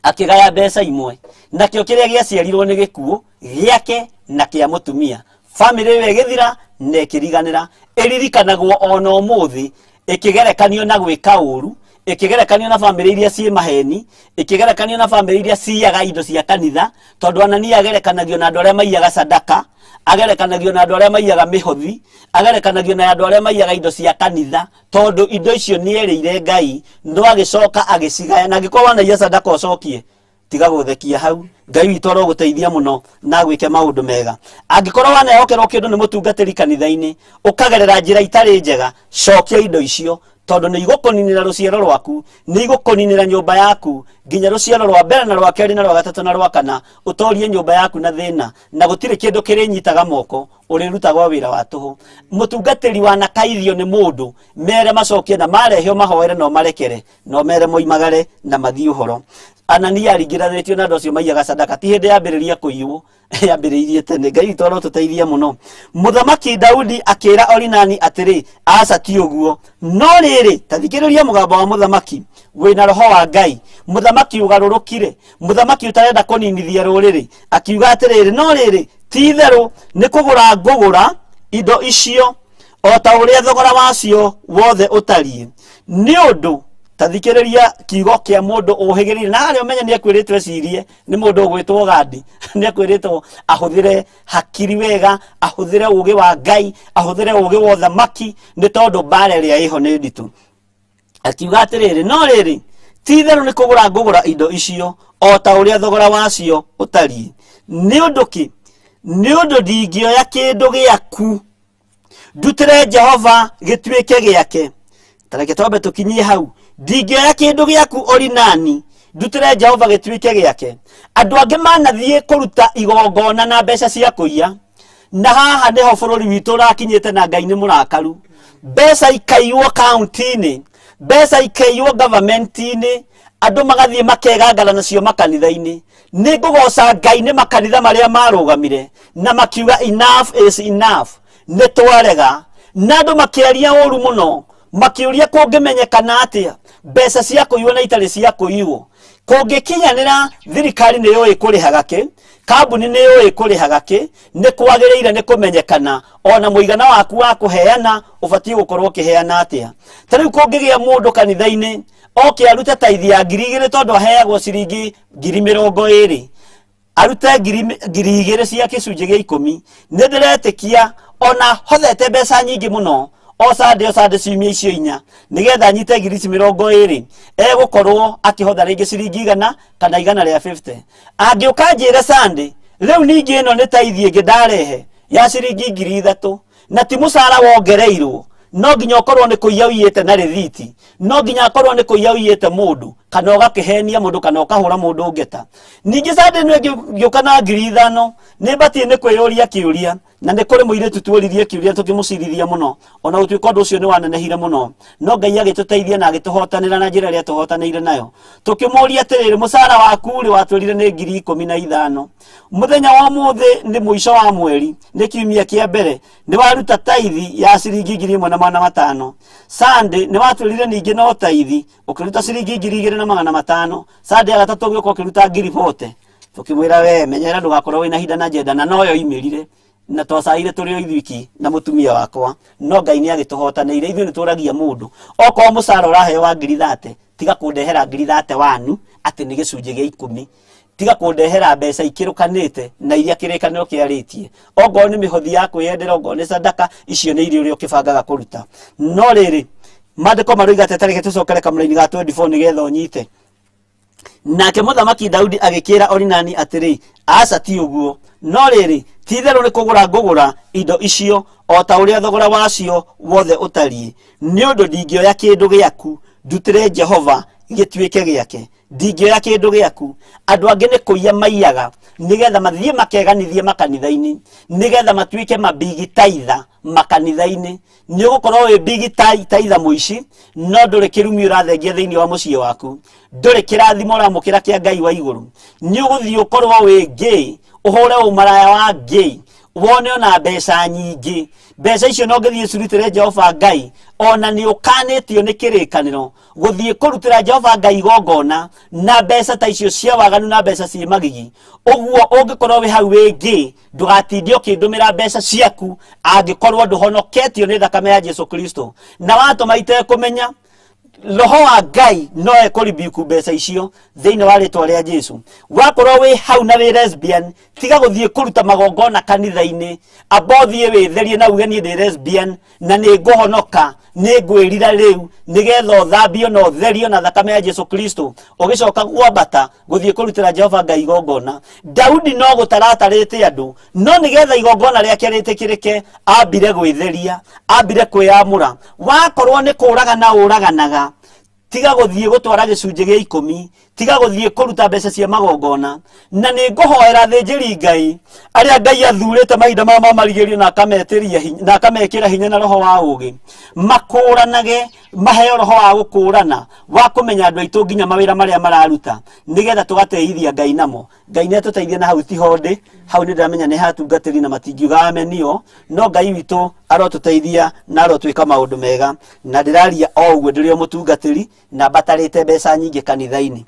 akĩgaya mbeca imwe, nakĩo kĩrĩa gĩaciarirwo nĩ gĩkuũ gĩake na kĩa mũtumia. Bamĩrĩ ĩyo ĩgĩthira na ĩkĩriganĩra, ĩririkanagwo ona ũmũthĩ ĩkĩgerekanio na gwĩka ũru, Ĩkĩgerekanio na bamĩrĩ iria ciĩ maheni, ĩkĩgerekanio na bamĩrĩ iria ciiyaga indo cia kanitha, tondũ Anania agerekanagio na andũ arĩa maiyaga sadaka, agerekanagio na andũ arĩa maiyaga mĩhothi, agerekanagio na andũ arĩa maiyaga indo cia kanitha, tondũ indo icio nĩerĩire Ngai, no agĩcoka agĩcigaya. Na angĩkorwo wanaiya sadaka ũcokie, tiga gũthekia hau. Ngai witũ arogũteithia mũno na agwĩke maũndũ mega. Angĩkorwo wanehokerwo kĩndũ nĩ mũtungatĩri kanitha-inĩ, ũkagerera njĩra itarĩ njega, cokia indo icio, tondũ nĩ igũkũninĩra rũciaro rwaku, nĩ igũkũninĩra nyũmba yaku, nginya rũciaro rwa mbere na rwa kerĩ na rwa gatatũ na rwa kana, ũtorie nyũmba yaku na thĩna, na gũtirĩ kĩndũ kĩrĩnyitaga moko, ũrĩrutagwo wĩra wa tũhũ. Mũtungatĩri wanakaithio nĩ mũndũ, mere macokie na marehio mahoere no marekere, no mere moimagare na mathiĩ ũhoro. Anania aringithanĩtio na andũ acio maiyaga sadaka, ti hĩndĩ yambĩrĩria kũiywo, yambĩrĩirie tene. Ngai witũ arotũteithia mũno. Mũthamaki Daudi akĩra Orinani atĩrĩ, aca ti ũguo, no rĩrĩ, ta thikĩrĩria mũgambo wa mũthamaki wĩna roho wa Ngai, mũthamaki ũgarũrũkire, mũthamaki ũtarenda kũninithia rũrĩrĩ, akiuga atĩrĩrĩ, no rĩrĩ, ti itherũ nĩ kũgũra ngũgũra indo icio o ta ũrĩa thogora wacio wothe ũtariĩ. Nĩ ũndũ ta thikĩrĩria kiugo kĩa mũndũ ũhĩgĩrĩire, na harĩa ũmenye nĩ ekwĩrĩtwo ecirie nĩ mũndũ ũgwĩtwo Gadi, nĩ ekwĩrĩtwo ahũthĩre hakiri wega, ahũthĩre ũgĩ wa Ngai, ahũthĩre ũgĩ wa ũthamaki, nĩ tondũ mbara ĩrĩa ĩho nĩ nditũ. Akiuga atĩrĩrĩ, no rĩrĩ, ti itherũ nĩ kũgũra ngũgũra indo icio o ta ũrĩa thogora wacio ũtariĩ. Nĩ ũndũ kĩ? Nĩ ũndũ ndingĩoya kĩndũ gĩaku ndutĩre Jehova gĩtuĩke gĩake. Ta reke twambe tũkinyie hau. Ndingĩoya kĩndũ gĩaku Orinani ndutĩre Jehova gĩtuĩke gĩake. Andũ angĩ manathiĩ kũruta igongona na mbeca cia kũiya, na haha nĩho bũrũri witũ ũrakinyĩte na Ngai nĩ mũrakaru. Mbeca ikaiywo kaunti-inĩ, mbeca ikaiywo government-inĩ, andũ magathiĩ makegangara nacio makanitha-inĩ. Nĩ ngũgoca Ngai nĩ makanitha marĩa marũgamire na makiuga enough is enough, nĩ twarega. Na andũ makĩaria ũru mũno, makĩũria kũngĩmenyekana atĩa mbeca cia kũiywo na itarĩ cia kũiywo. Kũngĩkinyanĩra thirikari nĩ yũĩ kũrĩhaga kĩ, kambuni nĩ yũĩ kũrĩhaga kĩ, nĩ kwagĩrĩire nĩ kũmenyekana ona mũigana waku wa kũheana ũbatiĩ gũkorwo ũkĩheana atĩa. Ta rĩu kũngĩgĩa mũndũ kanitha-inĩ oke arute taithi ya 2,000 tondũ aheagwo ciringi 20,000, arute 2,000 cia gĩcunjĩ gĩa 10, nĩ ndĩretĩkia ona hothete mbeca nyingĩ mũno o Sunday, o Sunday ciumia icio inya, nĩgetha anyite ngiri ici mĩrongo ĩrĩ, egũkorwo akĩhotha rĩngĩ ciringi 100 kana 150. Angĩũka njĩre Sunday, rĩu ningĩ ĩno nĩ taithi ĩngĩ ndarehe ya ciringi 3,000, na ti mũcara wongereirwo, no nginya ũkorwo nĩ kũiya ũiyĩte na rĩthiti, no nginya akorwo nĩ kũiya ũiyĩte mũndũ, kana ũgakĩhenia mũndũ, kana ũkahũra mũndũ ngeta. Ningĩ Sunday ĩno ĩngĩ ngĩũka na 5,000, nĩ batiĩ nĩ kwĩyũria kĩũria, na nĩ kũrĩ mũirĩtu tuoririe kĩũria tũkĩmũcirithia mũno, ona gũtuĩka ũndũ ũcio nĩ wanenehire mũno, no Ngai agĩtũteithia na agĩtũhotanĩra na njĩra ĩrĩa tũhotanĩire nayo. Tũkĩmũria atĩrĩrĩ, mũcara waku rĩ watwĩrire nĩ 15,000, mũthenya wa ũmũthĩ nĩ mũico wa mweri, nĩ kiumia kĩa mbere, nĩ waruta taithi ya ciringi 1,500. Sunday nĩ watwĩrire ningĩ no taithi, ũkĩruta ciringi 2,500. Sunday ya gatatũ ũgĩũka ũkĩruta ngiri bote. Tũkĩmwĩra we menyerera ndũgakorwo wĩna hinda na njenda, na noyo imĩrire, na twacaire tũrĩ o ithuiki na mũtumia wakwa, no Ngai nĩ agĩtũhotanĩire. Ithuĩ nĩ tũragia mũndũ, okorwo mũcara ũraheo wa ngiri thate, tiga kũndehera ngiri thate wanu atĩ nĩ gĩcunjĩ gĩa 10, tiga kũndehera mbeca ikĩrũkanĩte na iria kĩrĩkanĩro kĩarĩtie. Ongorwo nĩ mĩhothi ya kwĩyendera, ongorwo nĩ sadaka, icio nĩ iria ũrĩa ũkĩbangaga kũruta. No rĩrĩ, maandĩko maroiga atĩ, tareke tũcokere kamũraini ga 24 nĩgetha ũnyite. Nake mũthamaki Daudi agĩkĩra Orinani atĩrĩ, aca ti ũguo, no rĩrĩ, ti itherũ nĩ kũgũra ngũgũra indo icio o ta ũrĩa thogora wacio wothe ũtariĩ, nĩ ũndũ ndingĩoya kĩndũ gĩaku ndutĩre Jehova gĩtuĩke gĩake. Ndingĩoya kĩndũ gĩaku. Andũ angĩ nĩ kũiya maiyaga nĩgetha mathiĩ makeganithie makanitha-inĩ, nĩgetha matuĩke mabigi taitha makanitha-inĩ. Nĩ ũgũkorwo wĩ bigi taitha mũici, no ndũrĩ kĩrumi ũrathengia thĩinĩ wa mũciĩ waku, ndũrĩ kĩrathimo ũramũkĩra kĩa Ngai wa igũrũ. Nĩ ũgũthiĩ ũkorwo wĩ gay, ũhũre ũmaraya wa gay, wone ona mbeca nyingĩ. Mbeca icio no ngĩthiĩ cirutĩre Jehova Ngai, ona nĩ ũkanĩtio nĩ kĩrĩkanĩro gũthiĩ kũrutĩra Jehova Ngai igongona na mbeca ta icio cia waganu na mbeca ciĩ magigi. Ũguo ũngĩkorwo wĩ hau wĩ gay, ndũgatinde ũkĩndũmĩra mbeca ciaku angĩkorwo ndũhonoketio nĩ thakame ya Jesu Kristo. Na watũma itekũmenya, Roho wa Ngai no ekũribiku mbeca icio thĩinĩ wa rĩtwa rĩa Jesu. Wakorwo wĩ hau na wĩ lesbian, tiga gũthiĩ kũruta magongona kanitha-inĩ, amba ũthiĩ wĩtherie na uge niĩ ndĩ lesbian na nĩ ngũhonoka, nĩ ngwĩrira rĩu, nĩgetha ũthambio na ũtherio na thakame ya Jesu Kristo, ũgĩcoka kwambata gũthiĩ kũrutĩra Jehova Ngai igongona. Daudi no gũtaratarĩte andũ, no nĩgetha igongona rĩake rĩtĩkĩrĩke, ambire gwĩtheria, ambire kwĩyamũra. Wakorwo nĩ kũragana ũraganaga, tiga gũthiĩ gũtwara gĩcunjĩ gĩa 10, tiga gũthiĩ kũruta mbeca cia magongona. Na nĩ ngũhoera athĩnjĩri Ngai arĩa Ngai athurĩte mahinda maya ma marigĩrĩrio na akametĩria hinya, na akamekĩra hinya na roho wa ũũgĩ, makũranage, maheo roho wa gũkũrana, wa kũmenya andũ aitũ nginya mawĩra marĩa mararuta, nĩgetha tũgateithia Ngai namo. Ngai nĩ atũteithia na hau tiho ndĩ, hau nĩ ndĩramenya nĩ hatungatĩri na matingiuga amenio, no Ngai witũ arotũteithia na arotwĩka maũndũ mega. Na ndĩraria o ũguo ndĩrĩ o mũtungatĩri na mbatarĩte mbeca nyingĩ kanitha-inĩ.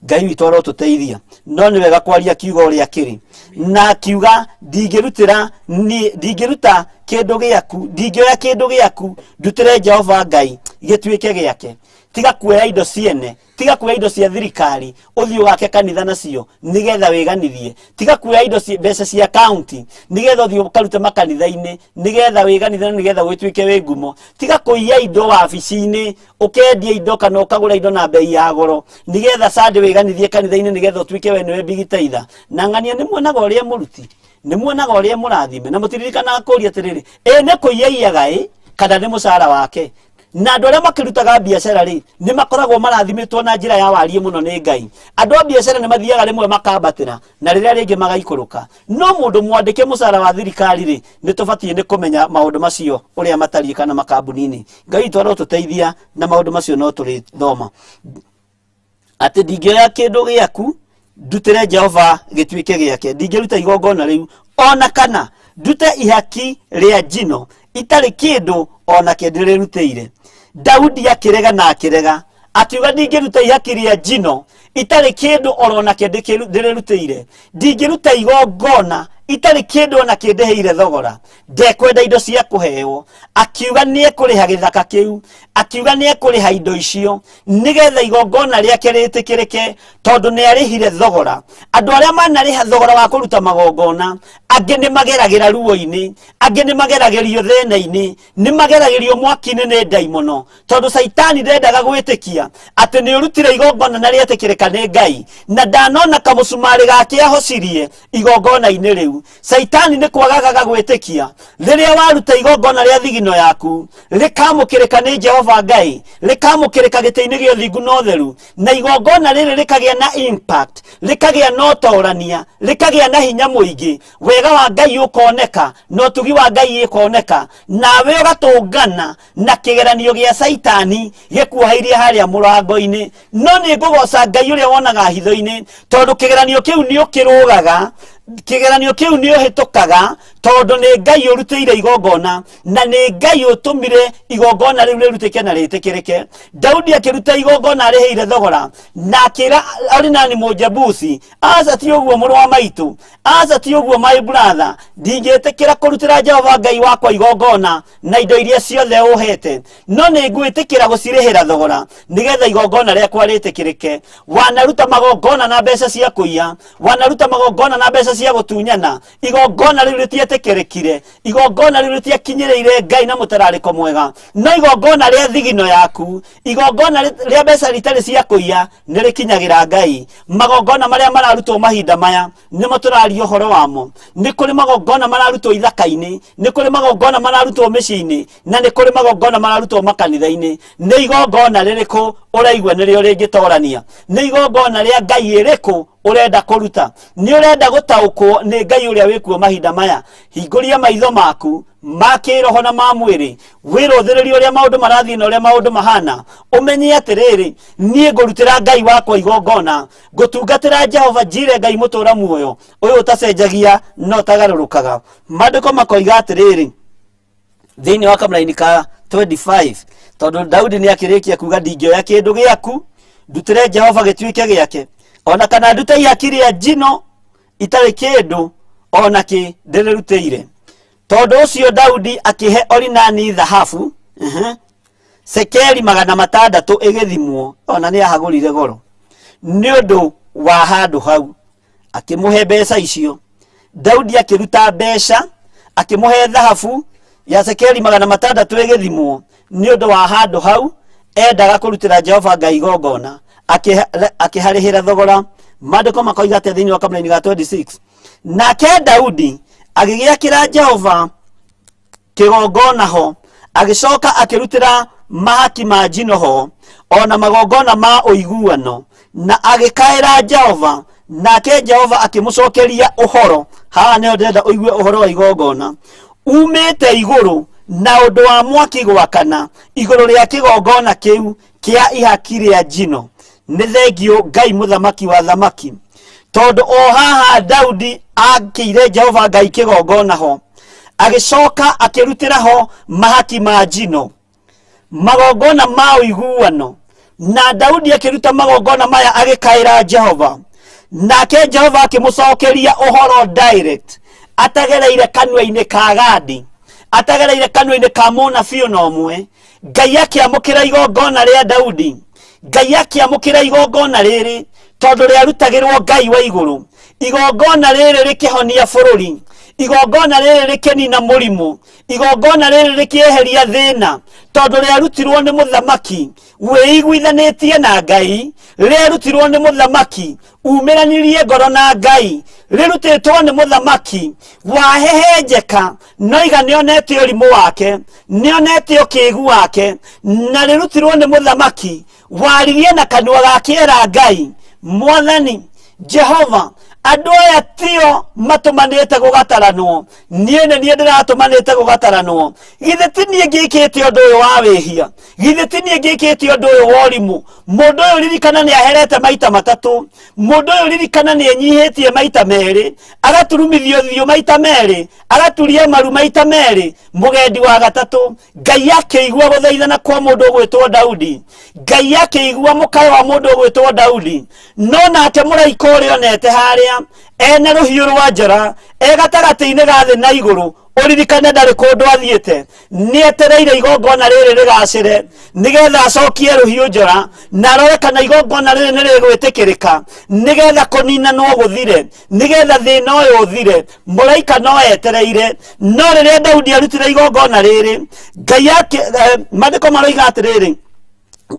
Ngai witũ arotũteithia, no nĩ wega kwaria kiugo ũrĩa kĩrĩ. Na akiuga ndingĩrutĩra niĩ, ndingĩruta kĩndũ gĩaku, ndingĩoya kĩndũ gĩaku ndutĩre Jehova Ngai gĩtuĩke gĩake. Tiga kuoya indo ciene, tiga kuoya indo cia thirikari ũthiĩ ũgake kanitha nacio nĩgetha wĩganithie. Tiga kuoya indo mbeca cia county nĩgetha ũthiĩ ũkarute makanitha-inĩ nĩgetha wĩganithie na nĩgetha ũgĩtuĩke wĩ ngumo. Tiga kũiya indo wabici-inĩ, ũkendia indo kana ũkagũra indo na bei ya goro nĩgetha Sunday wĩganithie kanitha-inĩ nĩgetha ũtuĩke we nĩwe bigitaitha. Na ng'ania nĩ muonaga ũrĩa mũruti, nĩ muonaga ũrĩa mũrathime, na mũtiririkanaga kũria atĩrĩrĩ, ĩ nĩ kũiya iyaga ĩ kana nĩ mũcara wake? Na andũ arĩa makĩrutaga biacara rĩ, nĩ makoragwo marathimĩtwo na njĩra ya wariĩ mũno nĩ Ngai. Andũ a biacara nĩ mathiaga rĩmwe makambatĩra na rĩrĩa rĩngĩ magaikũrũka. No mũndũ mwandĩke mũcara wa thirikari rĩ, nĩ tũbatiĩ nĩ kũmenya maũndũ macio ũrĩa matariĩ kana makambuni-inĩ. Ngai witũ arotũteithia na maũndũ macio no tũrĩthoma. Atĩ ndingĩoya kĩndũ gĩaku ndutĩre Jehova gĩtuĩke gĩake, ndingĩruta igongona rĩu ona kana ndute ihaki rĩa njino itarĩ kĩndũ ona kĩ ndĩrĩrutĩire. Daudi akĩrega na akĩrega, akiuga ndingĩruta ihaki rĩa njino itarĩ kĩndũ orona kĩ ndĩrĩrutĩire, ndingĩruta igongona itarĩ kĩndũ ona kĩ ndĩhĩire thogora, ndekwenda indo cia kũheo. Akiuga nĩ ekũrĩha gĩthaka kĩu, akiuga nĩ ekũrĩha indo icio nĩgetha igongona rĩake rĩtĩkĩrĩke, tondũ nĩ arĩhire thogora. Andũ arĩa manarĩha thogora wa kũruta magongona, angĩ nĩ mageragĩra ruo-inĩ, angĩ nĩ mageragĩrio thĩna-inĩ, nĩ mageragĩrio mwaki-inĩ nĩ ndaimono, tondũ Caitani ndendaga gwĩtĩkia atĩ nĩ ũrutire igongona na rĩetĩkĩrĩka nĩ Ngai, na ndanona kamũcumarĩ gake ahocirie igongona-inĩ rĩu. Caitani nĩ kwagagaga gwĩtĩkia rĩrĩa waruta igongona rĩa thigino yaku rĩkamũkĩrĩka nĩ Jehova Ngai, rĩkamũkĩrĩka gĩtĩ-inĩ gĩa ũthingu na ũtheru, na igongona rĩrĩ rĩkagĩa na impact, rĩkagĩa na ũtorania, rĩkagĩa na hinya mũingĩ, wega wa Ngai ũkoneka na ũtugi wa Ngai ũkoneka, nawe ũgatũngana na kĩgeranio gĩa Caitani gĩkuoheirie harĩa mũrango-inĩ. No nĩ ngũgoca Ngai ũrĩa wonaga hitho-inĩ, tondũ kĩgeranio kĩu nĩ ũkĩrũgaga, kĩgeranio kĩu nĩ ũhĩtũkaga, tondũ nĩ Ngai ũrutĩire igongona, na nĩ Ngai ũtũmire igongona rĩu rĩrutĩke na rĩtĩkĩrĩke. Daudi akĩruta igongona arĩhĩire thogora, na akĩra Orinani Mũjebusi, aca ti ũguo mũrũ wa maitũ, aca ti ũguo my brother, ndingĩtĩkĩra kũrutĩra Jehova Ngai wakwa igongona na indo iria ciothe ũhete, no nĩ ngwĩtĩkĩra gũcirĩhĩra thogora nĩgetha igongona rĩakwa rĩtĩkĩrĩke. Wanaruta magongona na mbeca cia kũiya, wanaruta magongona na mbeca cia gũtunyana, igongona rĩu rĩtietĩkĩrĩkire, igongona rĩu rĩtiakinyĩrĩire Ngai na mũtararĩko mwega, no igongona rĩa thigino yaku, igongona rĩa mbeca ritarĩ cia kũiya nĩ rĩkinyagĩra Ngai. Magongona marĩa mararutwo mahinda maya nĩmo tũraria ũhoro wamo. Nĩ kũrĩ magongona mararutwo ithaka-inĩ, nĩ kũrĩ magongona mararutwo mĩciĩ-inĩ, na nĩ kũrĩ magongona mararutwo makanitha-inĩ. Nĩ igongona rĩrĩkũ ũraigua nĩrĩo rĩngĩtorania? Nĩ igongona rĩa Ngai ĩrĩkũ ũrenda kũruta? Nĩ ũrenda gũtaũkwo nĩ Ngai ũrĩa wĩkuo mahinda maya? Hingũria maitho maku ma kĩroho na ma mwĩrĩ, wĩrũthĩrĩrie ũrĩa maũndũ marathiĩ na ũrĩa maũndũ mahana, ũmenye atĩrĩrĩ, niĩ ngũrutĩra Ngai wakwa igongona, ngũtungatĩra Jehova Jire Ngai mũtũra muoyo, ũyũ ũtacenjagia na ũtagarũrũkaga. Maandĩko makoiga atĩrĩrĩ thĩinĩ wa kamũraini ka 25, tondũ Daudi nĩ akĩrĩkia kuga ndingĩoya kĩndũ gĩaku ndutĩre Jehova gĩtuĩke gĩake, ona kana ndute ihaki rĩa njino itarĩ kĩndũ ona kĩ ndĩrĩrutĩire. Tondũ ũcio Daudi akĩhe Orinani thahabu, Cekeri 600 ĩgĩthimwo, ona nĩ ahagũrire goro nĩ ũndũ wa handũ hau. Akĩmũhe mbeca icio. Daudi akĩruta mbeca, akĩmũhe thahabu ya cekeri 600 ĩgĩthimwo nĩ ũndũ wa handũ hau endaga kũrutĩra Jehova Ngai igongona, akĩharĩhĩra thogora. Maandĩko makoiga atĩa thĩinĩ wa kamũraini ga 26? Nake Daudi agĩgĩakĩra Jehova kĩgongona ho, agĩcoka akĩrutĩra mahaki ma njino ho, ona magongona ma ũiguano, na agĩkaĩra Jehova, nake Jehova akĩmũcokeria ũhoro. Haha nĩho ndĩrenda ũigue ũhoro wa igongona umĩte igũrũ na ũndũ wa mwaki gwakana igũrũ rĩa kĩgongona kĩu kĩa ihaki rĩa njino. Nĩ thengiũ Ngai mũthamaki wa thamaki, tondũ o haha Daudi akĩire Jehova Ngai kĩgongona ho, agĩcoka akĩrutĩra ho mahaki ma njino, magongona ma ũiguano, na Daudi akĩruta magongona maya agĩkaĩra Jehova, nake Jehova akĩmũcokeria ũhoro direct, atagereire kanua-inĩ ka Gadi, atagereire kanua-inĩ ka mũnabii ona ũmwe. Ngai akĩamũkĩra igongona rĩa Daudi. Ngai akĩamũkĩra igongona rĩrĩ tondũ rĩarutagĩrwo Ngai wa igũrũ. Igongona rĩrĩ rĩkĩhonia bũrũri, igongona rĩrĩ rĩkĩnina mũrimũ, igongona rĩrĩ rĩkĩeheria thĩna, tondũ rĩarutirwo nĩ mũthamaki wĩiguithanĩtie na Ngai, rĩarutirwo nĩ mũthamaki umĩranirie ngoro na Ngai, rĩrutĩtwo nĩ mũthamaki wahehenjeka noiga nĩonete ũrimũ wake, nĩonete ũkĩgu wake, na rĩrutirwo nĩ mũthamaki waririe na kanua gake era Ngai, Mwathani Jehova, andũ aya tio matũmanĩte gũgataranwo, niĩ nĩ niĩ ndĩratũmanĩte gũgataranwo. Githĩ ti niĩ ngĩkĩte ũndũ ũyũ wa wĩhia? Githĩ ti niĩ ngĩkĩte ũndũ ũyũ wa ũrimũ? Mũndũ ũyũ ririkana nĩ aherete maita matatũ, mũndũ ũyũ ririkana nĩ enyihĩtie maita merĩ, agaturumithio thiũ maita merĩ, agaturia maru maita merĩ, mũgendi wa gatatũ. Ngai akĩigua gũthaithana kwa mũndũ ũgwĩtwo Daudi, Ngai akĩigua mũkayo wa mũndũ ũgwĩtwo Daudi. No nake mũraika ũrĩa onete harĩa ena rũhiũ rwa njora e gatagatĩ-inĩ ga thĩ na igũrũ, ũririkane ndarĩ kũndũ athiĩte, nĩetereire igongona rĩrĩ rĩgacĩre nĩgetha acokie rũhiũ njora na arore kana igongona rĩrĩ nĩ rĩgwĩtĩkĩrĩka, nĩgetha kũninanwo gũthire, nĩgetha thĩna ũyũ ũthire. Mũraika no etereire. No rĩrĩa Daudi arutire igongona rĩrĩ, Ngai maandĩko maroiga atĩrĩrĩ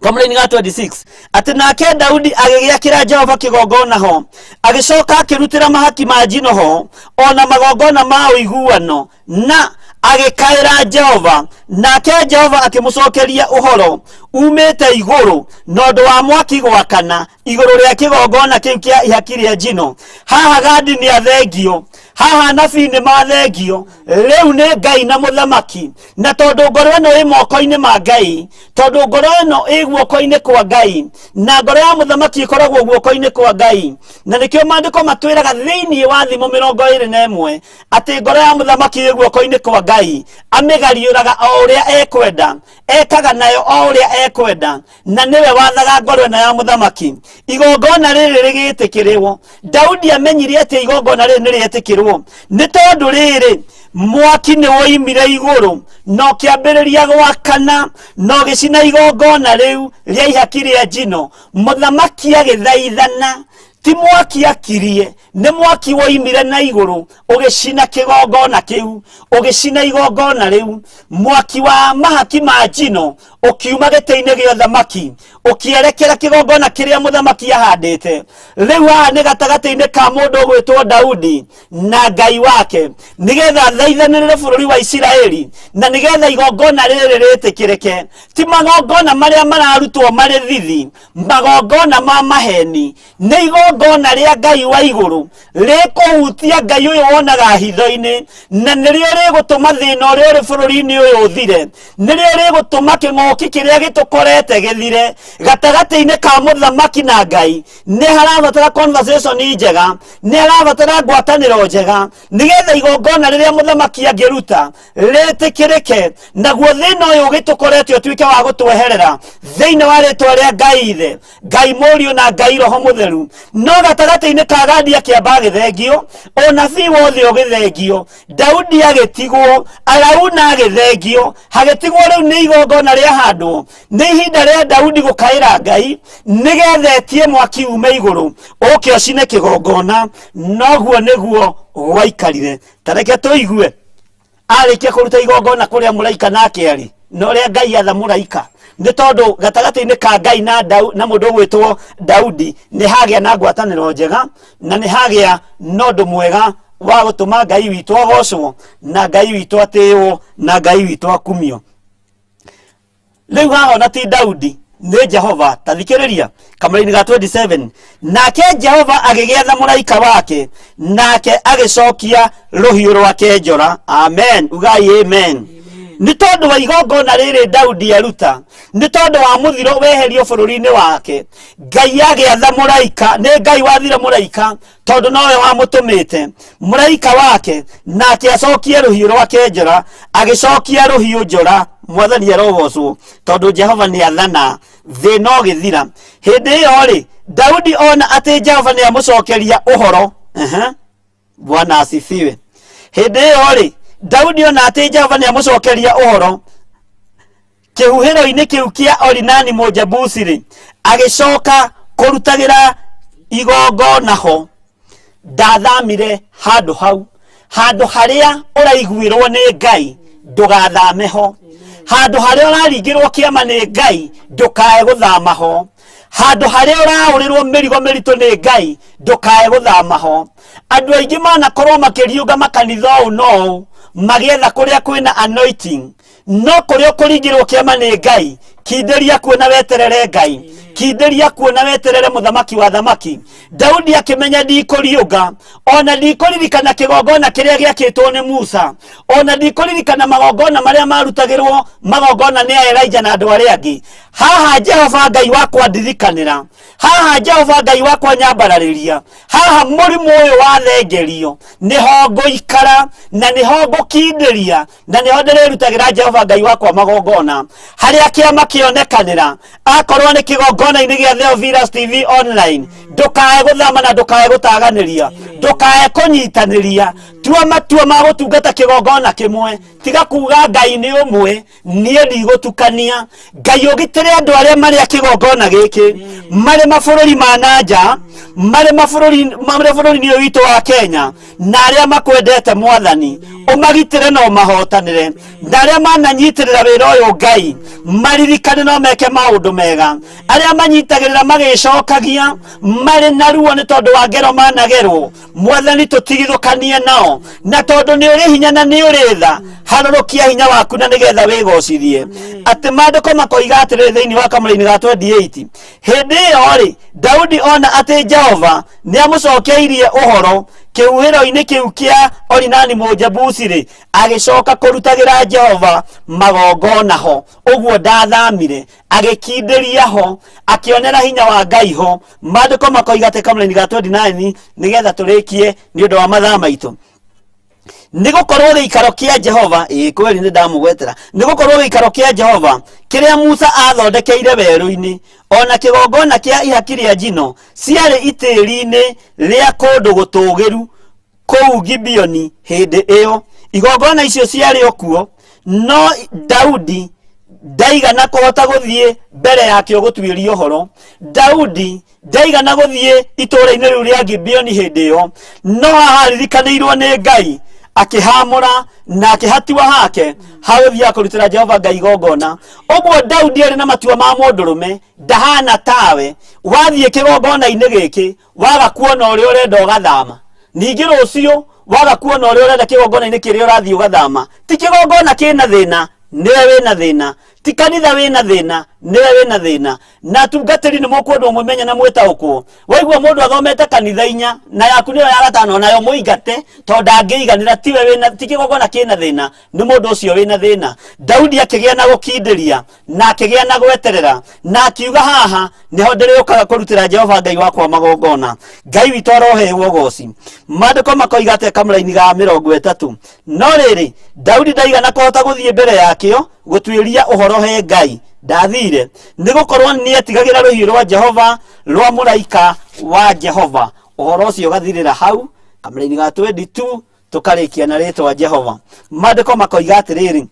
kamũraini ga 26 atĩ nake Daudi agĩgĩakĩra Jehova kĩgongona ho, agĩcoka akĩrutĩra mahaki ma njino ho, ona magongona ma ũiguano, na agĩkaĩra Jehova, nake Jehova akĩmũcokeria ũhoro umĩte igũrũ na ũndũ wa mwaki gwakana igũrũ rĩa kĩgongona kĩu kĩa ihaki rĩa njino. Haha Gadi nĩ athengio, haha anabii nĩ mathengio, rĩu nĩ Ngai na mũthamaki. Na tondũ ngoro ĩno ĩ moko-inĩ ma Ngai, tondũ ngoro ĩno ĩ guoko-inĩ kwa Ngai, na ngoro ya mũthamaki ĩkoragwo guoko-inĩ kwa Ngai, na nĩkĩo maandĩko matwĩraga thĩinĩ wa Thimo 21 atĩ ngoro ya mũthamaki ĩ guoko-inĩ kwa Ngai, amĩgariũraga o ũrĩa ekwenda, ekaga nayo o ũrĩa ekwenda, na nĩwe wathaga ngoro ĩno ya mũthamaki. Igongona rĩrĩ rĩgĩtĩkĩrwo, Daudi amenyire atĩ igongona rĩrĩ nĩ rĩetĩkĩrwo nĩ tondũ rĩrĩ mwaki nĩ woimire igũrũ na ũkĩambĩrĩria gwakana na ũgĩcina igongona rĩu rĩa ihaki rĩa njino. Mũthamaki agĩthaithana, ti mwaki akirie, nĩ mwaki woimire na igũrũ ũgĩcina kĩgongona kĩu, ũgĩcina igongona rĩu. Mwaki wa mahaki ma njino ũkiuma gĩtĩ-inĩ gĩa ũthamaki ũkĩerekera kĩgongona kĩrĩa mũthamaki ahandĩte. Rĩu haha nĩ gatagatĩ-inĩ ka mũndũ ũgwĩtwo Daudi na Ngai wake, nĩgetha athaithanĩrĩre bũrũri wa Isiraeli, na nĩgetha igongona rĩrĩ rĩtĩkĩrĩke. Ti magongona marĩa mararutwo marĩ thithi, magongona ma maheni, nĩ igongona rĩa Ngai wa igũrũ rĩkũhutia Ngai ũyũ wonaga hitho-inĩ, na nĩrĩo rĩgũtũma thĩna ũrĩa ũrĩ bũrũri-inĩ ũyũ ũthire, nĩrĩo rĩgũtũma kĩng'ũki kĩrĩa gĩtũkorete gĩthire. Gatagatĩ-inĩ ka mũthamaki na Ngai nĩ harabatara conversation njega, nĩ harabatara ngwatanĩro njega, nĩgetha igongona rĩrĩa mũthamaki angĩruta rĩtĩkĩrĩke, naguo thĩna ũyũ ũgĩtũkorete ũtuĩke wa gũtweherera thĩinĩ wa rĩtwa rĩa Ngai Ithe, Ngai Mũriũ na Ngai Roho Mũtheru. No gatagatĩ-inĩ ka Gadi akĩamba agĩthengio, ũnabii wothe ũgĩthengio, Daudi agĩtigwo, Arauna agĩthengio, hagĩtigwo rĩu nĩ igongona rĩa kũhandwo nĩ ihinda rĩa Daudi gũkaĩra Ngai nĩgetha etie mwaki ume igũrũ ũke ũcine kĩgongona. Noguo nĩguo gwaikarire. Ta reke tũigue arĩkia kũruta igongona kũrĩa mũraika nake arĩ na ũrĩa Ngai atha mũraika, nĩ tondũ gatagatĩ-inĩ ka Ngai na na mũndũ ũgwĩtwo Daudi nĩ hagĩa na ngwatanĩro njega na nĩ hagĩa na ũndũ mwega wa gũtũma Ngai witũ agocwo na Ngai witũ atĩĩwo na Ngai witũ akumio. Rĩu haha ona ti Daudi, nĩ Jehova. Ta thikĩrĩria kamũra-inĩ ga 27, nake Jehova agĩgĩatha mũraika wake, nake agĩcokia rũhiũ rwake njora. Amen, ugai amen. Nĩ tondũ wa igongona rĩrĩ Daudi aruta, nĩ tondũ wa mũthiro weherio bũrũri-inĩ wake, Ngai agĩatha mũraika. Nĩ Ngai wathire mũraika tondũ nowe wamũtũmĩte, mũraika wake nake acokie rũhiũ rwake njora. Agĩcokia rũhiũ njora. Mwathani arogocwo, tondũ Jehova nĩ athana, thĩna ũgĩthira. Hĩndĩ ĩyo rĩ, Daudi ona atĩ Jehova nĩ amũcokeria ũhoro. Ehe. Bwana asifiwe. Hĩndĩ ĩyo rĩ, Daudi ona atĩ Jehova nĩ amũcokeria ũhoro kĩhuhĩro-inĩ kĩu kĩa Orinani Mũjebusi-rĩ, agĩcoka kũrutagĩra igongona ho. Ndathamire handũ hau, handũ harĩa ũraiguĩrwo nĩ Ngai ndũgathame ho, handũ harĩa ũraringĩrwo kĩama nĩ Ngai ndũkae gũthama ho, handũ harĩa ũraũrĩrwo mĩrigo mĩritũ nĩ Ngai ndũkae gũthama ho. Andũ aingĩ manakorwo makĩriũnga makanitha ũũ na ũũ magĩetha kũrĩa kwĩna anointing, no kũrĩa ũkũringĩrwo kĩama nĩ Ngai, kindĩria kuo na weterere Ngai, kindĩria kuo na weterere mũthamaki wa thamaki. Daudi akĩmenya ndikũriũnga, ona ndikũririkana kĩgongona kĩrĩa gĩakĩtwo nĩ Musa, ona ndikũririkana magongona marĩa marutagĩrwo magongona nĩ Elijah na andũ arĩa angĩ. Haha Jehova Ngai wakwa ndirikanĩra, haha Jehova Ngai wakwa nyambararĩria, haha mũrimũ ũyũ wathengerio nĩho ngũikara na nĩho ngũkindĩria na nĩho ndĩrĩrutagĩra Jehova Ngai wakwa magongona. Harĩa kĩama kĩonekanĩra, akorwo nĩ kĩgongona-inĩ gĩa Theophilus TV online, ndũkae gũthama na ndũkae gũtaganĩria, ndũkae kũnyitanĩria. Tua matua ma gũtungata kĩgongona kĩmwe. Tiga kuga Ngai nĩ ũmwe, niĩ ndigũtukania. Ngai ũgitĩre andũ arĩa marĩ a kĩgongona gĩkĩ, marĩ mabũrũri ma na nja, marĩ mabũrũri, marĩ bũrũri-inĩ ũyũ witũ wa Kenya, na arĩa makwendete Mwathani ũmagitĩre na ũmahotanĩre, na arĩa mananyitĩrĩra wĩra ũyũ Ngai maririkane no meke maũndũ mega, arĩa manyitagĩrĩra magĩcokagia marĩ na ruo nĩ tondũ wa ngero managerwo, Mwathani tũtigithũkanie nao, na tondũ nĩ ũrĩ hinya na nĩ ũrĩ tha, harũrũkia hinya waku na nĩgetha wĩgocithie. Atĩ maandĩko makoiga atĩrĩrĩ thĩinĩ wa kamũra-inĩ ga 28, hĩndĩ ĩyo rĩ, Daudi ona atĩ Jehova nĩ amũcokeirie ũhoro kĩhuhĩro-inĩ kĩu kĩa Orinani Mũjebusi-rĩ, agĩcoka kũrutagĩra Jehova magongona ho. Ũguo ndathamire, agĩkindĩria ho, akĩonera hinya wa Ngai ho. Maandĩko makoiga atĩ kamũra-inĩ ga 29, nĩgetha tũrĩkie nĩ ũndũ wa mathaa maitũ, nĩ gũkorwo gĩikaro kĩa Jehova, ĩĩ kweli nĩ ndamũgwetera, nĩ gũkorwo gĩikaro kĩa Jehova kĩrĩa Musa athondekeire werũ-inĩ, ona kĩgongona kĩa ihaki rĩa njino, ciarĩ itĩri-inĩ rĩa kũndũ gũtũũgĩru kũu Gibeoni. Hĩndĩ ĩyo igongona icio ciarĩ o kuo, no Daudi ndaigana kũhota gũthiĩ mbere yakĩo gũtuĩria ũhoro. Daudi ndaigana gũthiĩ itũũra-inĩ rĩu rĩa Gibeoni hĩndĩ ĩyo, no haha aririkanĩirwo nĩ Ngai, akĩhamũra na akĩhatua hake hagũthiaga kũrutĩra Jehova Ngai igongona. Ũguo Daudi arĩ na matua ma mũndũrũme, ndahana tawe wathiĩ kĩgongona-inĩ gĩkĩ waga kuona ũrĩa ũrenda ũgathama, ningĩ rũciũ waga kuona ũrĩa ũrenda kĩgongona-inĩ kĩrĩa ũrathiĩ ũgathama. Ti kĩgongona kĩna thĩna, nĩwe wĩna thĩna. Ti kanitha wĩna thĩna, nĩwe wĩna thĩna. Na atungatĩri nĩ mũkwendwo mũmenye na mwĩtaũkwo. Waigua mũndũ athomete kanitha inya na yaku nĩyo ya gatano, nayo mũingate tondũ ndangĩiganĩra. Tiwe wĩna, ti kĩgongona kĩna thĩna, nĩ mũndũ ũcio wĩna thĩna. Daudi akĩgĩa na gũkindĩria na akĩgĩa na gweterera na akiuga haha nĩho ndĩrĩũkaga kũrutĩra Jehova Ngai wakwa magongona. Ngai witũ arohewo goci. Maandĩko makoiga atĩa kamũra-inĩ ga 30? No rĩrĩ, Daudi ndaigana kũhota gũthiĩ mbere yakĩo gũtuĩria ũhoro he Ngai, ndathire, nĩ gũkorwo nĩetigagĩra rũhiũ rwa Jehova, rwa mũraika wa Jehova. Ũhoro ũcio ũgathirĩra hau kamũra-inĩ ga 22, tũkarĩkia na rĩtwa Jehova. Maandĩko makoiga atĩrĩrĩ,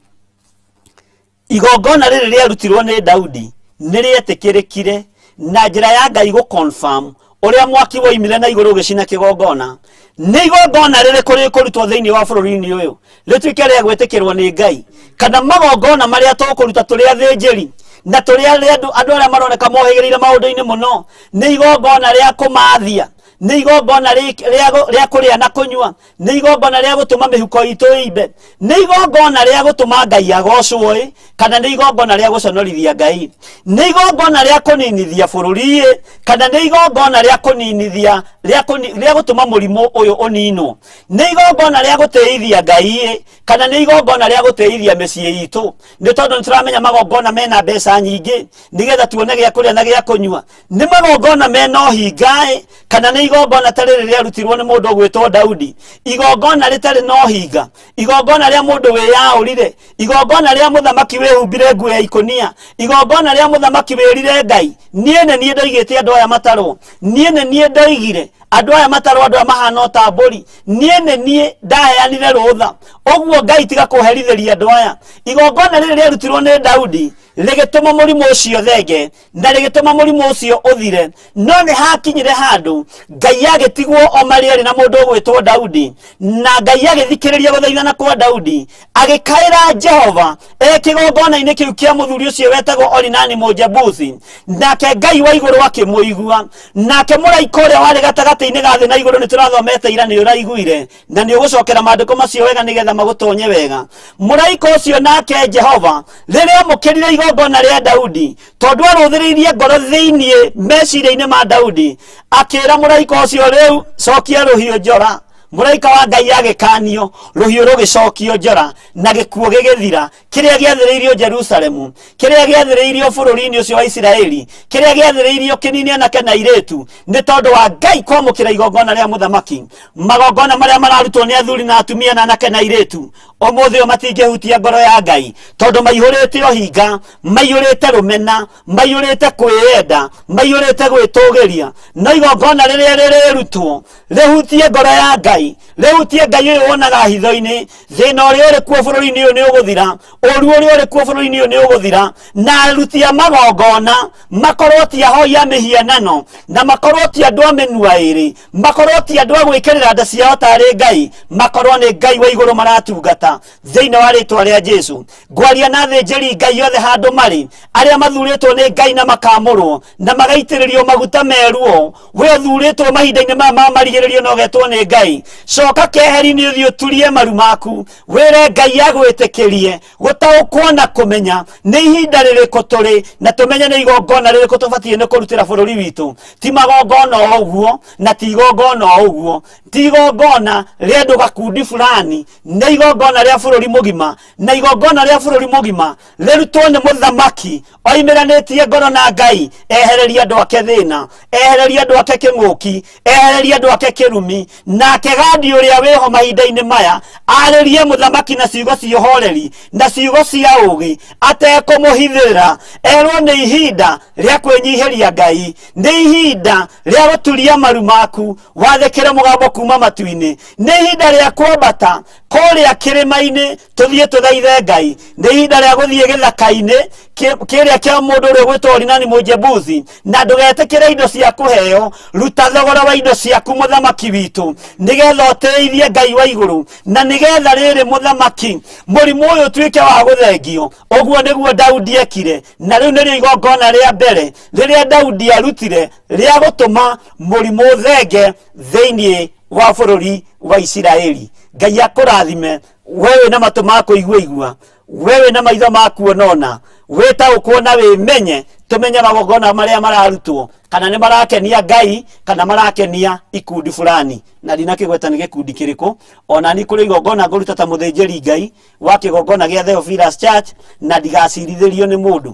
Igongona rĩrĩ rĩarutirwo nĩ Daudi nĩ rĩetĩkĩrĩkire na njĩra ya Ngai gũ confirm ũrĩa mwaki woimire na igũrũ ũgĩcina kĩgongona. Nĩ igongona rĩrĩkũ rĩkũrutwo thĩinĩ wa bũrũri-inĩ ũyũ rĩtuĩke rĩa gwĩtĩkĩrwo nĩ Ngai, kana magongona marĩa tũkũruta tũrĩ athĩnjĩri na tũrĩ arĩa andũ arĩa maroneka mohĩgĩrĩire maũndũ-inĩ mũno, nĩ igongona rĩa kũmathia, nĩ igongona rĩa kũrĩa na kũnyua, nĩ igongona rĩa gũtũma mĩhuko itũ ĩimbe, nĩ igongona rĩa gũtũma Ngai agocwo ĩ, kana nĩ igongona rĩa gũconorithia Ngai, nĩ igongona rĩa kũninithia bũrũri ĩ, kana nĩ igongona rĩa kũninithia rĩa gũtũma mũrimũ ũyũ ũninwo, nĩ igongona rĩa gũtĩithia Ngai ĩ, kana nĩ igongona rĩa gũtĩithia mĩciĩ itũ, nĩ tondũ nĩ tũramenya magongona mena mbeca nyingĩ nĩgetha tuone gĩa kũrĩa na gĩa kũnyua. Nĩ magongona mena ũhinga ĩ, kana nĩ igongona ta rĩrĩ rĩarutirwo nĩ mũndũ ũgwĩtwo Daudi, igongona rĩtarĩ na ũhinga, igongona rĩa mũndũ wĩyaũrire, igongona rĩa mũthamaki wĩhumbire nguo ya ikũnia, igongona rĩa mũthamaki wĩrire Ngai, niĩ nĩ niĩ ndoigĩte andũ aya matarwo, niĩ nĩ niĩ ndoigire andũ aya matarwo, andũ aya mahana o ta mbũri, niĩ nĩ niĩ ndaheanire rũtha, ũguo Ngai tiga kũherithĩria andũ aya. Igongona rĩrĩ rĩarutirwo nĩ Daudi rĩgĩtũma mũrimũ ũcio thenge na rĩgĩtũma mũrimũ ũcio ũthire. No nĩ hakinyire handũ Ngai agĩtigwo o marĩ erĩ na mũndũ ũgwĩtwo Daudi, na Ngai agĩthikĩrĩria gũthaithana kwa Daudi, agĩkaĩra Jehova e kĩgongona-inĩ kĩu kĩa mũthuri ũcio wetagwo Orinani Mũjebusi, nake Ngai wa igũrũ akĩmũigua. Nake mũraika ũrĩa warĩ gatagatĩ-inĩ ga thĩ na igũrũ, nĩ tũrathomete ira, nĩ ũraiguire na nĩ ũgũcokera maandĩko macio wega nĩgetha magũtonye wega. Mũraika ũcio nake Jehova rĩrĩa amũkĩrire igongona rĩa Daudi, tondũ arũthĩrĩirie ngoro thĩinĩ meciria-inĩ ma Daudi, akĩra mũraika ũcio, rĩu cokia rũhiũ njora. Mũraika wa Ngai agĩkanio, rũhiũ rũgĩcokio njora, na gĩkuũ gĩgĩthira, kĩrĩa gĩathĩrĩirio Jerusalemu, kĩrĩa gĩathĩrĩirio bũrũri-inĩ ũcio wa Isiraeli, kĩrĩa gĩathĩrĩirio kĩnini anake na airĩtu, nĩ tondũ wa Ngai kwamũkĩra igongona rĩa mũthamaki. Magongona marĩa mararutwo nĩ athuri na atumia na anake na airĩtu ũmũthĩ ũyũ matingĩhutia ngoro ya Ngai, tondũ maihũrĩte ũhinga, maiyũrĩte rũmena, maiyũrĩte kwĩyenda, maiyũrĩte gwĩtũgĩria. No igongona rĩrĩa rĩrĩrutwo rĩhutie ngoro ya Ngai, rĩhutie Ngai ũyũ wonaga hitho-inĩ, thĩna ũrĩa ũrĩ kuo bũrũri-inĩ ũyũ nĩ ũgũthira, ũru ũrĩa ũrĩ kuo bũrũri-inĩ ũyũ nĩ ũgũthira, na aruti a magongona makorwo ti ahoi a mĩhianano, na makorwo ti andũ a mĩnua ĩrĩ, makorwo ti andũ a gwĩkĩrĩra nda ciao tarĩ Ngai, makorwo nĩ Ngai wa igũrũ maratungata. Thĩinĩ wa rĩtwa rĩa Jesu ngwaria na athĩnjĩri Ngai othe handũ marĩ, arĩa mathurĩtwo nĩ Ngai na makamũrwo na magaitĩrĩrio maguta meruo. We ũthurĩtwo mahinda-inĩ maya ma marigĩrĩrio na ũgetwo nĩ Ngai, coka keheri-inĩ ũthiĩ ũturie maru maku, wĩre Ngai agwĩtĩkĩrie gũtaũkwo na kũmenya nĩ ihinda rĩrĩkũ tũrĩ, na tũmenye nĩ igongona rĩrĩkũ tũbatiĩ nĩ kũrutĩra bũrũri witũ. Ti magongona o ũguo, na ti igongona o ũguo, ti igongona rĩa andũ gakundi fulani, nĩ igongona rĩa bũrũri mũgima, na igongona rĩa bũrũri mũgima rĩrutwo nĩ mũthamaki oimĩranĩtie ngoro na Ngai, ehererie andũ ake thĩna, ehererie andũ ake kĩng'ũki, ehererie andũ ake kĩrumi. Nake Gadi ũrĩa wĩho mahinda-inĩ maya arĩrie mũthamaki na ciugo cia ũhoreri na ciugo cia ũũgĩ, atekũmũhithĩra, erwo nĩ ihinda rĩa kwĩnyihĩria Ngai, nĩ ihinda rĩa gũturia maru maku wathĩkĩre mũgambo kuma matu-inĩ, nĩ ihinda rĩa kwambata kũrĩa kĩrĩma-inĩ tũthiĩ tũthaithe Ngai, nĩ ihinda rĩa gũthiĩ gĩthaka-inĩ kĩrĩa kĩa mũndũ ũrĩa ũgwĩtwo Orinani Mũjebusi, na ndũgetĩkĩre indo cia kũheo. Ruta thogora wa indo ciaku mũthamaki witũ, nĩgetha ũtĩithie Ngai wa igũrũ, na nĩgetha rĩrĩ mũthamaki mũrimũ ũyũ ũtuĩke wa gũthengio. Ũguo nĩguo Daudi ekire, na rĩu nĩrĩo igongona rĩa mbere rĩrĩa Daudi arutire rĩa gũtũma mũrimũ ũthenge thĩinĩ wa bũrũri wa Isiraeli. Ngai akũrathime we wĩna matũ ma kũigua igua, we wĩna maitho ma kuonona, wĩtaũkwo na wĩmenye, tũmenye magongona marĩa mararutwo kana nĩ marakenia Ngai kana marakenia ikundi fulani. Na ndinakĩgweta nĩ gĩkundi kĩrĩkũ, ona ni kũrĩ igongona ngũruta ta mũthĩnjĩri Ngai wa kĩgongona gĩa Theophilus Church, na ndigacirithĩrio nĩ mũndũ,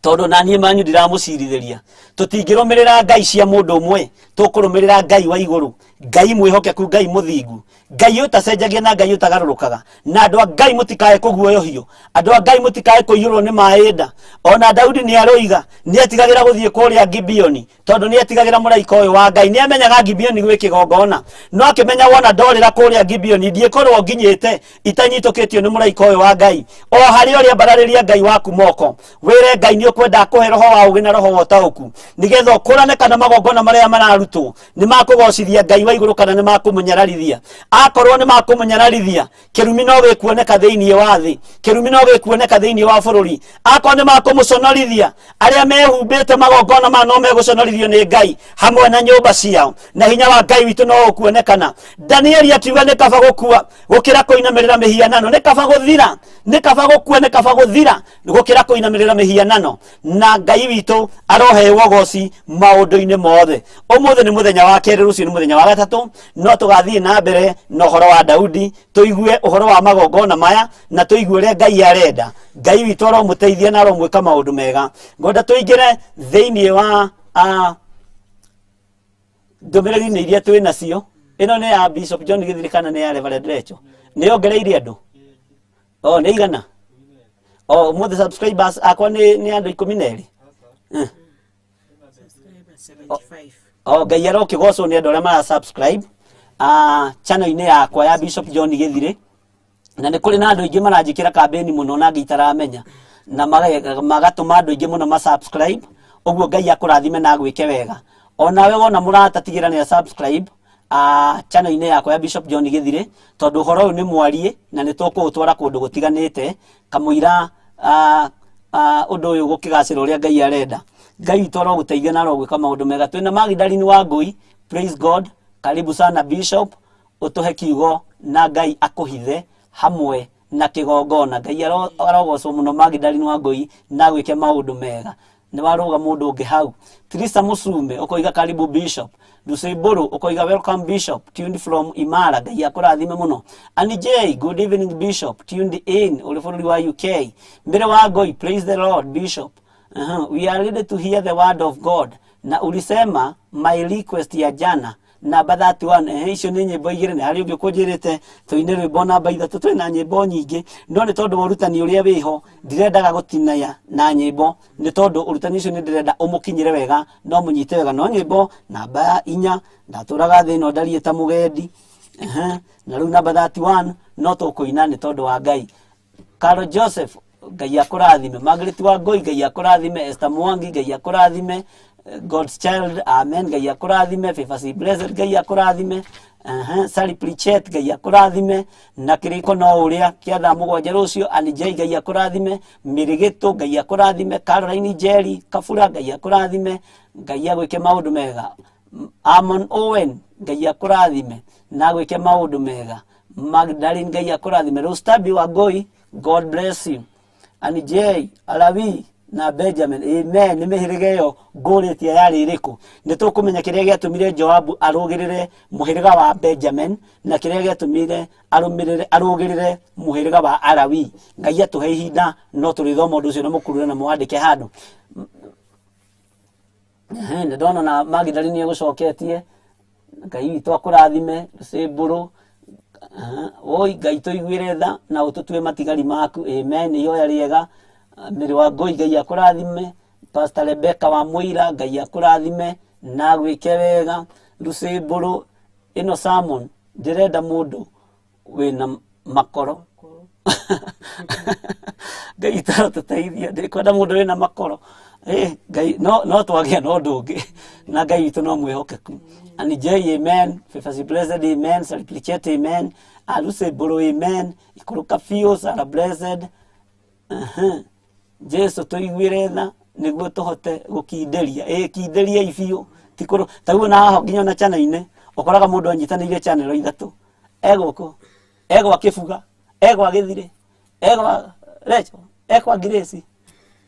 tondũ na niĩ manyu ndiramũcirithĩria. Tũtingĩrũmĩrĩra ngai cia mũndũ ũmwe, tũkũrũmĩrĩra Ngai wa igũrũ. Ngai mwĩhokeku, Ngai mũthingu, Ngai ũtacenjagia na Ngai ũtagarũrũkaga. Na andũ a Ngai mũtikae kũguoyohio, andũ a Ngai mũtikae kũiyũrwo nĩ maĩ nda. Ona Daudi nĩ aroiga nĩ etigagĩra gũthiĩ kũrĩa Gibeoni, tondũ nĩ etigagĩra mũraika ũyũ wa Ngai. Nĩ amenyaga Gibeoni gwĩ kĩgongona, no akĩmenya wona ndorĩra kũrĩa Gibeoni ndiĩkorwo nginyĩte itanyitũkĩtio nĩ mũraika ũyũ wa Ngai. O harĩa ũrĩa ambararĩria Ngai waku moko, wĩre Ngai nĩ ũkwenda akũhe roho wa ũgĩ na roho wa ũtaũku, nĩgetha ũkũrane kana magongona marĩa mararutwo nĩ makũgocithia Ngai wa igũrũ kana nĩ makũmũnyararithia. Akorwo nĩ makũmũnyararithia, kĩrumi no gĩkuoneka thĩinĩ wa thĩ, kĩrumi no gĩkuoneka thĩinĩ wa bũrũri. Akorwo nĩ makũmũconorithia, arĩa mehumbĩte magongona maya no megũconorithio nĩ Ngai hamwe na nyũmba ciao, na hinya wa Ngai witũ no ũkuonekana. Danieli akiuga nĩ kaba gũkua gũkĩra kũinamĩrĩra mĩhianano, nĩ kaba gũthira, nĩ kaba gũkua, nĩ kaba gũthira gũkĩra kũinamĩrĩra mĩhianano. Na Ngai witũ aroheo ũgoci maũndũ-inĩ mothe. Ũmũthĩ nĩ mũthenya wa kerĩ, rũciũ nĩ mũthenya wa gatatũ, no tũgathiĩ na mbere na ũhoro wa Daudi, tũigue ũhoro wa magongona maya na tũigue ũrĩa Ngai arenda. Ngai witũ aromũteithia na aromwĩka maũndũ mega. Ngwenda tũingĩre thĩinĩ wa ndũmĩrĩri-inĩ iria twĩ nacio. Ĩno nĩ ya Bishop John Githiri kana nĩ ya Reverend Recho? Nĩ yongereire andũ? O nĩ igana? O ũmũthĩ subscribers akwa nĩ andũ 12. O Ngai arokĩgocwo nĩ andũ arĩa mara subscribe channel-inĩ yakwa ya Bishop John Githiri. Na nĩ kũrĩ na andũ aingĩ maranjĩkĩra kambĩni mũno na angĩ itaramenya, na magatũma andũ aingĩ mũno ma subscribe. Ũguo Ngai akũrathime na agwĩke wega. Onawe wona mũrata tigĩra nĩ subscribe channel-inĩ yakwa ya Bishop John Githiri, tondũ ũhoro ũyũ nĩ mwariĩ na nĩ tũkũũtwara kũndũ gũtiganĩte kamũira ũndũ ũyũ gũkĩgacĩra ũrĩa Ngai arenda. Ngai witũ arogũteithia na arogwĩka maũndũ mega. Twĩna Magdalene Wangũi, praise God, karibu sana Bishop, ũtũhe kiugo na Ngai akũhithe hamwe na kĩgongona. Ngai arogocwo mũno Magdalene Wangũi na agwĩke maũndũ mega. Nĩ warũga mũndũ ũngĩ hau. Trisa Musume ũkoiga karibu Bishop. Lucy Mbũrũ ũkoiga welcome Bishop, tuned from Imara. Ngai akũrathime mũno. Annie J, good evening Bishop, tuned in ũrĩ bũrũri wa UK. Mbere wa Ngoi, praise the Lord Bishop. We are ready to hear the word of God. Na ulisema my request ya jana namba 31. Icio nĩ nyĩmbo igĩrĩ, na harĩ ũngĩ ũkũnjĩrĩte tũine rwĩmbo namba 3. Twĩna nyĩmbo nyingĩ, no nĩ tondũ wa ũrutani ũrĩa wĩho ndirendaga gũtinaya na nyĩmbo, nĩ tondũ ũrutani ũcio nĩ ndĩrenda ũmũkinyĩre wega no mũnyite wega. No nyĩmbo namba 4, ndatũraga thĩ ĩno ndariĩ ta mũgendi. Na rĩu namba 31 no tũkũina nĩ tondũ wa Ngai. Carol Joseph, Ngai akũrathime. Margaret Wangũi, Ngai akũrathime. Esther Mwangi, Ngai akũrathime. God's Child, amen, Ngai akũrathime. Favor C Blessed, Ngai akũrathime. Sally Pritchett, Ngai akũrathime. Na kĩrĩko no ũrĩa kĩa thaa 7 rũciũ. Annie J, Ngai akũrathime. Mĩrĩgĩtũ, Ngai akũrathime. Caroline Jerry Kabura, Ngai akũrathime. Ngai agwĩke maũndũ mega. Amon Owen, Ngai akũrathime na agwĩke maũndũ mega. Magdalene, Ngai akũrathime. Rostabi Wangũi, God bless you. Annie J, Alawi na Benjamin, amen. Nĩ mĩhĩrĩga ĩyo ngũrĩtie yarĩ ĩrĩkũ? Nĩ tũkũmenya kĩrĩa gĩatũmire Joabu arũgĩrĩre mũhĩrĩga wa Benjamin na kĩrĩa gĩatũmire arũgĩrĩre mũhĩrĩga wa Alawi. Ngai atũhe ihinda no tũrĩthoma ũndũ ũcio na mũkurure na mũwandĩke handũ. Nĩ ndona na Magdalene nĩ egũcoketie. Ngai witũ akũrathime. Lucy Mbũrũ, oi Ngai tũiguĩre tha na ũtũtue matigari maku, amen. Ihoya rĩega. Mĩrĩ wa Ngũi, Ngai akũrathime. Pastor Rebecca wa Mũira, Ngai akũrathime na agwĩke wega. Lucy Mbũrũ, ĩno sermon ndĩrenda mũndũ wĩna makoro. Ngai tũteithie, ndĩkwenda mũndũ wĩna makoro. Ngai no twagĩa na ũndũ ũngĩ, na Ngai witũ no mwĩhokeku. Annie J, amen. Favor C Blessed, amen. Sally Pritchett, amen. Lucy Mbũrũ, amen. Ikũrũka biũ, Sarah Blessed. Jesu tũiguĩre tha nĩguo tũhote gũkindĩria. Kindĩriai biũ. Ti kũrũ, ta rĩu ona haha nginya ona channel-inĩ ũkoraga mũndũ anyitanĩire channel ithatũ. Egũkũ, egwa Kĩbuga, egwa Gĩthirĩ, egwa Recho, egwa Grace.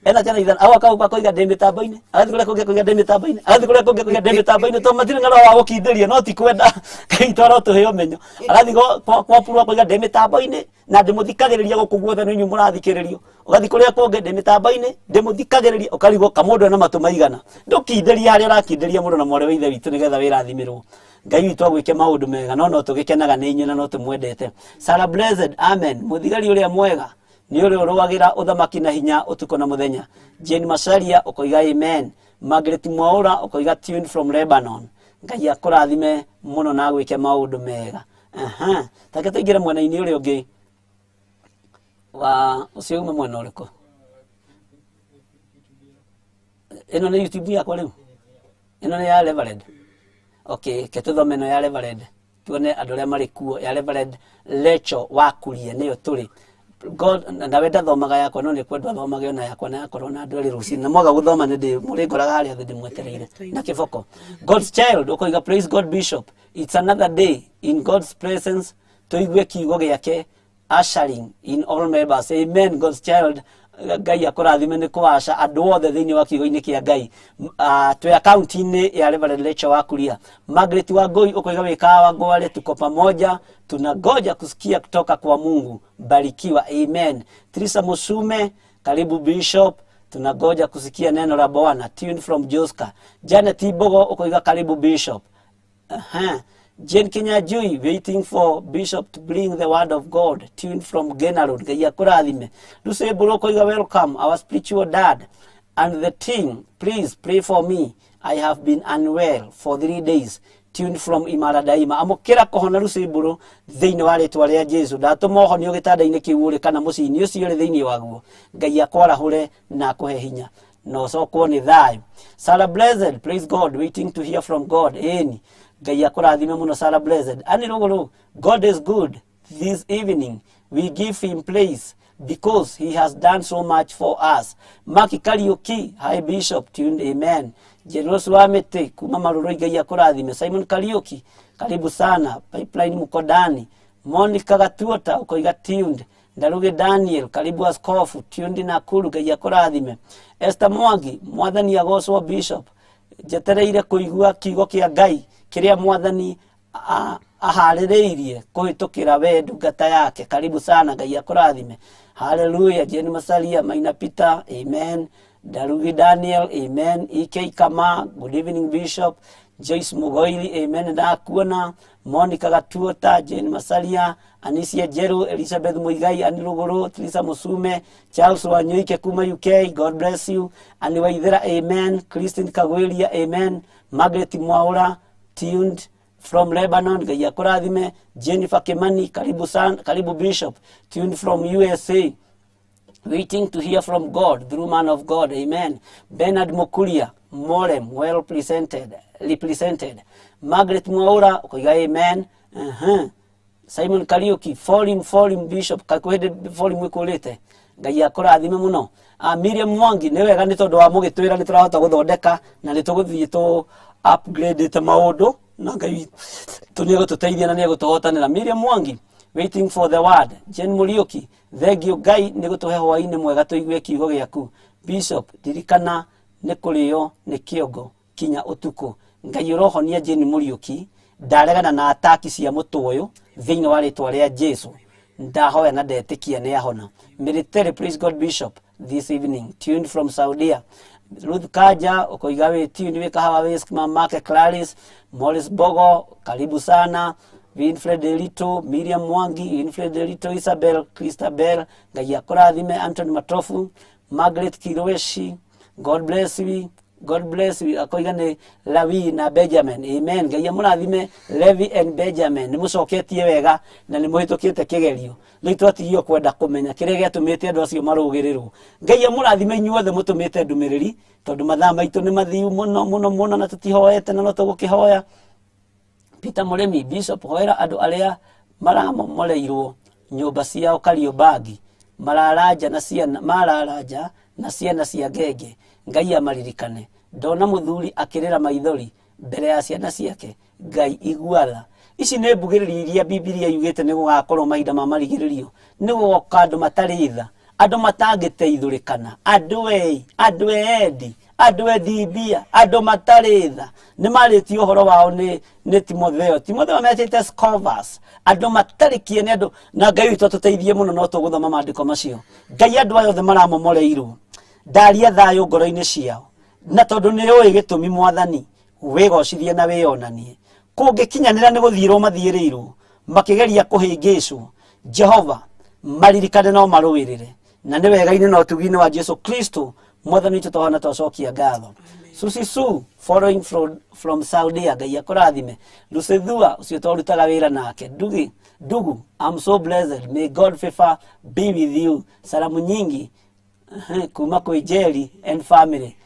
Ena channel ithano, au akauga akoiga ndĩ mĩtambo-inĩ, agathiĩ kũrĩa kũngĩ akoiga ndĩ mĩtambo-inĩ, agathiĩ kũrĩa kũngĩ akoiga ndĩ mĩtambo-inĩ, tondũ matirĩ na roho wa gũkindĩria, no ti kwenda Ngai witũ arotũhe ũmenyo. Agathiĩ kwa Puru akoiga ndĩ mĩtambo-inĩ na ndĩmũthikagĩrĩria gũkũ guothe nĩ inyuĩ mũrathikĩrĩrio. Ũgathiĩ kũrĩa kũngĩ ndĩ mĩtambo-inĩ ndĩmũthikagĩrĩria, ũkarigwo kamũndũ ena matũ maigana. Ndũkindĩria harĩa ũrakindĩria mũndũ na mwarĩ wa ithe witũ nĩgetha wĩrathimĩrwo. Ngai witũ agwĩke maũndũ mega, no no tũgĩkenaga nĩ inyuĩ na no tũmwendete. Sarah Blessed, amen. Mũthigari ũrĩa mwega nĩ ũrĩa ũrũagĩra ũthamaki na hinya ũtukũ na mũthenya. Jane Macharia ũkoiga amen. Margaret Mwaũra ũkoiga tuned from Lebanon. Ngai akũrathime mũno na agwĩke maũndũ mega. Aha. Take tũingĩre mwena-inĩ ũrĩa ũngĩ wa ũcio ume mwena ũrĩkũ? Ĩno nĩ YouTube yakwa rĩu? Ĩno nĩ ya Reverend? Okay, ke tũthome ĩno ya Reverend tuone andũ arĩa marĩ kuo. Ya Reverend Lecho wa Kuria nĩyo tũrĩ. God nawe ndathomaga yakwa no nĩ kwendwo athomage ona yakwa na yakorwo na andũ erĩ rũcinĩ na mwaga gũthoma nĩ ndĩ mũrĩngoraga harĩa thĩ ndĩmwetereire na kĩboko. God's child ũkoiga praise God Bishop, it's another day in God's presence, tũigue kiugo gĩake ushering in all members, amen. God's child, Ngai akũrathime nĩ kũaca andũ othe thĩinĩ wa kiugo-inĩ kĩa Ngai. Twĩ akaunti-inĩ ya Reverend Rachel wa Kuria. Margaret Wangui ũkoiga wĩ kawa ngware, tuko pamoja, tunangoja kusikia kutoka kwa Mungu, barikiwa, amen. Trisa Musume, karibu Bishop, tunangoja kusikia neno la Bwana, tune from Joska. Janet Mbogo ũkoiga karibu Bishop. Aha. Jane Kinyajui, waiting for Bishop to bring the word of God. Tuned from Gena Road. Ngai akũrathime. Lucy Buroko, you are welcome. Our spiritual dad and the team, please pray for me. I have been unwell for 3 days. Tuned from Imara Daima. Amũkĩra kũhona Lucy Mbũrũ thĩinĩ wa rĩtwa rĩa Jesu. Ndatũma ũhonio gĩtanda-inĩ kĩu ũrĩ kana mũciĩ-inĩ ũcio ũrĩ thĩinĩ waguo. Ngai akwarahũre na akũhe hinya na ũcokwo nĩ thayũ. Sarah Blessed, praise God, waiting to hear from God. Ĩni Ngai akũrathime mũno Sarah Blessed. Ani Rũgũrũ, God is good this evening. We give him praise because he has done so much for us. Maki Kariuki, hi Bishop, tuned, amen. Generous wa Mĩtĩ kuma Marũrũ, Ngai akũrathime. Simon Kariuki, karibu sana. Pipeline Mkodani. Monica Gatuota ũkoiga tuned. Ndaruge Daniel, karibu askofu, tuned Nakuru, Ngai akũrathime. Esther Mwangi, mwathani agocwo Bishop. Njetereire kũigua kiugo kĩa Ngai kĩrĩa mwathani aharĩrĩirie kũhĩtũkĩra we ndungata yake. Karibu sana, Ngai akũrathime. Haleluya. Jane Masalia, Maina Peter, amen. Darugi Daniel, amen. EK Kama, good evening Bishop. Joyce Mugoiri, amen. Ndakuona. Monica Gatuota, Jane Masalia, Anisia Jeru, Elizabeth Muigai, Ani Ruguru, Teresa Musume, Charles Wanyoike kuma UK, God bless you. Ani Waithera, amen. Christine Kagweria, amen. Margaret Mwaura, tuned from Lebanon, Ngai akũrathime. Jennifer Kimani, karibu sana, karibu Bishop, tuned from USA. Waiting to hear from God through man of God, amen. Bernard Mukuria, Morem, well presented, represented. Margaret Mwaura, ũkoiga amen. Simon Kariuki, volume, volume Bishop, kakwĩhĩndĩ volume ĩkũrĩte. Ngai akũrathime mũno. Miriam Mwangi, nĩ wega nĩ tondũ wa mũgĩtwĩra nĩ tũrahota gũthondeka na nĩ tũgũthiĩ tũ upgrade maũndũ na Ngai witũ nĩ egũtũteithia na nĩ egũtũhotanĩra. Miriam Mwangi, waiting for the word. Jane Muriuki, thengio Ngai nĩ gũtũhe hwaĩ-inĩ mwega tũigue kiugo gĩaku. Bishop, ririkana nĩ kũrĩo nĩ kĩongo kinya ũtukũ. Ngai ũrohonia Jane Muriuki, ndaregana na ataki cia mũtũ ũyũ thĩinĩ wa rĩtwa rĩa Jesu. Ndahoya na ndetĩkia nĩ ahona. Military, praise God Bishop this evening, tuned from Saudia. Ruth Kaja ukoiga wĩ tuned wĩ kahawa wĩ mamake Clarice Morris Bogo, karibu sana. Winfred Elito, Miriam Mwangi, Winfred Elito, Isabel Christabel, Ngai akũrathime. Anthony Matofu, Margaret Kirweshi, God bless you. God bless you. Akoiga nĩ Lawi na Benjamin. Amen. Ngai amũrathime Levi and Benjamin. Nĩ mũcoketie wega na nĩ mũhĩtũkĩte kĩgerio. Rĩu twatigio kwenda kũmenya kĩrĩa gĩatũmĩte andũ acio marũgĩrĩrwo. Ngai amũrathime inyuothe mũtũmĩte ndũmĩrĩri tondũ mathaa maitũ nĩ mathiu mũno mũno mũno na tũtihoete na no tũgũkĩhoya. Peter Mũrĩmi, Bishop, hoera andũ arĩa maramomoreirwo nyũmba ciao Kariobangi, mararanja na ciana, mararanja na ciana cia ngenge. Ngai amaririkane. Ndona mũthuri akĩrĩra maithori mbere ya ciana ciake, Ngai iguatha. Ici nĩ mbugĩrĩrio iria Bibilia yugĩte nĩ gũgakorwo mahinda ma marigĩrĩrio. Nĩ gũgoka andũ matarĩ tha, andũ matangĩteithũrĩkana, andũ ei, andũ endi, andũ endi mbia, andũ matarĩ tha. Nĩ marĩtie ũhoro wao nĩ Timotheo. Timotheo metĩte scoffers, andũ matarĩ kĩene, andũ na Ngai witũ atũteithie mũno no tũgũthoma maandĩko macio. Ngai andũ aya othe maramomoreirwo, ndaria thayũ ngoro-inĩ ciao, na tondũ nĩ ũĩ gĩtũmi Mwathani, wĩgocithie na wĩonanie. Kũngĩkinyanĩra nĩ gũthiĩrwo mathiĩrĩirwo makĩgeria kũhĩngĩcwo, Jehova maririkane no marũĩrĩre, na nĩ wega-inĩ na ũtugi-inĩ wa Jesu Kristo Mwathani witũ twahona twacokia ngatho. Susi Su following from Saudia, Ngai akũrathime. Lucethua ũcio twarutaga wĩra nake, Ndugi Ndugu, I'm so blessed, may God favor be with you. Salamu nyingi kuma kwĩ Jerry and family.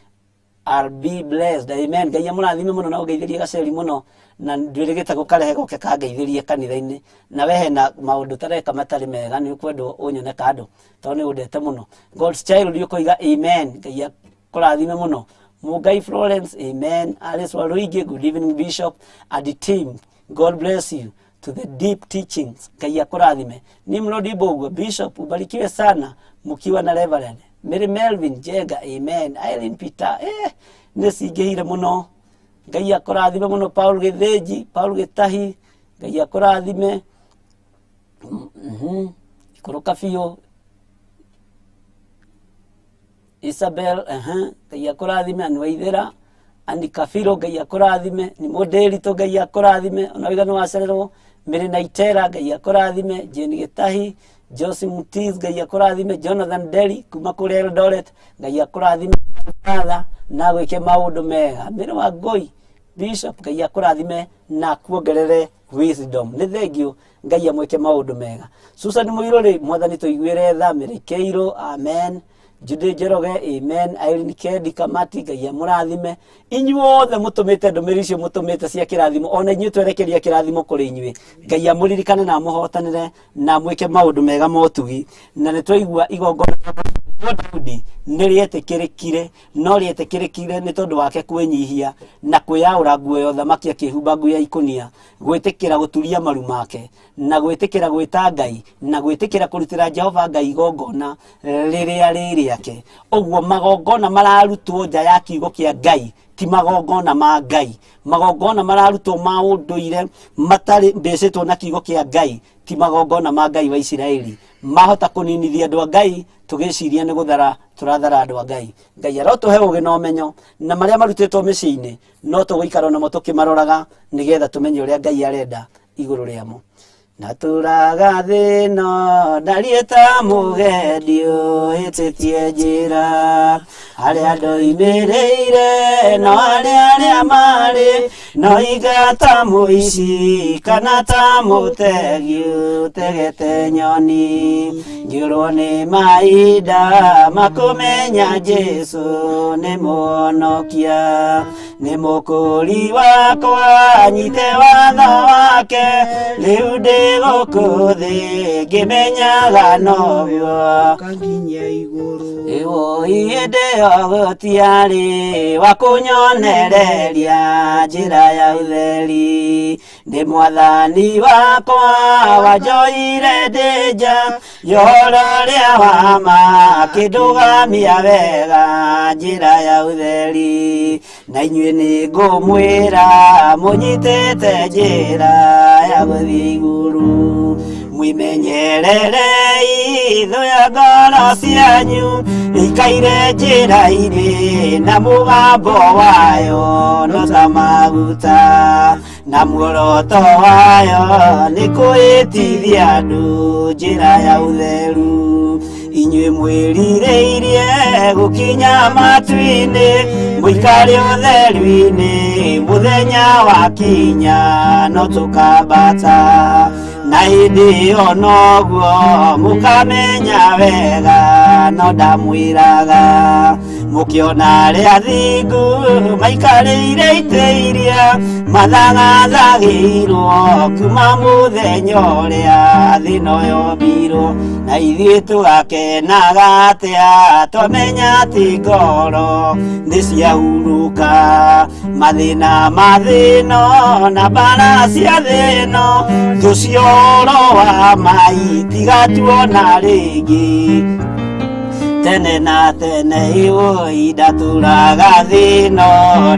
I'll be blessed. Amen. Ngai amũrathime mũno na ũngeithĩrie gaceri mũno na ndwĩrĩgĩte gũkarehe goke kangeithĩrie kanitha-inĩ, na we hena maũndũ tareka matarĩ mega nĩ ũkwendwo ũnyone kando tondũ nĩ ũndete mũno. God's child ũkoiga amen. Ngai akũrathime mũno. Mũngai Florence, amen. Alice Waruingi, good evening Bishop and the team. God bless you to the deep teachings. Ngai akũrathime. Nimrod Mbũgua, Bishop, ubarikiwe sana mukiwa na Reverend. Mary Melvin Jenga, amen. Irene Peter, nĩ cingĩhire mũno. Ngai akũrathime mũno. Paul Gĩthĩnji, Paul Gĩtahi, Ngai akũrathime. Ikũrũka biũ. Isabel, Ngai akũrathime. Anwaithĩra, Ani Kabiro, Ngai akũrathime. Ni Mũndĩritũ, Ngai akũrathime. Ona wĩga nĩ wacererwo. Mary Naitera, Ngai akũrathime. Jane Gĩtahi, Josie Mutiz, Ngai akũrathime. Jonathan Deli kuma kũrĩa Eldoret, Ngai akũrathime. Father, na gwĩke maũndũ mega. Mary Wangũi, Bishop, Ngai akũrathime na akuongerere wisdom. Nĩ thengio, Ngai amwĩke maũndũ mega. Susan Mũirũrĩ, Mwathani tũiguĩre tha. Mary Keiro, amen. Jude Njoroge, amen. Irene Kendi Kamati, Ngai amũrathime. Inyuothe mũtũmĩte ndũmĩrĩri icio mũtũmĩte cia kĩrathimo, ona inyuĩ twerekeria kĩrathimo kũrĩ inyuĩ. Ngai amũririkane na amũhotanĩre na amwĩke maũndũ mega ma ũtugi. Na nĩ twaigua igongona rĩa Daudi nĩ rĩetĩkĩrĩkire, no rĩetĩkĩrĩkire nĩ tondũ wake kwĩnyihia na kwĩyaũra nguo ya ũthamaki akĩhumba nguo ya ikũnia, gwĩtĩkĩra gũturia maru make, na gwĩtĩkĩra gwĩta Ngai, na gwĩtĩkĩra kũrutĩra Jehova Ngai igongona rĩrĩa rĩ rĩake. Ũguo magongona mararutwo nja ya kiugo kĩa Ngai ti magongona ma Ngai. Magongona mararutwo ma ũndũire matarĩ mbĩcĩtwo na kiugo kĩa Ngai ti magongona ma Ngai wa Isiraeli. Mahota kũninithia andũ a Ngai tũgĩciria nĩ gũthara tũrathara andũ a Ngai. Ngai arotũhe ũgĩ na ũmenyo, na marĩa marutĩtwo mĩciĩ-inĩ no tũgũikara namo tũkĩmaroraga nĩgetha tũmenye ũrĩa Ngai arenda igũrũ rĩamo. Natũraga thĩna ndariĩ ta mũgendi ũhĩtĩtie njĩra, harĩa ndoimĩrĩire no harĩa arĩa marĩ, no iga ta mũici kana ta mũtegi ũtegete nyoni. Ngĩũrwo nĩ mahinda makũmenya Jesũ nĩ mũhonokia, nĩ mũkũri wakwa nyite watho wake, rĩu ndĩ gũkũ thĩ ngĩmenyaga noguo Kanginya igũrũ. Ĩwoi hĩndĩ ĩyo gũtiarĩ wa kũnyonereria njĩra ya ũtheri, nĩ mwathani wakwa wanjoire ndĩ nja ya ũhoro ũrĩa wa ma, akĩndũgamia wega njĩra ya ũtheri. Na inyuĩ nĩ ngũmwĩra mũnyitĩte njĩra ya gũthiĩ igũrũ, mwĩmenyererei thũ ya ngoro cianyu ĩikaire njĩra-inĩ na mũgambo wayo no ta maguta, na muoroto wayo nĩ kwĩtithia andũ njĩra ya ũtheru. Inyuĩ mwĩrirĩirie gũkinya matu-inĩ, mũikare ũtheru-inĩ mũthenya wakinya no tũkambata, na hĩndĩ ĩyo noguo mũkamenya wega no ndamwĩraga. Mũkĩona arĩa athingu maikarĩire itĩ iria mathagathagĩirwo kuma mũthenya ũrĩa thĩ ĩno yombirwo, na ithuĩ tũgakenaga atĩa twamenya atĩ ngoro nĩ ciahurũka. Mathĩna ma thĩ ĩno na mbara cia thĩ ĩno, thũ cia ũhoro wa ma itigatuona rĩngĩ tene na tene. Ĩwoi ndatũraga thĩ ĩno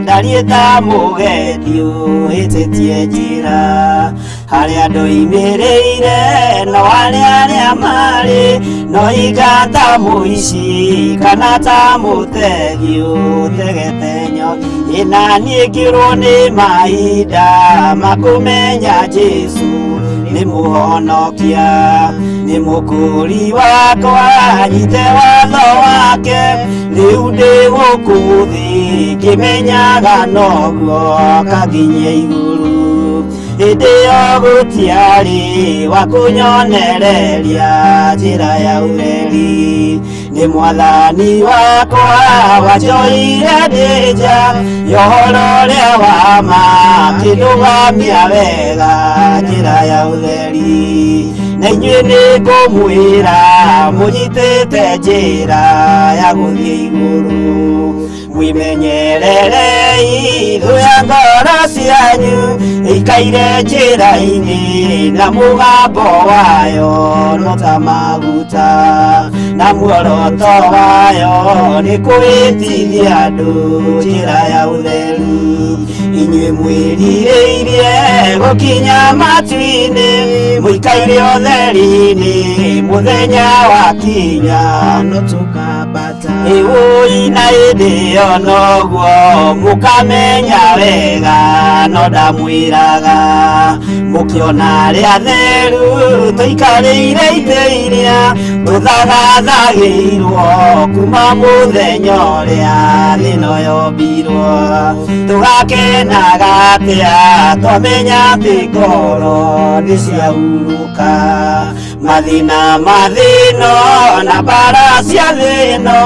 ndariĩ ta mũgendi ũhĩtĩtie njĩra, harĩa ndoimĩrĩire no harĩa arĩa marĩ, no iga ta mũici kana ta mũtegi ũtegete nyoni. Ĩna niĩ ngĩrwo nĩ mahinda makũmenya Jesũ nĩ mũhonokia, nĩ mũkũri wakwa, nyite watho wake. Rĩu ndĩ gũkũ thĩ ngĩmenyaga noguo kaginyia igũrũ. Hĩndĩ ĩyo gũtiarĩ wa kũnyonereria njĩra ya ũtheri. Nĩ mwathani wakwa wanjoire ndĩ nja ya ũhoro ũrĩa wa ma, akĩndũgamia wega njĩra ya ũtheri. Na inyuĩ nĩ ngũmwĩra mũnyitĩte njĩra ya gũthiĩ igũrũ. Mwimenyererei thũ ya ngoro cianyu ĩikaire njĩra-inĩ, na mũgambo wayo no ta maguta, na muoroto wayo nĩ kwĩtithia andũ njĩra ya ũtheru. Inyuĩ mwĩrirĩirie gũkinya matu-inĩ, mũikaire ũtheri-inĩ mũthenya wakinya no tũkambata. Ĩũi na hĩndĩ ĩyo noguo mũkamenya wega, no ndamwĩraga mũkĩona arĩa atheru tũikarĩire itĩ iria tũthagathagĩirwo kuma mũthenya ũrĩa thĩ ĩno yombirwo. Tũgakenaga atĩa twamenya atĩ ngoro nĩ ciahurũka. Mathĩna ma thĩ ĩno na mbara cia thĩ ĩno,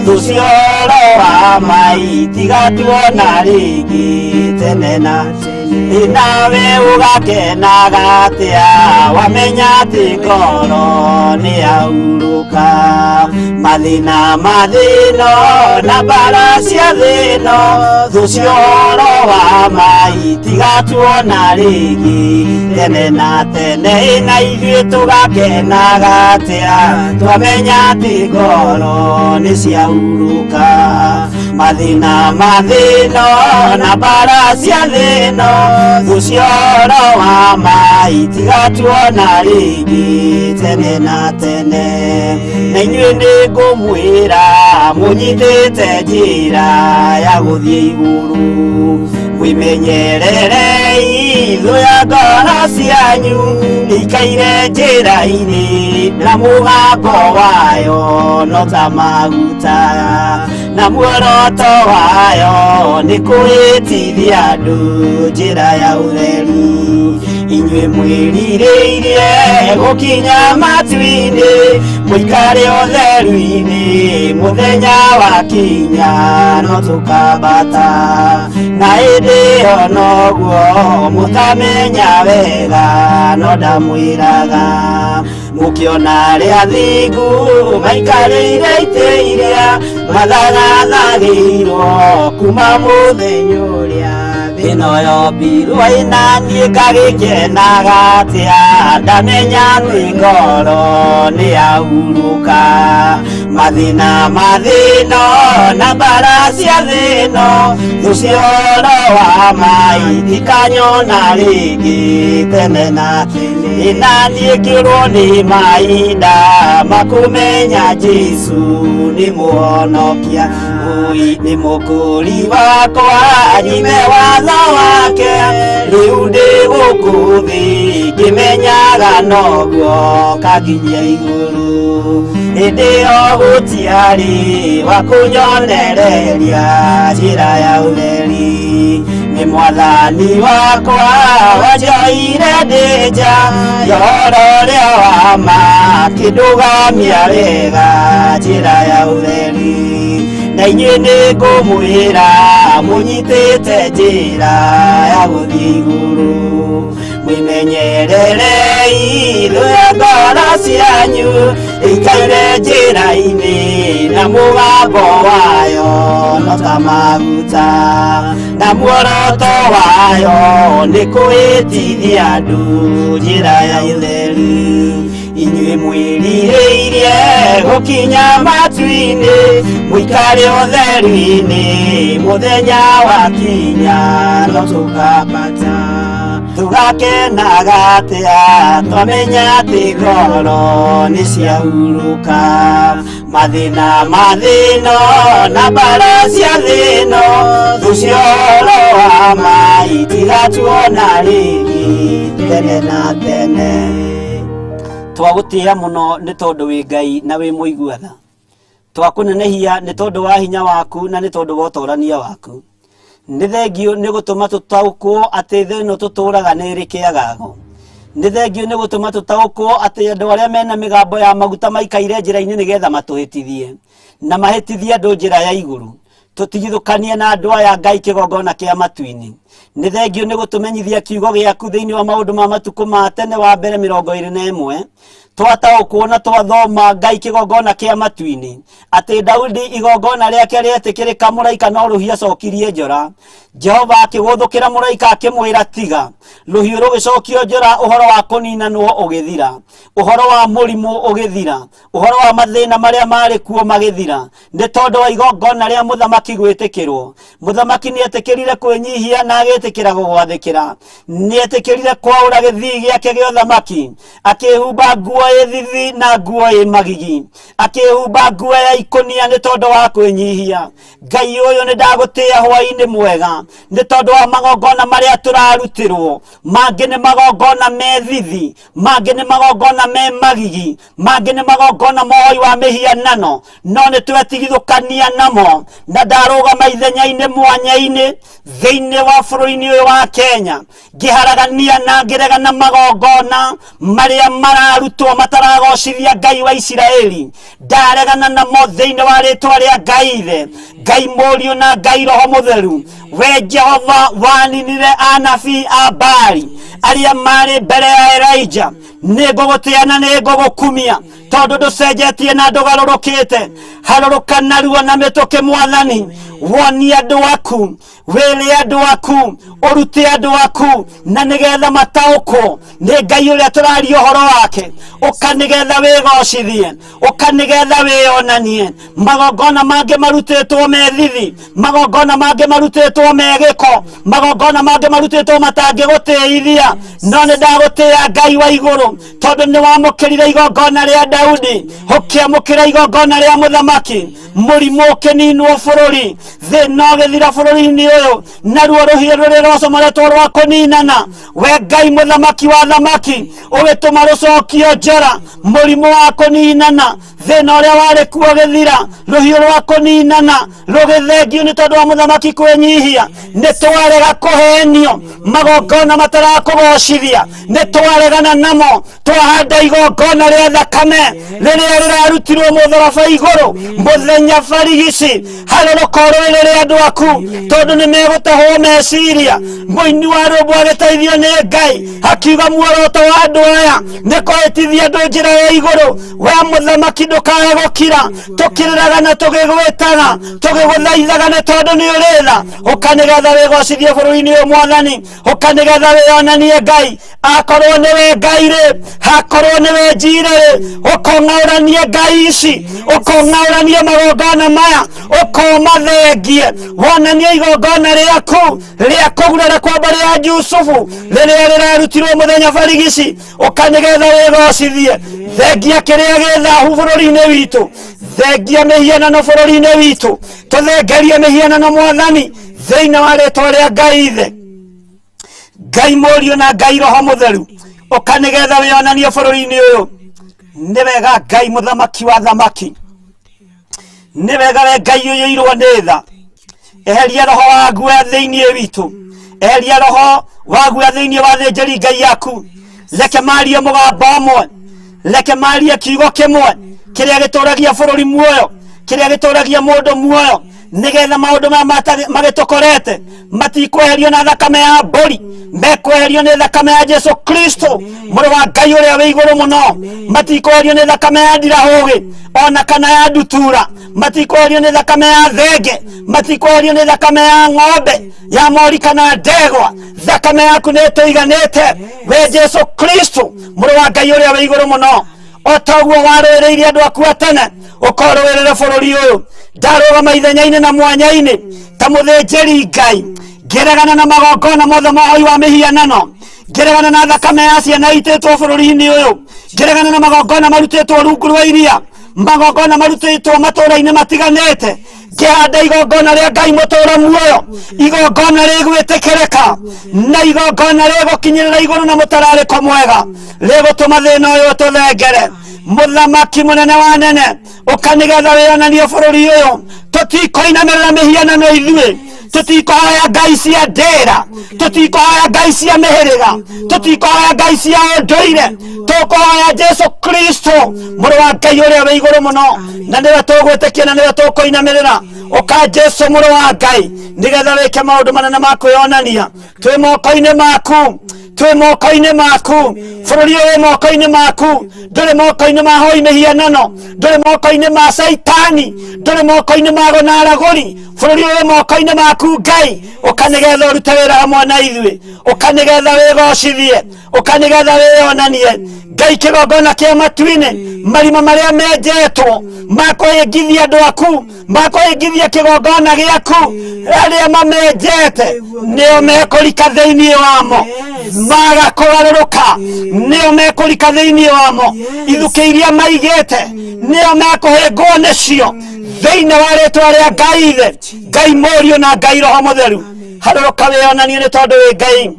thũ cia ũhoro wa ma itigatuona rĩngĩ tene na tene. Nawe ũgakenaga atĩa wamenya atĩ ngoro nĩ yahurũka. Mathĩna ma thĩ ĩno na mbara cia thĩ ĩno, thũ cia ũhoro wa ma itigatuona rĩngĩ tene na tene. Na ithuĩ tũgakenaga atĩa twamenya atĩ ngoro nĩ ciahurũka. Mathĩna ma thĩ ĩno na mbara cia thĩ ĩno, thũ cia ũhoro wa ma itigatuona rĩngĩ tene na tene. Na inyuĩ nĩ ngũmwĩra mũnyitĩte njĩra ya gũthiĩ igũrũ. Mwimenyererei thũ ya ngoro cianyu ĩikaire njĩra-inĩ, na mũgambo wayo no ta maguta, na muoroto wayo nĩ kwĩtithia andũ njĩra ya ũtheru. Inyuĩ mwĩrirĩirie gũkinya matu-inĩ, mũikare ũtheru-inĩ mũthenya wakinya no tũkambata. Na hĩndĩ ĩyo noguo mũtamenya wega, no ndamwĩraga mũkĩona arĩa athingu maikarĩire itĩ iria mathagathagĩirwo kuma mũthenya ũrĩa thĩ ĩno yombirwo. Ĩna niĩ ngagĩkenaga atĩa ndamenya atĩ ngoro nĩ yahurũka. Mathĩna ma thĩ ĩno na mbara cia thĩ ĩno, thũ cia ũhoro wa ma itikanyona rĩngĩ tene na tene. Ĩna niĩ ngĩrwo nĩ mahinda makũmenya Jesũ nĩ mũhonokia, ũi nĩ mũkũri wakwa, nyime watho wake. Rĩu ndĩ gũkũ thĩ ngĩmenyaga noguo kaginyia igũrũ. Hĩndĩ ĩyo gũtiarĩ wa kũnyonereria njĩra ya ũtheri. Nĩ mwathani wakwa wanjoire ndĩ nja ya ũhoro ũrĩa wa ma, akĩndũgamia wega njĩra ya ũtheri. Na inyuĩ nĩ ngũmwĩra mũnyitĩte njĩra ya gũthiĩ igũrũ. Mwimenyererei thũ ya ngoro cianyu ĩikaire njĩra-inĩ, na mũgambo wayo no ta maguta, na muoroto wayo nĩ kwĩtithia andũ njĩra ya ũtheru. Inyuĩ mwĩrirĩirie gũkinya matu-inĩ, mũikare ũtheru-inĩ mũthenya wakinya no tũkambata. Tũgakenaga atĩa twamenya atĩ ngoro nĩ ciahurũka. Mathĩna ma thĩ ĩno na mbara cia thĩ ĩno, thũ Ũcio ũhoro wa ma itigatuona rĩngĩ tene na tene. Twagũtĩĩa mũno nĩ tondũ wĩ Ngai na wĩ mũigua tha. Twakũnenehia nĩ tondũ wa hinya waku na nĩ tondũ wa ũtorania waku. Nĩ thengiũ nĩ gũtũma tũtaũkwo atĩ thĩ ĩno tũtũraga nĩ ĩrĩ kĩagago. Nĩ thengiũ nĩ gũtũma tũtaũkwo atĩ andũ arĩa mena mĩgambo ya maguta maikaire njĩra-inĩ nĩgetha matũhĩtithie na mahĩtithie andũ njĩra ya igũrũ. Tũtigithũkanie na andũ aya Ngai kĩgongona kĩa matu-inĩ. Nĩ thengiũ nĩ gũtũmenyithia kiugo gĩaku thĩinĩ wa maũndũ ma matukũ ma tene wa mbere 21. Twataũkwo na twathoma Ngai kĩgongona kĩa matu-inĩ atĩ Daudi igongona rĩake rĩetĩkĩrĩka, mũraika no rũhiũ acokirie njora. Jehova akĩgũthũkĩra mũraika akĩmwĩra tiga. Rũhiũ rũgĩcokio njora, ũhoro wa kũninanwo ũgĩthira, ũhoro wa mũrimũ ũgĩthira, ũhoro wa mathĩna marĩa marĩ kuo magĩthira, nĩ tondũ wa igongona rĩa mũthamaki gwĩtĩkĩrwo. Mũthamaki nĩ etĩkĩrire kwĩnyihia na agĩtĩkĩra gũgwathĩkĩra. Nĩ etĩkĩrire kwaũra gĩthii gĩake gĩa ũthamaki, akĩhumba nguo ĩ thithi na nguo ĩ magigi, akĩhumba nguo ya ikũnia nĩ tondũ wa kwĩnyihia. Ngai ũyũ nĩ ndagũtĩĩa hwaĩ-inĩ mwega nĩ tondũ wa magongona marĩa tũrarutĩrwo. Mangĩ nĩ magongona me thithi, mangĩ nĩ magongona me magigi, mangĩ nĩ magongona mohoi wa mĩhianano, no nĩ twetigithũkania namo. Na ndarũgama ithenya-inĩ mwanya-inĩ thĩinĩ wa bũrũri-inĩ ũyũ wa Kenya, ngĩharagania na ngĩregana magongona marĩa mararutwo mataragocithia Ngai wa Isiraeli. Ndaregana namo thĩinĩ wa rĩtwa rĩa Ngai Ithe, Ngai Mũriũ na Ngai Roho Mũtheru. We Jehova waninire anabii a Baali arĩa marĩ mbere ya Elijah, nĩ ngũgũtĩa na nĩ ngũgũkumia tondũ ndũcenjetie na ndũgarũrũkĩte. Harũrũka narua na mĩtũkĩ Mwathani, wonie andũ aku, wĩre andũ aku, ũrute andũ aku, na nĩgetha mataũkwo nĩ Ngai ũrĩa tũraria ũhoro wake. Ũka nĩgetha wĩgocithie, ũka nĩgetha wĩyonanie. Magongona mangĩ marutĩtwo me thithi, magongona mangĩ marutĩtwo me gĩko, magongona mangĩ marutĩtwo matangĩgũtĩithia, no nĩ ndagũtĩĩa Ngai wa igũrũ tondũ nĩ wamũkĩrire igongona rĩa Daudi, ũkĩamũkĩra igongona rĩa mũthamaki. Mũrimũ ũkĩninwo bũrũri, thĩna ũgĩthira bũrũri-inĩ ũyũ, naruo rũhiũ rũrĩa rwacomoretwo rwa kũninana, we Ngai mũthamaki wa thamaki ũgĩtũma rũcokio njora. Mũrimũ wa kũninana, thĩna ũrĩa warĩ kuo ũgĩthira, rũhiũ rwa kũninana rũgĩthengio nĩ tondũ wa mũthamaki kwĩnyihia. Nĩ twarega kũhenio magongona matarakũgocithia, nĩ twaregana namo, twahanda igongona rĩa thakame rĩrĩa rĩrarutirwo mũtharaba igũrũ mũthenya barigici. Harũrũka ũrũĩrĩre andũ aku tondũ nĩ megũtahwo meciria. Mũini wa rwĩmbo agĩteithio nĩ Ngai akiuga muoroto wa andũ aya nĩ kũhĩtithia andũ njĩra ya igũrũ. We mũthamaki ndũkae gũkira, tũkĩrĩraga na tũgĩgwĩtaga tũgĩgũthaithaga nĩ tondũ nĩ ũrĩ tha. Ũka nĩgetha wĩgocithie bũrũri-inĩ ũyũ Mwathani, ũka nĩgetha wĩyonanie Ngai. Akorwo nĩwe Ngai rĩ, akorwo nĩwe njire rĩ, ũkong'aũranie Ngai ici, ũkong'aũranie magongona maya, ũkomathengie, wonanie igongona rĩaku rĩa kũgurara kwa mbarĩ ya Jusufu rĩrĩa rĩrarutirwo mũthenya barigici. Ũka nĩgetha wĩgocithie. Thengia kĩrĩa gĩ thahu bũrũri-inĩ witũ, thengia mĩhianano bũrũri-inĩ witũ, tũthengerie mĩhianano Mwathani thĩinĩ wa rĩtwa rĩa Ngai Ithe, Ngai Mũriũ na Ngai Roho Mũtheru. Ũka nĩgetha wĩonanie bũrũri-inĩ ũyũ. Nĩ wega Ngai mũthamaki wa thamaki, nĩ wega we Ngai ũiyũirwo nĩ tha. Eheria roho wa guoya thĩinĩ witũ, eheria roho wa guoya thĩinĩ wa thĩnjĩri Ngai yaku. Reke marie mũgambo ũmwe, reke marie kiugo kĩmwe kĩrĩa gĩtũragia bũrũri muoyo, kĩrĩa gĩtũragia mũndũ muoyo, nĩgetha maũndũ maya magĩtũkorete matikweherio na thakame ya mbũri, mekweherio nĩ thakame ya Jesu Kristo mũrũ wa Ngai ũrĩa wĩ igũrũ mũno. Matikweherio nĩ thakame ya ndirahũgĩ ona kana ya ndutura, matikweherio nĩ thakame ya thenge, matikweherio nĩ thakame ya ng'ombe ya mori kana ndegwa. Thakame yaku nĩ ĩtũiganĩte we Jesu Kristo mũrũ wa Ngai ũrĩa wĩ igũrũ mũno. O ta ũguo warũĩrĩire andũ aku a tene, ũkorũĩrĩre bũrũri ũyũ. Ndarũgama ithenya-inĩ na mwanya-inĩ ta mũthĩnjĩri Ngai, ngĩregana na magongona mothe ma ũhoi wa mĩhianano, ngĩregana na thakame ya ciana itĩtwo bũrũri-inĩ ũyũ, ngĩregana na magongona marutĩtwo rungu rwa iria, Magongona marutĩtwo matũũra-inĩ matiganĩte, ngĩhanda igongona rĩa Ngai mũtũũra muoyo, igongona rĩgwĩtĩkĩrĩka na igongona rĩgũkinyĩrĩra igũrũ na mũtararĩko mwega, rĩgũtũma thĩna ũyũ ũtũthengere. Mũthamaki mũnene wa nene, ũka nĩgetha wĩonanie bũrũri ũyũ. Tũtikũinamĩrĩra mĩhianano ithuĩ, tũtikũhoya ngai cia ndĩra, tũtikũhoya ngai cia mĩhĩrĩga, tũtikũhoya ngai cia ũndũire, tũkũhoya Jesu Kristo mũrũ wa Ngai ũrĩa wĩ igũrũ mũno, na nĩwe tũgwĩtĩkia na nĩwe tũkũinamĩrĩra. Ũka Jesu mũrũ wa Ngai nĩgetha wĩke maũndũ manene ma kwĩyonania. Twĩ moko-inĩ maku, twĩ moko-inĩ maku, bũrũri ũyũ wĩ moko-inĩ maku, ndũrĩ moko-inĩ ma hoi mĩhianano, ndũrĩ moko-inĩ ma caitani, ndũrĩ moko-inĩ ma ago na aragũri. Bũrũri ũyũ wĩ moko-inĩ maku Ngai, ũka nĩgetha ũrute wĩra hamwe na ithuĩ, ũka nĩgetha wĩgocithie, ũka nĩgetha wĩyonanie. Ngai kĩgongona kĩa matu-inĩ, marima marĩa menjetwo ma kũhĩngithia andũ aku, ma kũhĩngithia kĩgongona gĩaku, arĩa mamenjete nĩo mekũrika thĩinĩ wamo, maga kũgarũrũka nĩo mekũrika thĩinĩ wamo. Ithukĩ iria maigĩte nĩo mekũhĩngwo nĩcio, thĩinĩ wa rĩtwa rĩa Ngai Ithe, Ngai Mũriũ na Ngai Roho Mũtheru. Harũrũka wĩyonanie nĩ tondũ wĩ Ngai,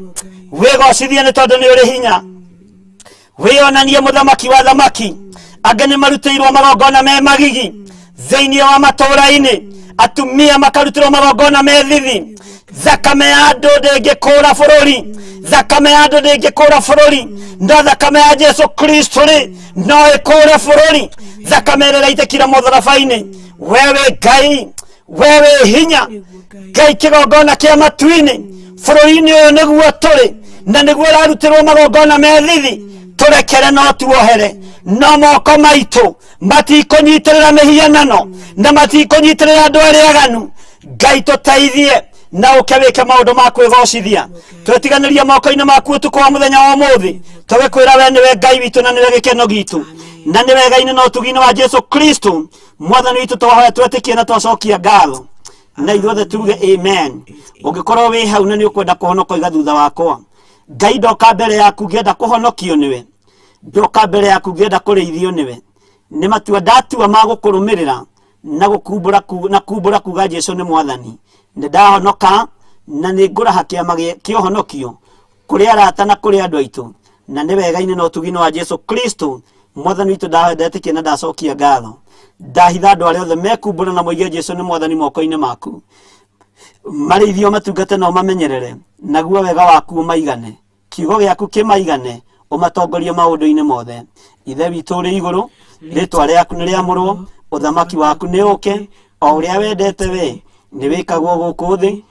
wĩgocithie nĩ tondũ nĩ ũrĩ hinya, wĩyonanie mũthamaki wa thamaki. Angĩ nĩ marutĩirwo magongona me magigi thĩinĩ wa matũũra-inĩ, atumia makarutĩrwo magongona me thithi. Thakame ya andũ ndĩngĩkũũra bũrũri, thakame ya andũ ndĩngĩkũũra bũrũri, no thakame ya Jesu Kristo rĩ no ĩkũũre bũrũri. Thakame ĩrĩa ĩraitĩkire mũtharaba-inĩ. We wĩ Ngai, we wĩ hinya Ngai kĩgongona kĩa matu-inĩ. Bũrũri-inĩ ũyũ nĩguo tũrĩ na nĩguo ũrarutĩrwo magongona me thithi. Tũrekere no tuohere, no moko maitũ matikũnyitĩrĩra mĩhianano na matikũnyitĩrĩra andũ arĩa aganu. Ngai tũteithie na ũke wĩke maũndũ ma kwĩgocithia. Twetiganĩria moko-inĩ maku ũtukũ wa mũthenya wa ũmũthĩ, tũgĩkwĩra we nĩwe Ngai witũ na nĩwe gĩkeno gitũ, na nĩ wega-inĩ na ũtugi-inĩ wa Jesu Kristo mwathani witũ twahoya twetĩkie na twacokia ngatho, na ithuothe tuge amen. Ũngĩkorwo wĩ hau na nĩ ũkwenda kũhonoka, iga thutha wakwa: Ngai, ndoka mbere yaku ngĩenda kũhonokio nĩwe, ndoka mbere yaku ngĩenda kũrĩithio nĩwe. Nĩ matua ndatua ma gũkũrũmĩrĩra na gũkumbũra na kumbũra kuga Jesu nĩ mwathani. Nĩ ndahonoka na nĩ ngũraha kĩama kĩa ũhonokio kũrĩ arata na kũrĩ andũ aitũ, na nĩ wega-inĩ na ũtugi-inĩ wa Jesu Kristo mwathani witũ ndetĩkia na ndacokia ngatho. Ndahitha andũ arĩa othe mekumbũra na moige Jesu nĩ mwathani moko-inĩ maku, marĩithio matungate na ũmamenyerere, naguo wega waku ũmaigane, kiugo gĩaku kĩmaigane, ũmatongorie maũndũ-inĩ mothe. Ithe witũ ũrĩ igũrũ, rĩtwa rĩaku nĩ rĩamũrwo, ũthamaki waku nĩ ũke, o ũrĩa wendete we nĩ wĩkagwo gũkũ thĩ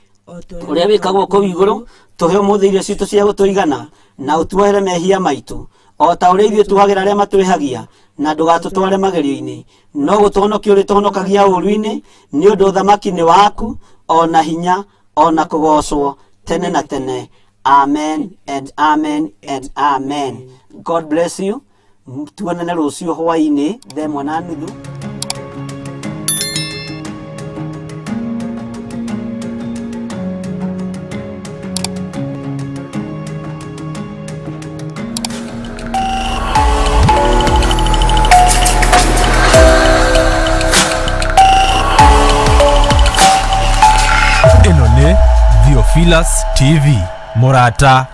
ũrĩa wĩkagwo kũu igũrũ. Tũhe ũmũthĩ irio citũ cia gũtũigana, na ũtuohere mehia maitũ o ta ũrĩa ithuĩ tuohagĩra arĩa matwĩhagia, na ndũgatũtware magerio-inĩ, no gũtũhonokia ũrĩtũhonokagia ũũru-inĩ, nĩ ũndũ ũthamaki nĩ waku, o na hinya, o na kũgoocwo tene na tene. Amen and amen and amen. God bless you. Tuonane rũciũ hwaĩ-inĩ thaa 1:30. Ĩno nĩ Theophilus TV, mũrata.